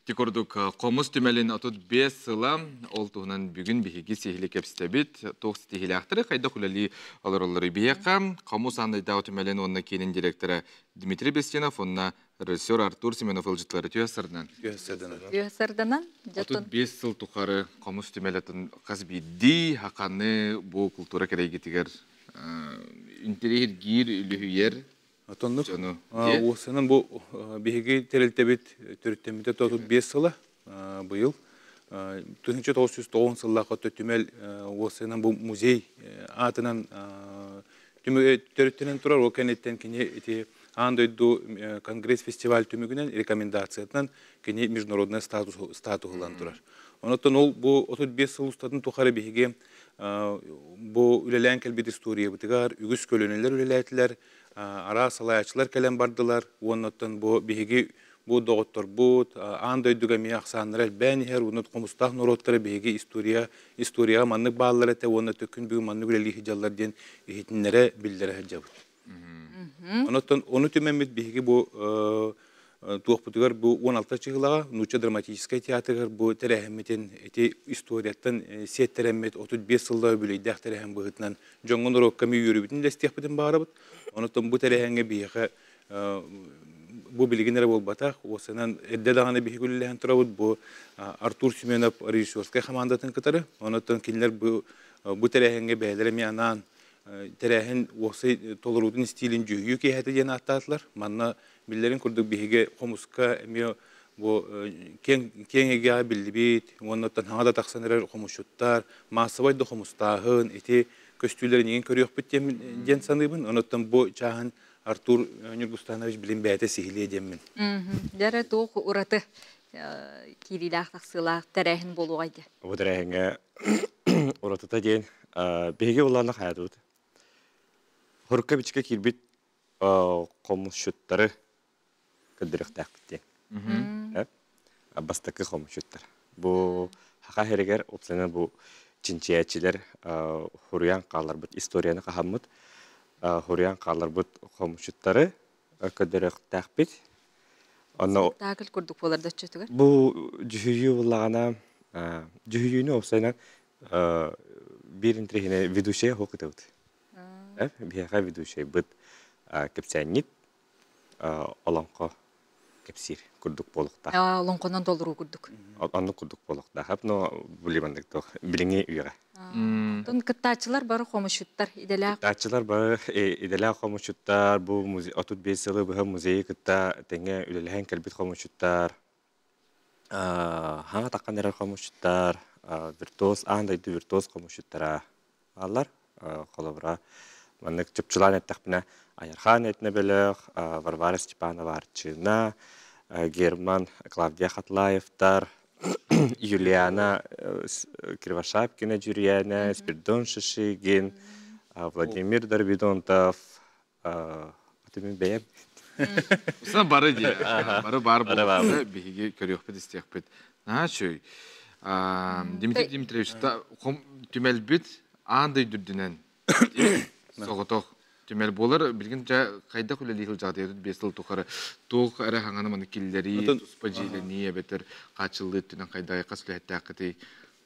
Ити курдук хомус түмэлин 35 сыла ол туһунан бүгүн биһиги сиһили кэпсэтэбит. Туох ситиһиилээхтэри хайдах үлэлии олороллору биһиэхэ хомус аан дойдутааҕы түмэлин уонна киинин директора Дмитрий Бестинов уонна режиссер Артур Семенов ыалдьыттары түө сырынан. Түө сырданан. 35 сыл тухары хомус түмэлэтин хас биирдии хаканы бу культура кэрэйгитигэр интэриэһиргиир, үлүһүйэр Отоннук уосанан бу биһиги тэрилтэбит төрүттэммитэ 35 сыла быйыл 1909 сыллаахха түмэл уосанан бу музей аатынан төрүттэнэн турар. Ол кэнниттэн кини ити аан дойду конгресс фестиваль түмүгүнэн рекомендациятынан кини международный статус ылан турар. Онотон ол бу 35 сыл устатын тухары биһиги бу үлэлээн кэлбит историябытыгар үгүс көлүөнэлэр үлэлээтилэр, араас салайааччылар кэлэн бардылар. Уоннаттан бу биһиги бу доҕотторбут аан дойдуга эмиэ ахсааннара элбээн иһэр, уонна хомустаах норуоттара биһиги история историяҕа маннык бааллар этэ уонна төккүн бүгүн маннык үлэлии сылдьаллар диэн иһитиннэрэ биллэрэ сылдьабыт. Онон ону түмэммит биһиги бу туохпутугар бу 16 чыһылаҕа Нуучча драматическай театрыгар бу тэрээһиммитин ити историяттан сиэттэрэммит 35 сыллаах үбүлүөйдээх тэрээһин быһыытынан дьоҥҥо норуокка эмиэ үөрүүбүтүн үллэстиэхпитин баҕарабыт. Онон бу тэрээһиҥҥэ биһиэхэ бу билигин эрэ буолбатах, уопсайынан эрдэ даҕаны биһиги үлэлэһэн турабыт бу Артур Семенов режиссерскай хамаандатын кытары. Онон кинилэр бу бу тэрээһиҥҥэ бэйэлэрэ эмиэ анаан тэрээһин уопсай толоруутун истиилин дьүһүйүү киэһэтэ диэн ааттаатылар. Манна биллэрин курдук биһиги хомуска эмиэ бу киэҥ киэҥ эйгэҕэ биллибит уонна хаҥа да тахсан эрэр хомусчуттар, маассабай да хомустааһын ити көстүүлэрин иҥин көрүөхпүт диэн саныыбын. Онуттан бу чааһын Артур Ньургустанович билин бэйэтэ сиһилиэ диэммин. Дьэрэ туох ураты киириилээх тахсыылаах тэрээһин буолуоҕай диэ? Бу тэрээһиҥҥэ уратыта диэн биһиги улаана хаятыбыт. Хурукка бичикэ киирбит хомусчуттары көрдөрүөхтээхпит диэн. Бастакы хомусчуттар. Бу хаха хэригэр упсана бу чинчийээччилэр хуруйан хаалларбыт историяны хаһаммыт хуруйан хаалларбыт хомусчуттары көрдөрүөхтээхпит. Онно Спектакль курдук буолар да өччөтүгэр. Бу дьүһүйүү буллаҕына дьүһүйүүнү уопсайынан биир интирихине ведущая хокытыбыт. Биһиэхэ ведущайбыт кэпсээнньит олоҥхо кэпсиир курдук буолуохтаах. Олоҥхонон толоруу курдук. Оннук курдук буолуохтаах. Но билимандык туох билиҥи үйэҕэ. Тон кыттааччылар бары хомусчуттар идэлээх. Кыттааччылар бары идэлээх хомусчуттар, бу музей 35 сылы быһа музейы кытта тэҥҥэ үлэлэһэн кэлбит хомусчуттар, хаҥа таххан эрэр хомусчуттар, виртуоз аан дойду виртуоз хомусчуттара бааллар. Холобура, маннык чопчулаан эттэхпинэ, Айархан Этнэ бөлөх, Варвара Степанова Арчына, Герман Клавдия Хатлаевтар, Юлиана Кривошапкина Дьүрүйээнэ, Спиридон Шишигин, Владимир Дорбидонтов, атымын бэйэм. Уса бары дии. Бары бар буолуохта биһиги көрүөхпүт истиэхпит. Наһаа үчүгэй. Дмитрий Дмитриевич, түмэлбит аан дойду үрдүнэн соҕотох түмэл буолар. Билигин дьэ хайдах үлэлии сылдьаҕытый 5 сыл тухары туох эрэ хаҥаны маны киллэрии, туспа дьиэлэнии эбэтэр хааччыллыы өттүнэн хайдах хас үлэһиттээххитий?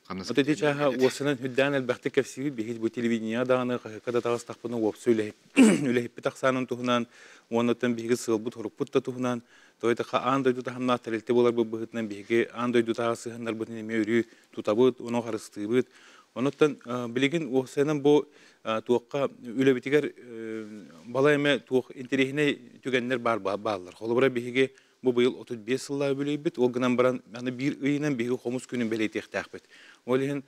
Вот эти чааһа уосанан үрдээн элбэхтик кэпсиибит биһи бу телевидение даҕаны хаһыакка да таҕыстахпына уопсу үлэһиппит ахсаанын туһунан уоннаттан биһиги сыалбыт хорукпут да туһунан той таха аан дойду таһымнаах тэрилтэ буоларбыт быһыытынан биһиги аан дойдутааҕы сыһыаннарбытын эмиэ өрүү тутабыт, ону харыстыыбыт. Онуттан билигин уопсайынан бу туохха үлэбитигэр балай эмэ туох интэриэһинэй түгэннэр баар бааллар. Холобура биһиги бу быйыл 35 сыллаах үбүлүөйбүт, ол гынан баран аны биир ыйынан биһиги хомус күнүн бэлиэтиэхтээхпит. Ол иһин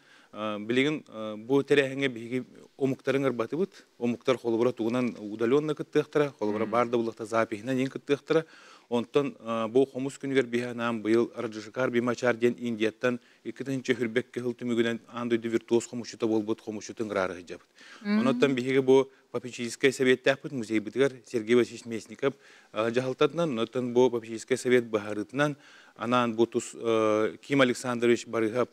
билигин бу тэрээһиҥҥэ биһиги омуктарын ырбатыбыт. Омуктар холобура тугунан удаленно кыттыахтара, холобура баар да буллахта запиһынан иин кыттыахтара. Онтон бу хомус күнүгэр биһи анаан быйыл Раджашикар Бимачар диэн Индияттан 2022 сыл түмүгүнэн аан дойду виртуоз хомусчута буолбут хомусчутун ыраары сылдьабыт. Онон биһиги бу попечительскай советтаахпыт музейбытыгар Сергей Васильевич Местников дьаһалтатынан, онон бу попечительскай совет быһаарыытынан анаан бу тус Ким Александрович Барыһап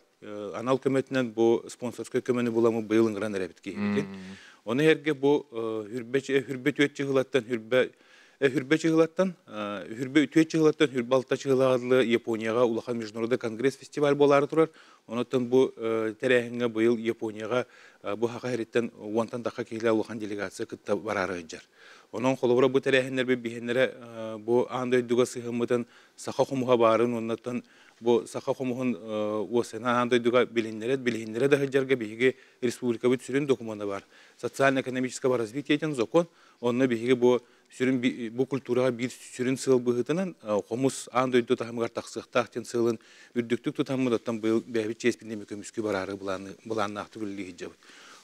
анал көмөтүнэн бу спонсорскай көмөнү буламы быйыл ыҥыран эрэбит киһибитин. Ону эргэ бу хүрбэ түөт чыһылаттан хүрбэ хүрбэ чыһылаттан хүрбэ үтүө чыһылаттан хүрбэ алта чыһылаҕадлы Японияҕа улахан международный конгресс фестиваль буолаары турар. Онуттан бу тэрээһиҥҥэ быйыл Японияҕа бу хаха хэриттэн уонтан тахха киһилээх улахан делегация кытта бараары сылдьар. Онон холобура бу тэрээһиннэрбит биһиэннэрэ бу аан дойдуга сыһыаммытын саха хомуһа баарын уоннаттан бу саха хомуһун уосана аан дойдуга билиннэрэ билиһиннэрэ да сылдьарга биһиги республикабыт сүрүн докумуона бар. Социально-экономического развития диэн закон. Онно биһиги бу сүрүн бу культураҕа биир сүрүн сыал быһыытынан хомус аан дойду таһымыгар тахсыахтаах диэн сыалын үрдүктүк тутаммыт, оттон быйыл бэйэбит чиэспин эми көмүскүү бараары былааннаахтык үлэлии сылдьабыт.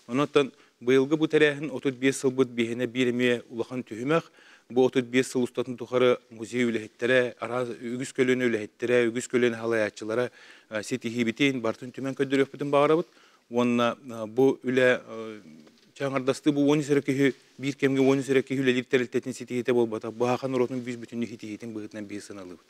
Онон быйылгы бу тэрээһин 35 сылбыт биһиэнэ биир эмиэ улахан түһүмэх. Бу 35 сыл устатын тухары музей үлэһиттэрэ, араас үгүс көлүөнэ үлэһиттэрэ, үгүс көлүөнэ халайааччылара ситиһиибитин барытын түмэн көрдөрүөхпүтүн баҕарабыт. Уонна бу үлэ чаҥардастыы бу 13 эрэ киһи биир кэмҥэ 13 эрэ киһи үлэлиир тэрилтэтин ситиһиитэ буолбатах. Бу Хахан норуотун бүүс бүтүннүү ситиһиитин быһыытынан биһи сыаналыыбыт.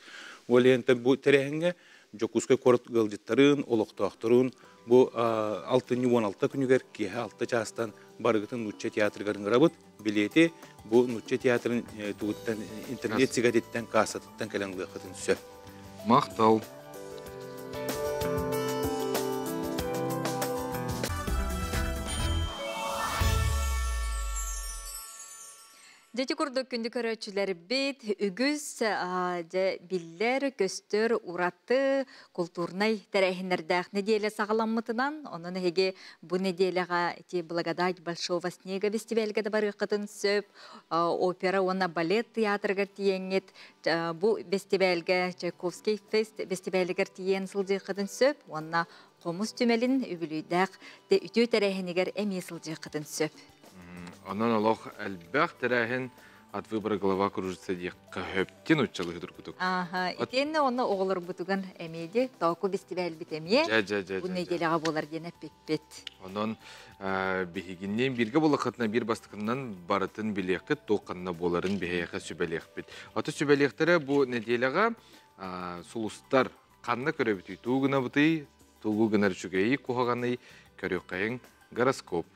Ол иһин бу тэрээһиҥҥэ Дьокуускай куорат ыалдьыттарын, олохтоохторун бу алтынньы 16 күнүгэр киэһэ 6 чаастан барыгытын Нуучча театрыгар ыҥырабыт. Билиэти бу Нуучча театрын тугуттан интернет сигэтиттэн, кассатыттан кэлэн ылыаххытын сөп. Махтал. Дьэ курдук күндү көрөөччүлэрбит үгүс дьэ биллэр, көстөр ураты култуурнай тэрээһиннэрдээх нэдиэлэ саҕаламмытынан, онон эһиги бу нэдиэлэҕэ ити «Благодать большого снега» фестивальга да барыаххытын сөп, опера уонна балет театрыгар тиийэҥҥит бу фестивальга Чайковский фест фестивалигар тиийэн сылдьыаххытын сөп уонна хомус түмэлин үбүлүйдээх үтүө тэрээһинигэр эмиэ сылдьыаххытын сөп. Онон олох элбэх тэрээһин от выбора голова кружится диэххэ хөптин уччалыһы тургутук. Аха, итиэннэ онно оҕолорбутуган эмиэди тооку фестивальбит эмиэ бу неделяҕа буолар диэн эппиппит. Онон биһигинниин бииргэ буоллаххытына биир бастакынан барытын билиэххит, туох ханна буоларын биһиэхэ сүбэлиэхпит. Аты сүбэлиэхтэрэ бу неделяҕа сулустар ханна көрөбүтүй, тугу гынабытый, тугу гынар үчүгэйи, куһаҕаный, көрүөххэйиҥ гороскоп.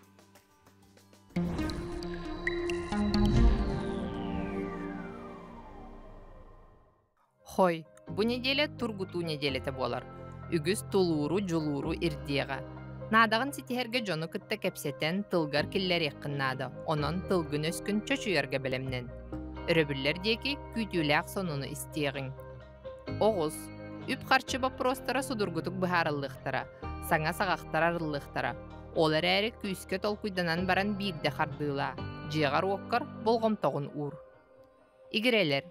Хой, бу неделя тургутуу неделята буолар. Үгүс тулууру, дьулууру ирдиэҕэ. Наадаҕын ситиһэргэ дьону кытта кэпсэтэн, тылгар киллэриэххин наада, онон тылгын-өскүн чочуйарга бэлэмнэн. Өрөбүллэр диэки күүтүүлээх сонуну истиэҕиҥ. Оҕус, үп-харчы боппуруостара судургутук быһаарыллыахтара, саҥа саҕахтар арыллыахтара. Ол эрээри күүскэ толкуйданан баран биирдэ хардыылаа, дьиэҕэр-уоккар болҕомтоҕун уур. Игирэлэр,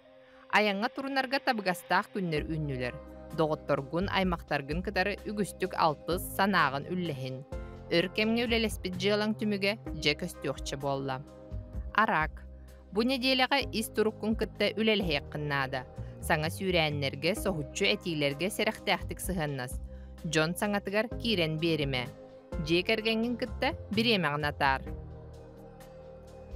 айаҥҥа турунарга табыгастаах күннэр үүннүлэр. Доҕотторгун, аймахтаргын кытары үгүстүк алтыс, санааҕын үллэһин. Өр кэмҥэ үлэлэспит дьыалаҥ түмүгэ дьэ көстүөхчэ буолла. Араак. Бу нэдиэлэҕэ ис туруккун кытта үлэлэһиэххин наада. Саҥа сүүрээннэргэ, соһуччу этиилэргэ сэрэхтээхтик сыһыаннас. Дьон саҥатыгар киирэн биэримэ. Дьиэ кэргэҥҥин кытта бириэмэҕин атаар.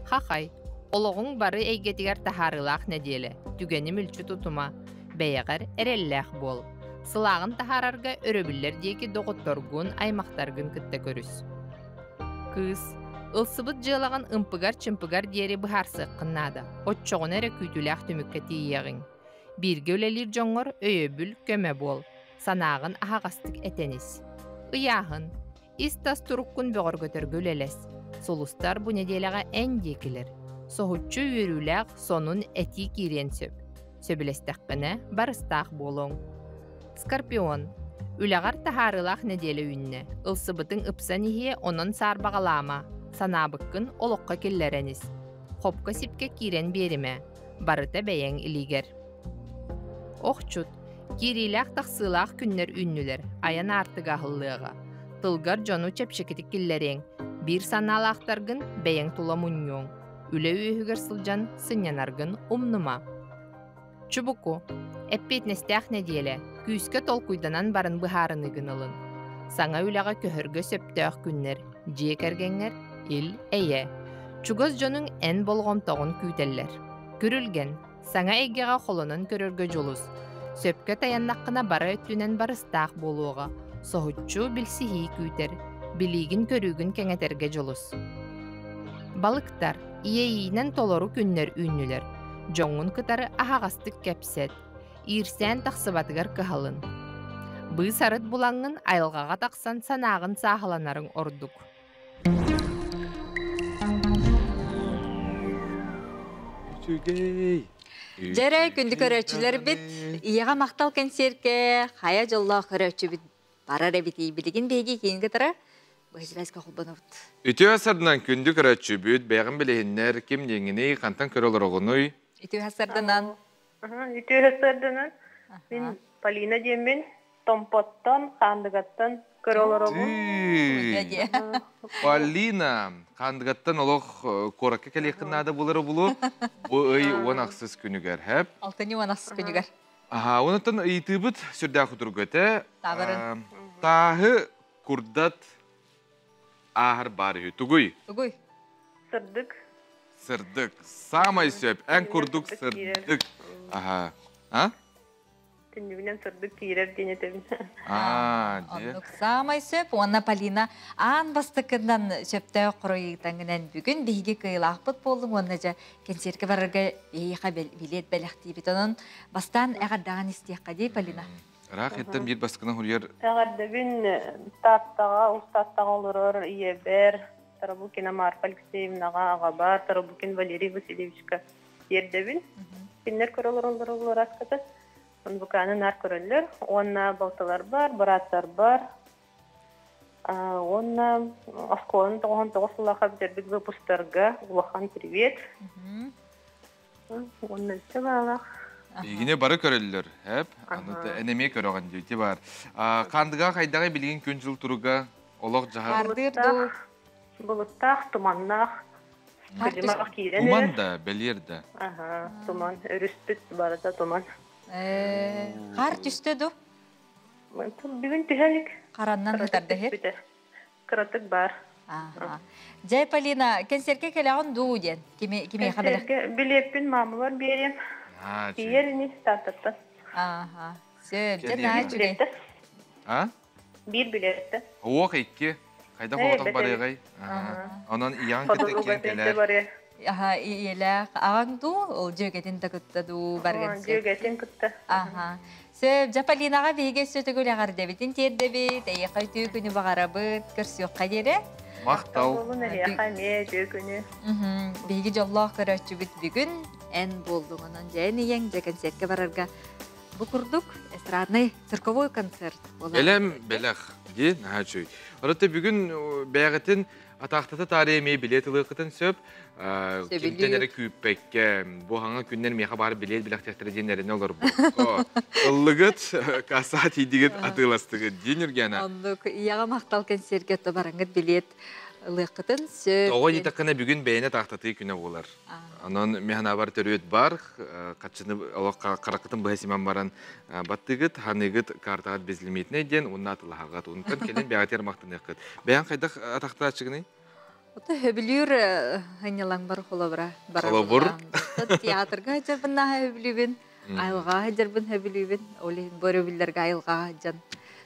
Хахай, олоҕуҥ бары эйгэтигэр таһаарыылаах нэдиэлэ. Түгэни мүлчү тутума. Бэйэҕэр эрэллээх буол. Сылааҕын таһаарарга өрөбүллэр диэки доҕотторгун, аймахтаргын кытта көрүс. Кыыс, ылсыбыт дьыалаҕын ымпыгар-чымпыгар диэри быһаарсыаххын наада. Оччоҕуна эрэ күүтүүлээх түмүккэ тиийиэҕиҥ. Бииргэ үлэлиир дьоҥҥор өйөбүл, көмө буол. Санааҕын аһаҕастык этэн ис. Ыйааһын. Ис-тас туруккун бөҕөргөтөргө үлэлэс. Сулустар бу нэдиэлэҕэ эн диэкилэр. Соһуччу үөрүүлээх сонун этии киириэн сөп. Сөбүлэстэххинэ, барыстаах буолуоҥ. Скорпион. Үлэҕэр таһаарыылаах нэдиэлэ үүннэ. Ылсыбытыҥ ыпсан иһиэ, онон саарбаҕалаама. Санаабыккын олоххо киллэрэн ис. Хопко-сипкэ киирэн биэримэ. Барыта бэйэҥ илиигэр. Охчут. Киириилээх-тахсыылаах күннэр үүннүлэр, айан аартыга аһыллыаҕа. Тылгар дьону чэпчэкитик киллэриэҥ. Биир санаалаахтаргын бэйэҥ тула мунньуоҥ. Үлэ үөһүгэр сылдьан сынньанаргын умнума. Чубуку. Эппиэтинэстээх нэдиэлэ. Күүскэ толкуйданан баран быһаарыныыгын ылын. Саҥа үлэҕэ көһөргө сөптөөх күннэр, дьиэ кэргэҥҥэр ил-эйэ. Чугас дьонуҥ эн болҕомтоҕун күүтэллэр. Күрүлгэн. Саҥа эйгэҕэ холонон көрөргө дьулус. Сөпкө тайаннаххына бары өттүнэн барыстаах буолуоҕа. Соһуччу билсиһии күүтэр. Билиигин-көрүүгүн кэҥэтэргэ дьулус. Балыктар. Иэйиинэн толору күннэр үүннүлэр. Дьоҥҥун кытары аһаҕастык кэпсэт. Иирсээн тахсыбатыгар кыһалын. Быыс-арыт булаҥҥын айылҕаҕа тахсан санааҕын сааһыланарыҥ ордук. Үчүгэй. Дьэрэ, күндү көрөөччүлэрбит, ийэҕэ махтал кэнсиэркэ хайа дьоллоох көрөөччүбүт барар эбитий билигин биһиги киин кытары быһачыбэскэ холбонобут. Үтүө сарданан күндү көрөөччүбүт, бэйэҕин билиһиннэр, ким диэҥҥиний, хантан көрө олороҕунуй? Үтүө сарданан. Үтүө сарданан. Мин Полина диэммин. Томпоттон, Хаандыгаттан көрө олоробун. Полина, Хаандыгаттан олох куоракка кэлиэххин наада булара булу. Бу ый 16 күнүгэр, хэп? Алтынньы 16 күнүгэр. Аха, онтон ыйытыыбыт сүрдээх утургу этэ. Табарын. Тааһы курдат ааһар баар үһү. Тугуй? Тугуй? Сырдык. Сырдык. Саамай сөп. Эн курдук сырдык. Аха. А? Түннүгүнэн сырдык киирэр диэн этэбин. Аа, дьэ. Оннук саамай сөп. Уонна Полина аан бастакынан сөптөөх хоруйутаҥынан бүгүн биһиги кыайыылаахпыт буоллуҥ уонна дьэ кэнсиэркэ барарга эйиэхэ билиэт бэлэхтиибит. Онон бастаан эҕэрдэҕин истиэххэ дии, Полина. Ыраах иттэн биир бастакынан хуруйар Эҕэрдэбин Тааттаҕа, Уус Тааттаҕа олорор ийэбэр Тарабукина Марфа Алексеевнаҕа, аҕабар Тарабукин Валерий Васильевичка тиэрдэбин. Кинилэр көрө олороллор олораската. Буканы наар көрөллөр. Уонна балтыларбар, бырааттарбар, уонна оскуоланы 99 сыллаахха бүтэрбит выпустарга улахан привет. Уонна өссө баалаах. Игине бары көрөллөр, хэп. Аны эн эмиэ көрөҕүн дии бар. Хаандыга хайдаҕай билигин күн жыл туруга олох жаһар. Былыттаах, былыттаах, туманнаах. Кыдьымах киирэн Туман эрэр. да, бэлиэр да. Аха, туман. Өрүспүт барыта туман. Хаар түстэ ду? Бүгүн түһэ илик. Хараннан ытардаһыр. Кыратык баар. Дьэ, Полина, кэнсиэркэ кэлэҕин дуу диэн. Кими кимиэхэ бэлэх? Кэнсиэргэ билиэппин маамабар биэриэм. Тиийэр ини Тааттаттан. Ааха. Сөп, дьэ, наһаа үчүгэй. А? Биир билиэттэ. Уох икки. Хайдах оҕотох барыаҕай? Онон ийэҕин кытта киэн кэлээр. Аха, ийэлээх аҕаҥ дуу, ол дьүөгэтин да кытта дуу барган сөп. Дьүөгэтин кытта. Аха. Сөп, дьэ Полинаҕа биһиги өссө төгүл эҕэрдэбитин тиэрдэбит, эйиэхэ үтүө күнү баҕарабыт, көрсүөххэ диэри. Махтал. Буолун эһиэхэ эмиэ үтүө күнү. Биһиги дьоллоох көрөөччүбүт бүгүн эн буоллуҥ. Онон дьэ эн ийэҥ дьэ кэнсиэркэ барарга бу курдук эстрадный цирковой концерт буолар. Элэм бэлэх дии наһаа үчүгэй. Оротто бүгүн бэйэҕитин атаахтата таарыйа эмиэ билиэт ылыаххытын сөп. Кимтэн эрэ күүппэккэ, бу хаҥа күннэр миэхэ баар билиэт билэхтиэхтэрэ диэн эрэнэ олорбокко. Ыллыгыт, кассаҕа тиийдигит, атыыластыгыт диэн Юргена. Оннук ийэҕэ махтал кэнсиэргэ бараҥҥыт билиэт ылыаххытын сөп. Тоҕо диэтэххинэ бүгүн бэйэни атаахтатыы күнэ буолар. Онон механабар төрүөт бар, хаччыны олох харакытын быһа симэн баран баттыгыт, ханыгыт картаҕыт безлимитнэй диэн уонна атылаһаҕыт. Онтон кэлин бэҕэтигэр махтаныаххыт. Бэйэҥ хайдах атахтааччыгыный? Ото хөбүлүүр ынньалаҥ бар холобура. Холобур? Театрга дьарбыннаha хөбүлүүбүн, айылҕаҕа дьарбын хөбүлүүбүн. Ол иһин бу өрөбүллэргэ айылҕаҕа дьан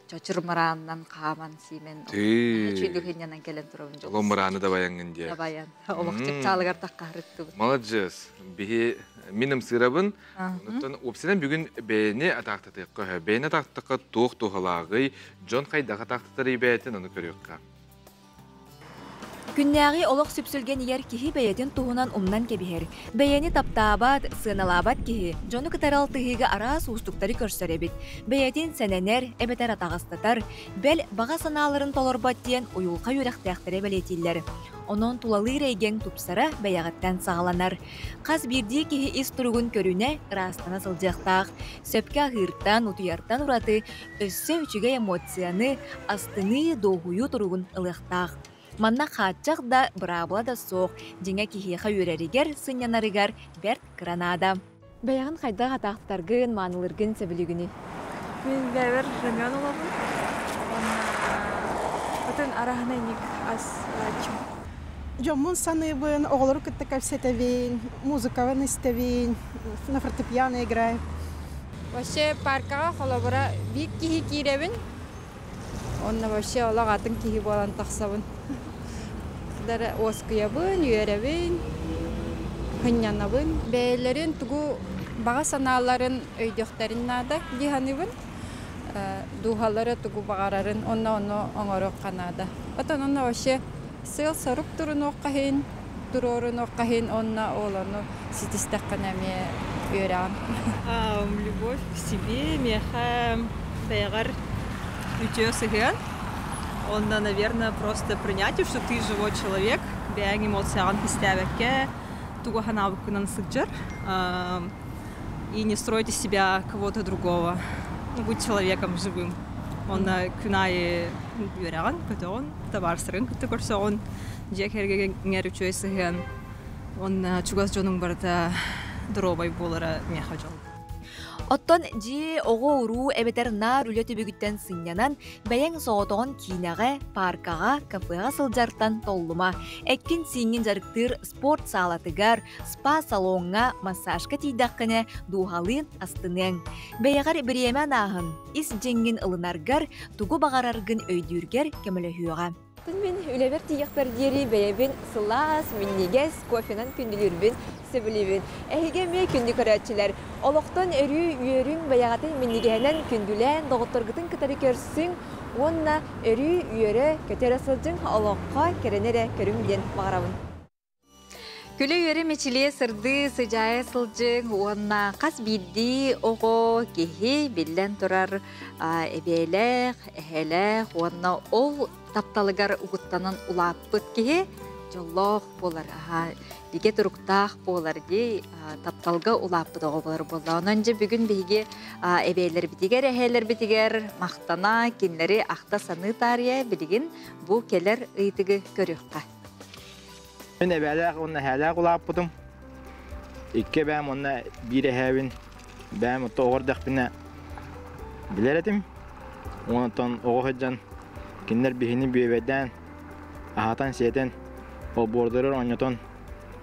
чочур мыраанынан хааман сиимэн чүйдүк хиннянан кэлэн турабын дьол. Мырааны да баянгын диye. Баян. Олох чыпчаалыгар таххарыттыбыт. Молодец. Биһи мин ымсыырабын. Онтон уопсайынан бүгүн бэйэни атаахтатыахха бэйэни атаахтатахха туох туһалааҕый, дьон хайдах атаахтатарый бэйэтин ону көрүөххэ. Күннээҕи олох сүпсүлгэнигэр киһи бэйэтин туһунан умнан кэбиһэр. Бэйэни таптаабат, сыаналаабат киһи дьону кытары алтыһыыга араас уустуктары көрсөр эбит. Бэйэтин сэнэнэр эбэтэр атаҕастатар, бэл, баҕа санааларын толорбот диэн уйулҕа үөрэхтээхтэрэ бэлиэтииллэр. Онон тулалыыр эйгэҥ тупсара бэйэҕиттэн саҕаланар. Хас биирдии киһи ис туругун көрүнэ, ыраастана сылдьыахтаах. Сөпкө аһыыртан, утуйартан ураты өссө үчүгэй эмоцияны, астыныы, дуоһуйуу туругун ылыахтаах. Манна хааччах да, быраабыла да суох, дьиҥэ киһиэхэ үөрэригэр, сынньанарыгар бэрт кыра наада. Бэйэҕин хайдах атаахтаргын, маанылыргын сөбүлүүгүнүй? Мин бэйэбэр рамен олобун. Уонна атын араһынайник ас ылааччым. Дьоммун саныыбын, оҕолору кытта кэпсэтэбин, музыкабын истэбин, на фортепиано играю. Вообще паркаҕа холобура биир киһи киирэбин, Онно вообще олох атын киһи буолан тахсабын. Дара уоскуйабын, үөрэбин, сынньанабын. Бэйэлэрин тугу баҕа санааларын өйдүөхтэрин наада дии саныыбын. Дууһалара тугу баҕарарын онно ону оҥоруохха наада. Отон онно вообще сыал-сорук турунуохха иһин, туруорунуохха иһин уонна ол ону ситистэххинэ эмиэ үөрэҕин. Любовь к себе миэхэ бэйэҕэр үтүө сыһыан. Онно, наверное, просто принятие, что ты живой человек, бэйэҥ эмоцияҕын кистээбэккэ, тугу санаабыккынан сылдьар. И не строить из себя кого-то другого. Ну, будь человеком живым. Онна күн аайы үөрэҕин, көтөҕүн, табаарыстаргын кытта көрсөҕүн, дьиэ кэргэҥҥэр үчүгэй сыһыан, уонна чугас дьонуҥ барыта доруобай буолара миэхэ дьол. Оттон дьиэ, оҕо-уруу эбэтэр наар үлэ түбүгүттэн сынньанан, бэйэҥ соҕотоҕун киинэҕэ, пааркаҕа, кафеҕа сылдьартан толлума. Эккин-сииҥҥин дьарыктыыр спорт саалатыгар, спа-салоҥҥа, массажка тиийдэххинэ дууһалыын астыныаҥ. Бэйэҕэр бириэмэ анааһын, ис дьиҥҥин ылынаргар, тугу баҕараргын өйдүүргэр көмөлөһүөҕэ. Мин үлэбэр тиийиэхпэр диэри бэйэбин сылаас, минньигэс кофенан күндүлүүрбүн сөбүлүүбүн. Эһиги эмиэ күндү көрөөччүлэр, олохтон өрүү үөрүҥ, бэйэҕитин минньигэһинэн күндүлээн, доҕотторгутун кытары көрсүҥ уонна өрүү үөрэ, көтө эрэ сылдьыҥ, олоххо кэрэни эрэ көрүҥ диэн баҕарабын. Күлэ-үөрэ мичилиэ сырдыы, сыдьаайа сылдьыҥ уонна хас биирдии оҕо киһи биллэн турар эбээлээх, эһээлээх уонна ол тапталыгар угуттанан улааппыт киһи дьоллоох буолар, бигэ туруктаах буолар дии тапталга улааппыт оҕо буолар буолла. Онон дьэ бүгүн биһиги эбээлэрбитигэр, эһээлэрбитигэр махтана, кинилэри ахта саныы таарыйа билигин бу кэлэр ыйытыгы көрүөххэ. Мин эбээлээх уонна эһээлээх улааппытым. Икки эбээм уонна биир эһээбин бэйэм отто оҕо эрдэхпинэ билэр этим. Онтон оҕо сылдьан кинилэр биһини бүөбэйдээн, аһатан-сиэтэн, олбуордарыгар оонньотон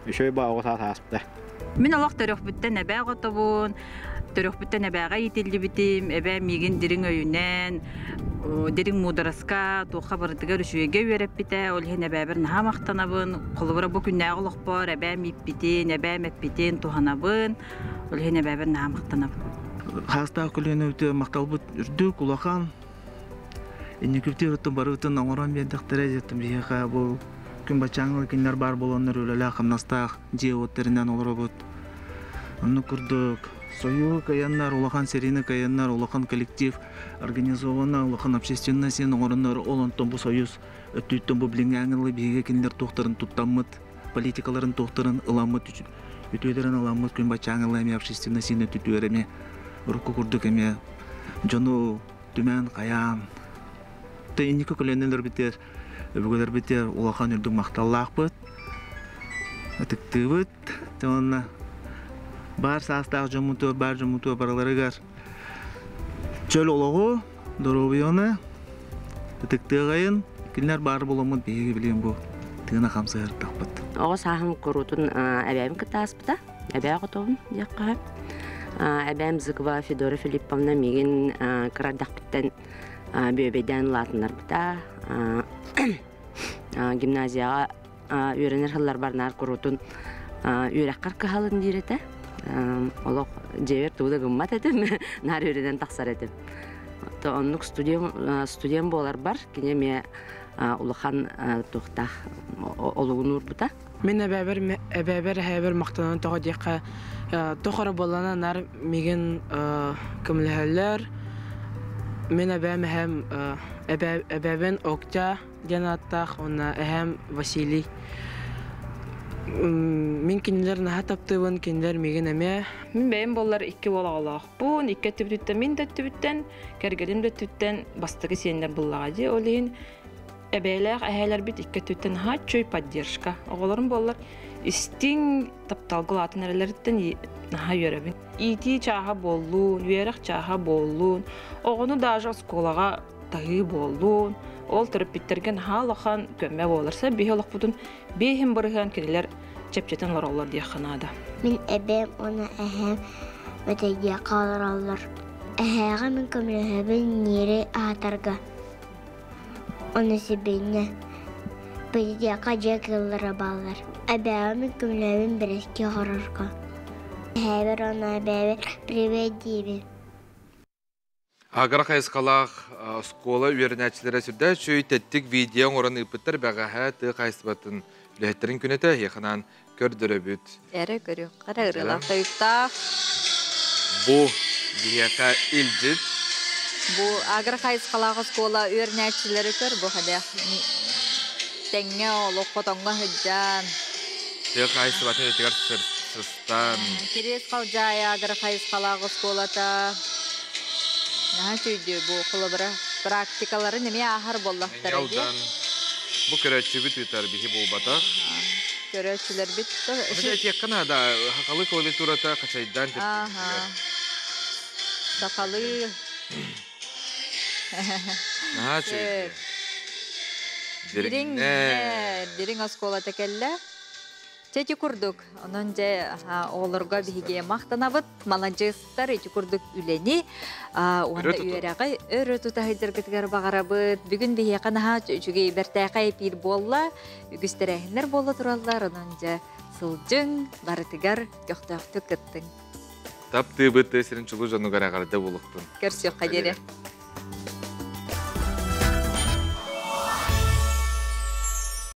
үчүгэй баа оҕо саас ааспыта. Мин олох төрөхпүттэн эбээ оҕотобун, төрөхпүттэн эбээҕэ иитиллибитим, эбээ миигин дириҥ өйүнэн, дириҥ муудараска, туохха барытыгар үчүгэйгэ үөрэппитэ, ол иһин эбээбэр наһаа махтанабын. Холобура бу күннээҕи олохпор эбээм ииппитин, эбээм эппитин туһанабын, ол иһин эбээбэр наһаа махтанабын. Хаастаах көлүөнэбитигэр махталбыт үрдүк, улахан. Инникибитигэр оттон барыбытын оҥорон биэрдэхтэрэ дьэ биһиэхэ бу күн баччааҥҥы кинилэр баар буоланнар үлэлээх-хамнастаах дьиэ-уот тэринэн олоробут. Оннук курдук Союһу кыайаннар, улахан сэриини кыайаннар, улахан коллектив организована, улахан общественнай син оҥороннор, ол онтон бу Союз өттүттэн бу билиҥҥээҥи биһиги кинилэр туохтарын туттаммыт, политикаларын туохтарын ыламмыт, үтүөлэрин ыламмыт күн баччааҥы эмиэ общественнай син өттүтүгэр эмиэ урукку курдук эмиэ дьону түмэн хайаан инники көлүөнэлэрбитигэр өбүгэлэрбитигэр улахан үрдүк махталлаахпыт ытыктыыбыт уонна баар саастаах дьоммутугар баар дьоммутугар барыларыгар чөл олоҕу доруобуйаны ытыктыаҕайын кинилэр баар буоламмыт биһиги билигин бу тыына хамсыһыртахпыт оҕо сааһым куруутун эбээм кытта ааспыта эбээ оҕотобун диэххэ эбээм Зыкова Федора Филипповна миигин кыра эрдэхпиттэн бүөбэйдээн улаатыннарбыта. Гимназияҕа үөрэнэр сылларбар наар куруутун үөрэххэр кыһалын диир этэ. Олох дьиэбэр тугу да гыммат этим, наар үөрэнэн тахсар этим. Оннук студент буоларбар кини эмиэ улахан туохтаах олугун уурбута. Мин эбээбэр эбээбэр эһээбэр махтанан тоҕо диэххэ тоҕо эрэ буоллана наар миигин көмөлөһөллөр. Мин эбээм эһээм эбээбин Октя диэн ааттаах уонна эһээм Василий. Мин кинилэр наһаа таптыыбын, кинилэр миигин эмиэ. Мин бэйэм буоллар икки уол оҕолоохпун, икки өттүбүтүттэн мин да өттүбүттэн, кэргэним да өттүттэн бастакы сиэннэр буллаҕа дии. Ол иһин Эбээлээх эһээлэрбит икки өттүттэн наһаа үчүгэй поддержка. Оҕолорум буоллар истиҥ тапталга улаатан эрэлэриттэн наһаа үөрэбин. Иитии чааһа буоллун, үөрэх чааһа буоллун, оҕону даже оскуолаҕа таһыы буоллун, ол төрөппүттэргэ наһаа улахан көмө буолар. Сэ биһи олохпутун биэһин бырыһыан кинилэр чэпчэтэн олороллор диэххэ наада. Мин эбээм уонна эһээм Бэтэйдиэххэ олороллор. Эһээҕэ мин көмөлөһөбүн ньиэри аһатарга. Ону сибиинньэ Бэйдиэхэ дьиэ кыыллара бааллар. Эбээбин көмөлөһөбүн бэрэски оҥорорго. Эһээбэр уонна эбээбэр привет диибин. Агро хайысхалаах оскуола үөрэнээччилэрэ сүрдээх үчүгэй тэттик видео оҥорон ыыппыттар бэҕэһээ тыа хаһаайыстыбатын үлэһиттэрин күнэтэ эһиэхэ анаан көрдөрөбүт. Эрэ көрүөххэ эрэ ырыалаах тойуктаах. Бу биһиэхэ илдьит. Бу агро хайысхалаах оскуола үөрэнээччилэри көр бу хадэх тэҥҥэ олох хотоҥҥо сылдьан. Тыа хаһаайыстыбатын үлэтигэр сыстан. Кириэс Халдьаайы агро хайысхалаах оскуолата. Наһаа үчүгэй бу холобура. Практикаларын эмиэ ааһар буоллахтара дии. Алдан. Бу көрөөччүбүт ыытар биһи буолбатах. Көрөөччүлэрбит. Ону этиэххэ наада, сахалыы клавиатурата хачайдаан Ааха. Сахалыы. Наһаа үчүгэй. Дириҥ, дириҥ оскуолата кэллэ. Чэ ити курдук, онон дьэ оҕолорго биһиги махтанабыт, маладьыастар ити курдук үлэни уонна үөрэҕи өрө тута сылдьаргытыгар баҕарабыт. Бүгүн биһиэхэ наһаа үчүгэй бэртээхэй эпиир буолла, үгүс тэрээһиннэр буола тураллар, онон дьэ сылдьыҥ, барытыгар көхтөөхтүк кыттыҥ. Таптыыбыт тыа сирин чулуу дьонугар эҕэрдэ буолуохтун. Көрсүөххэ диэри.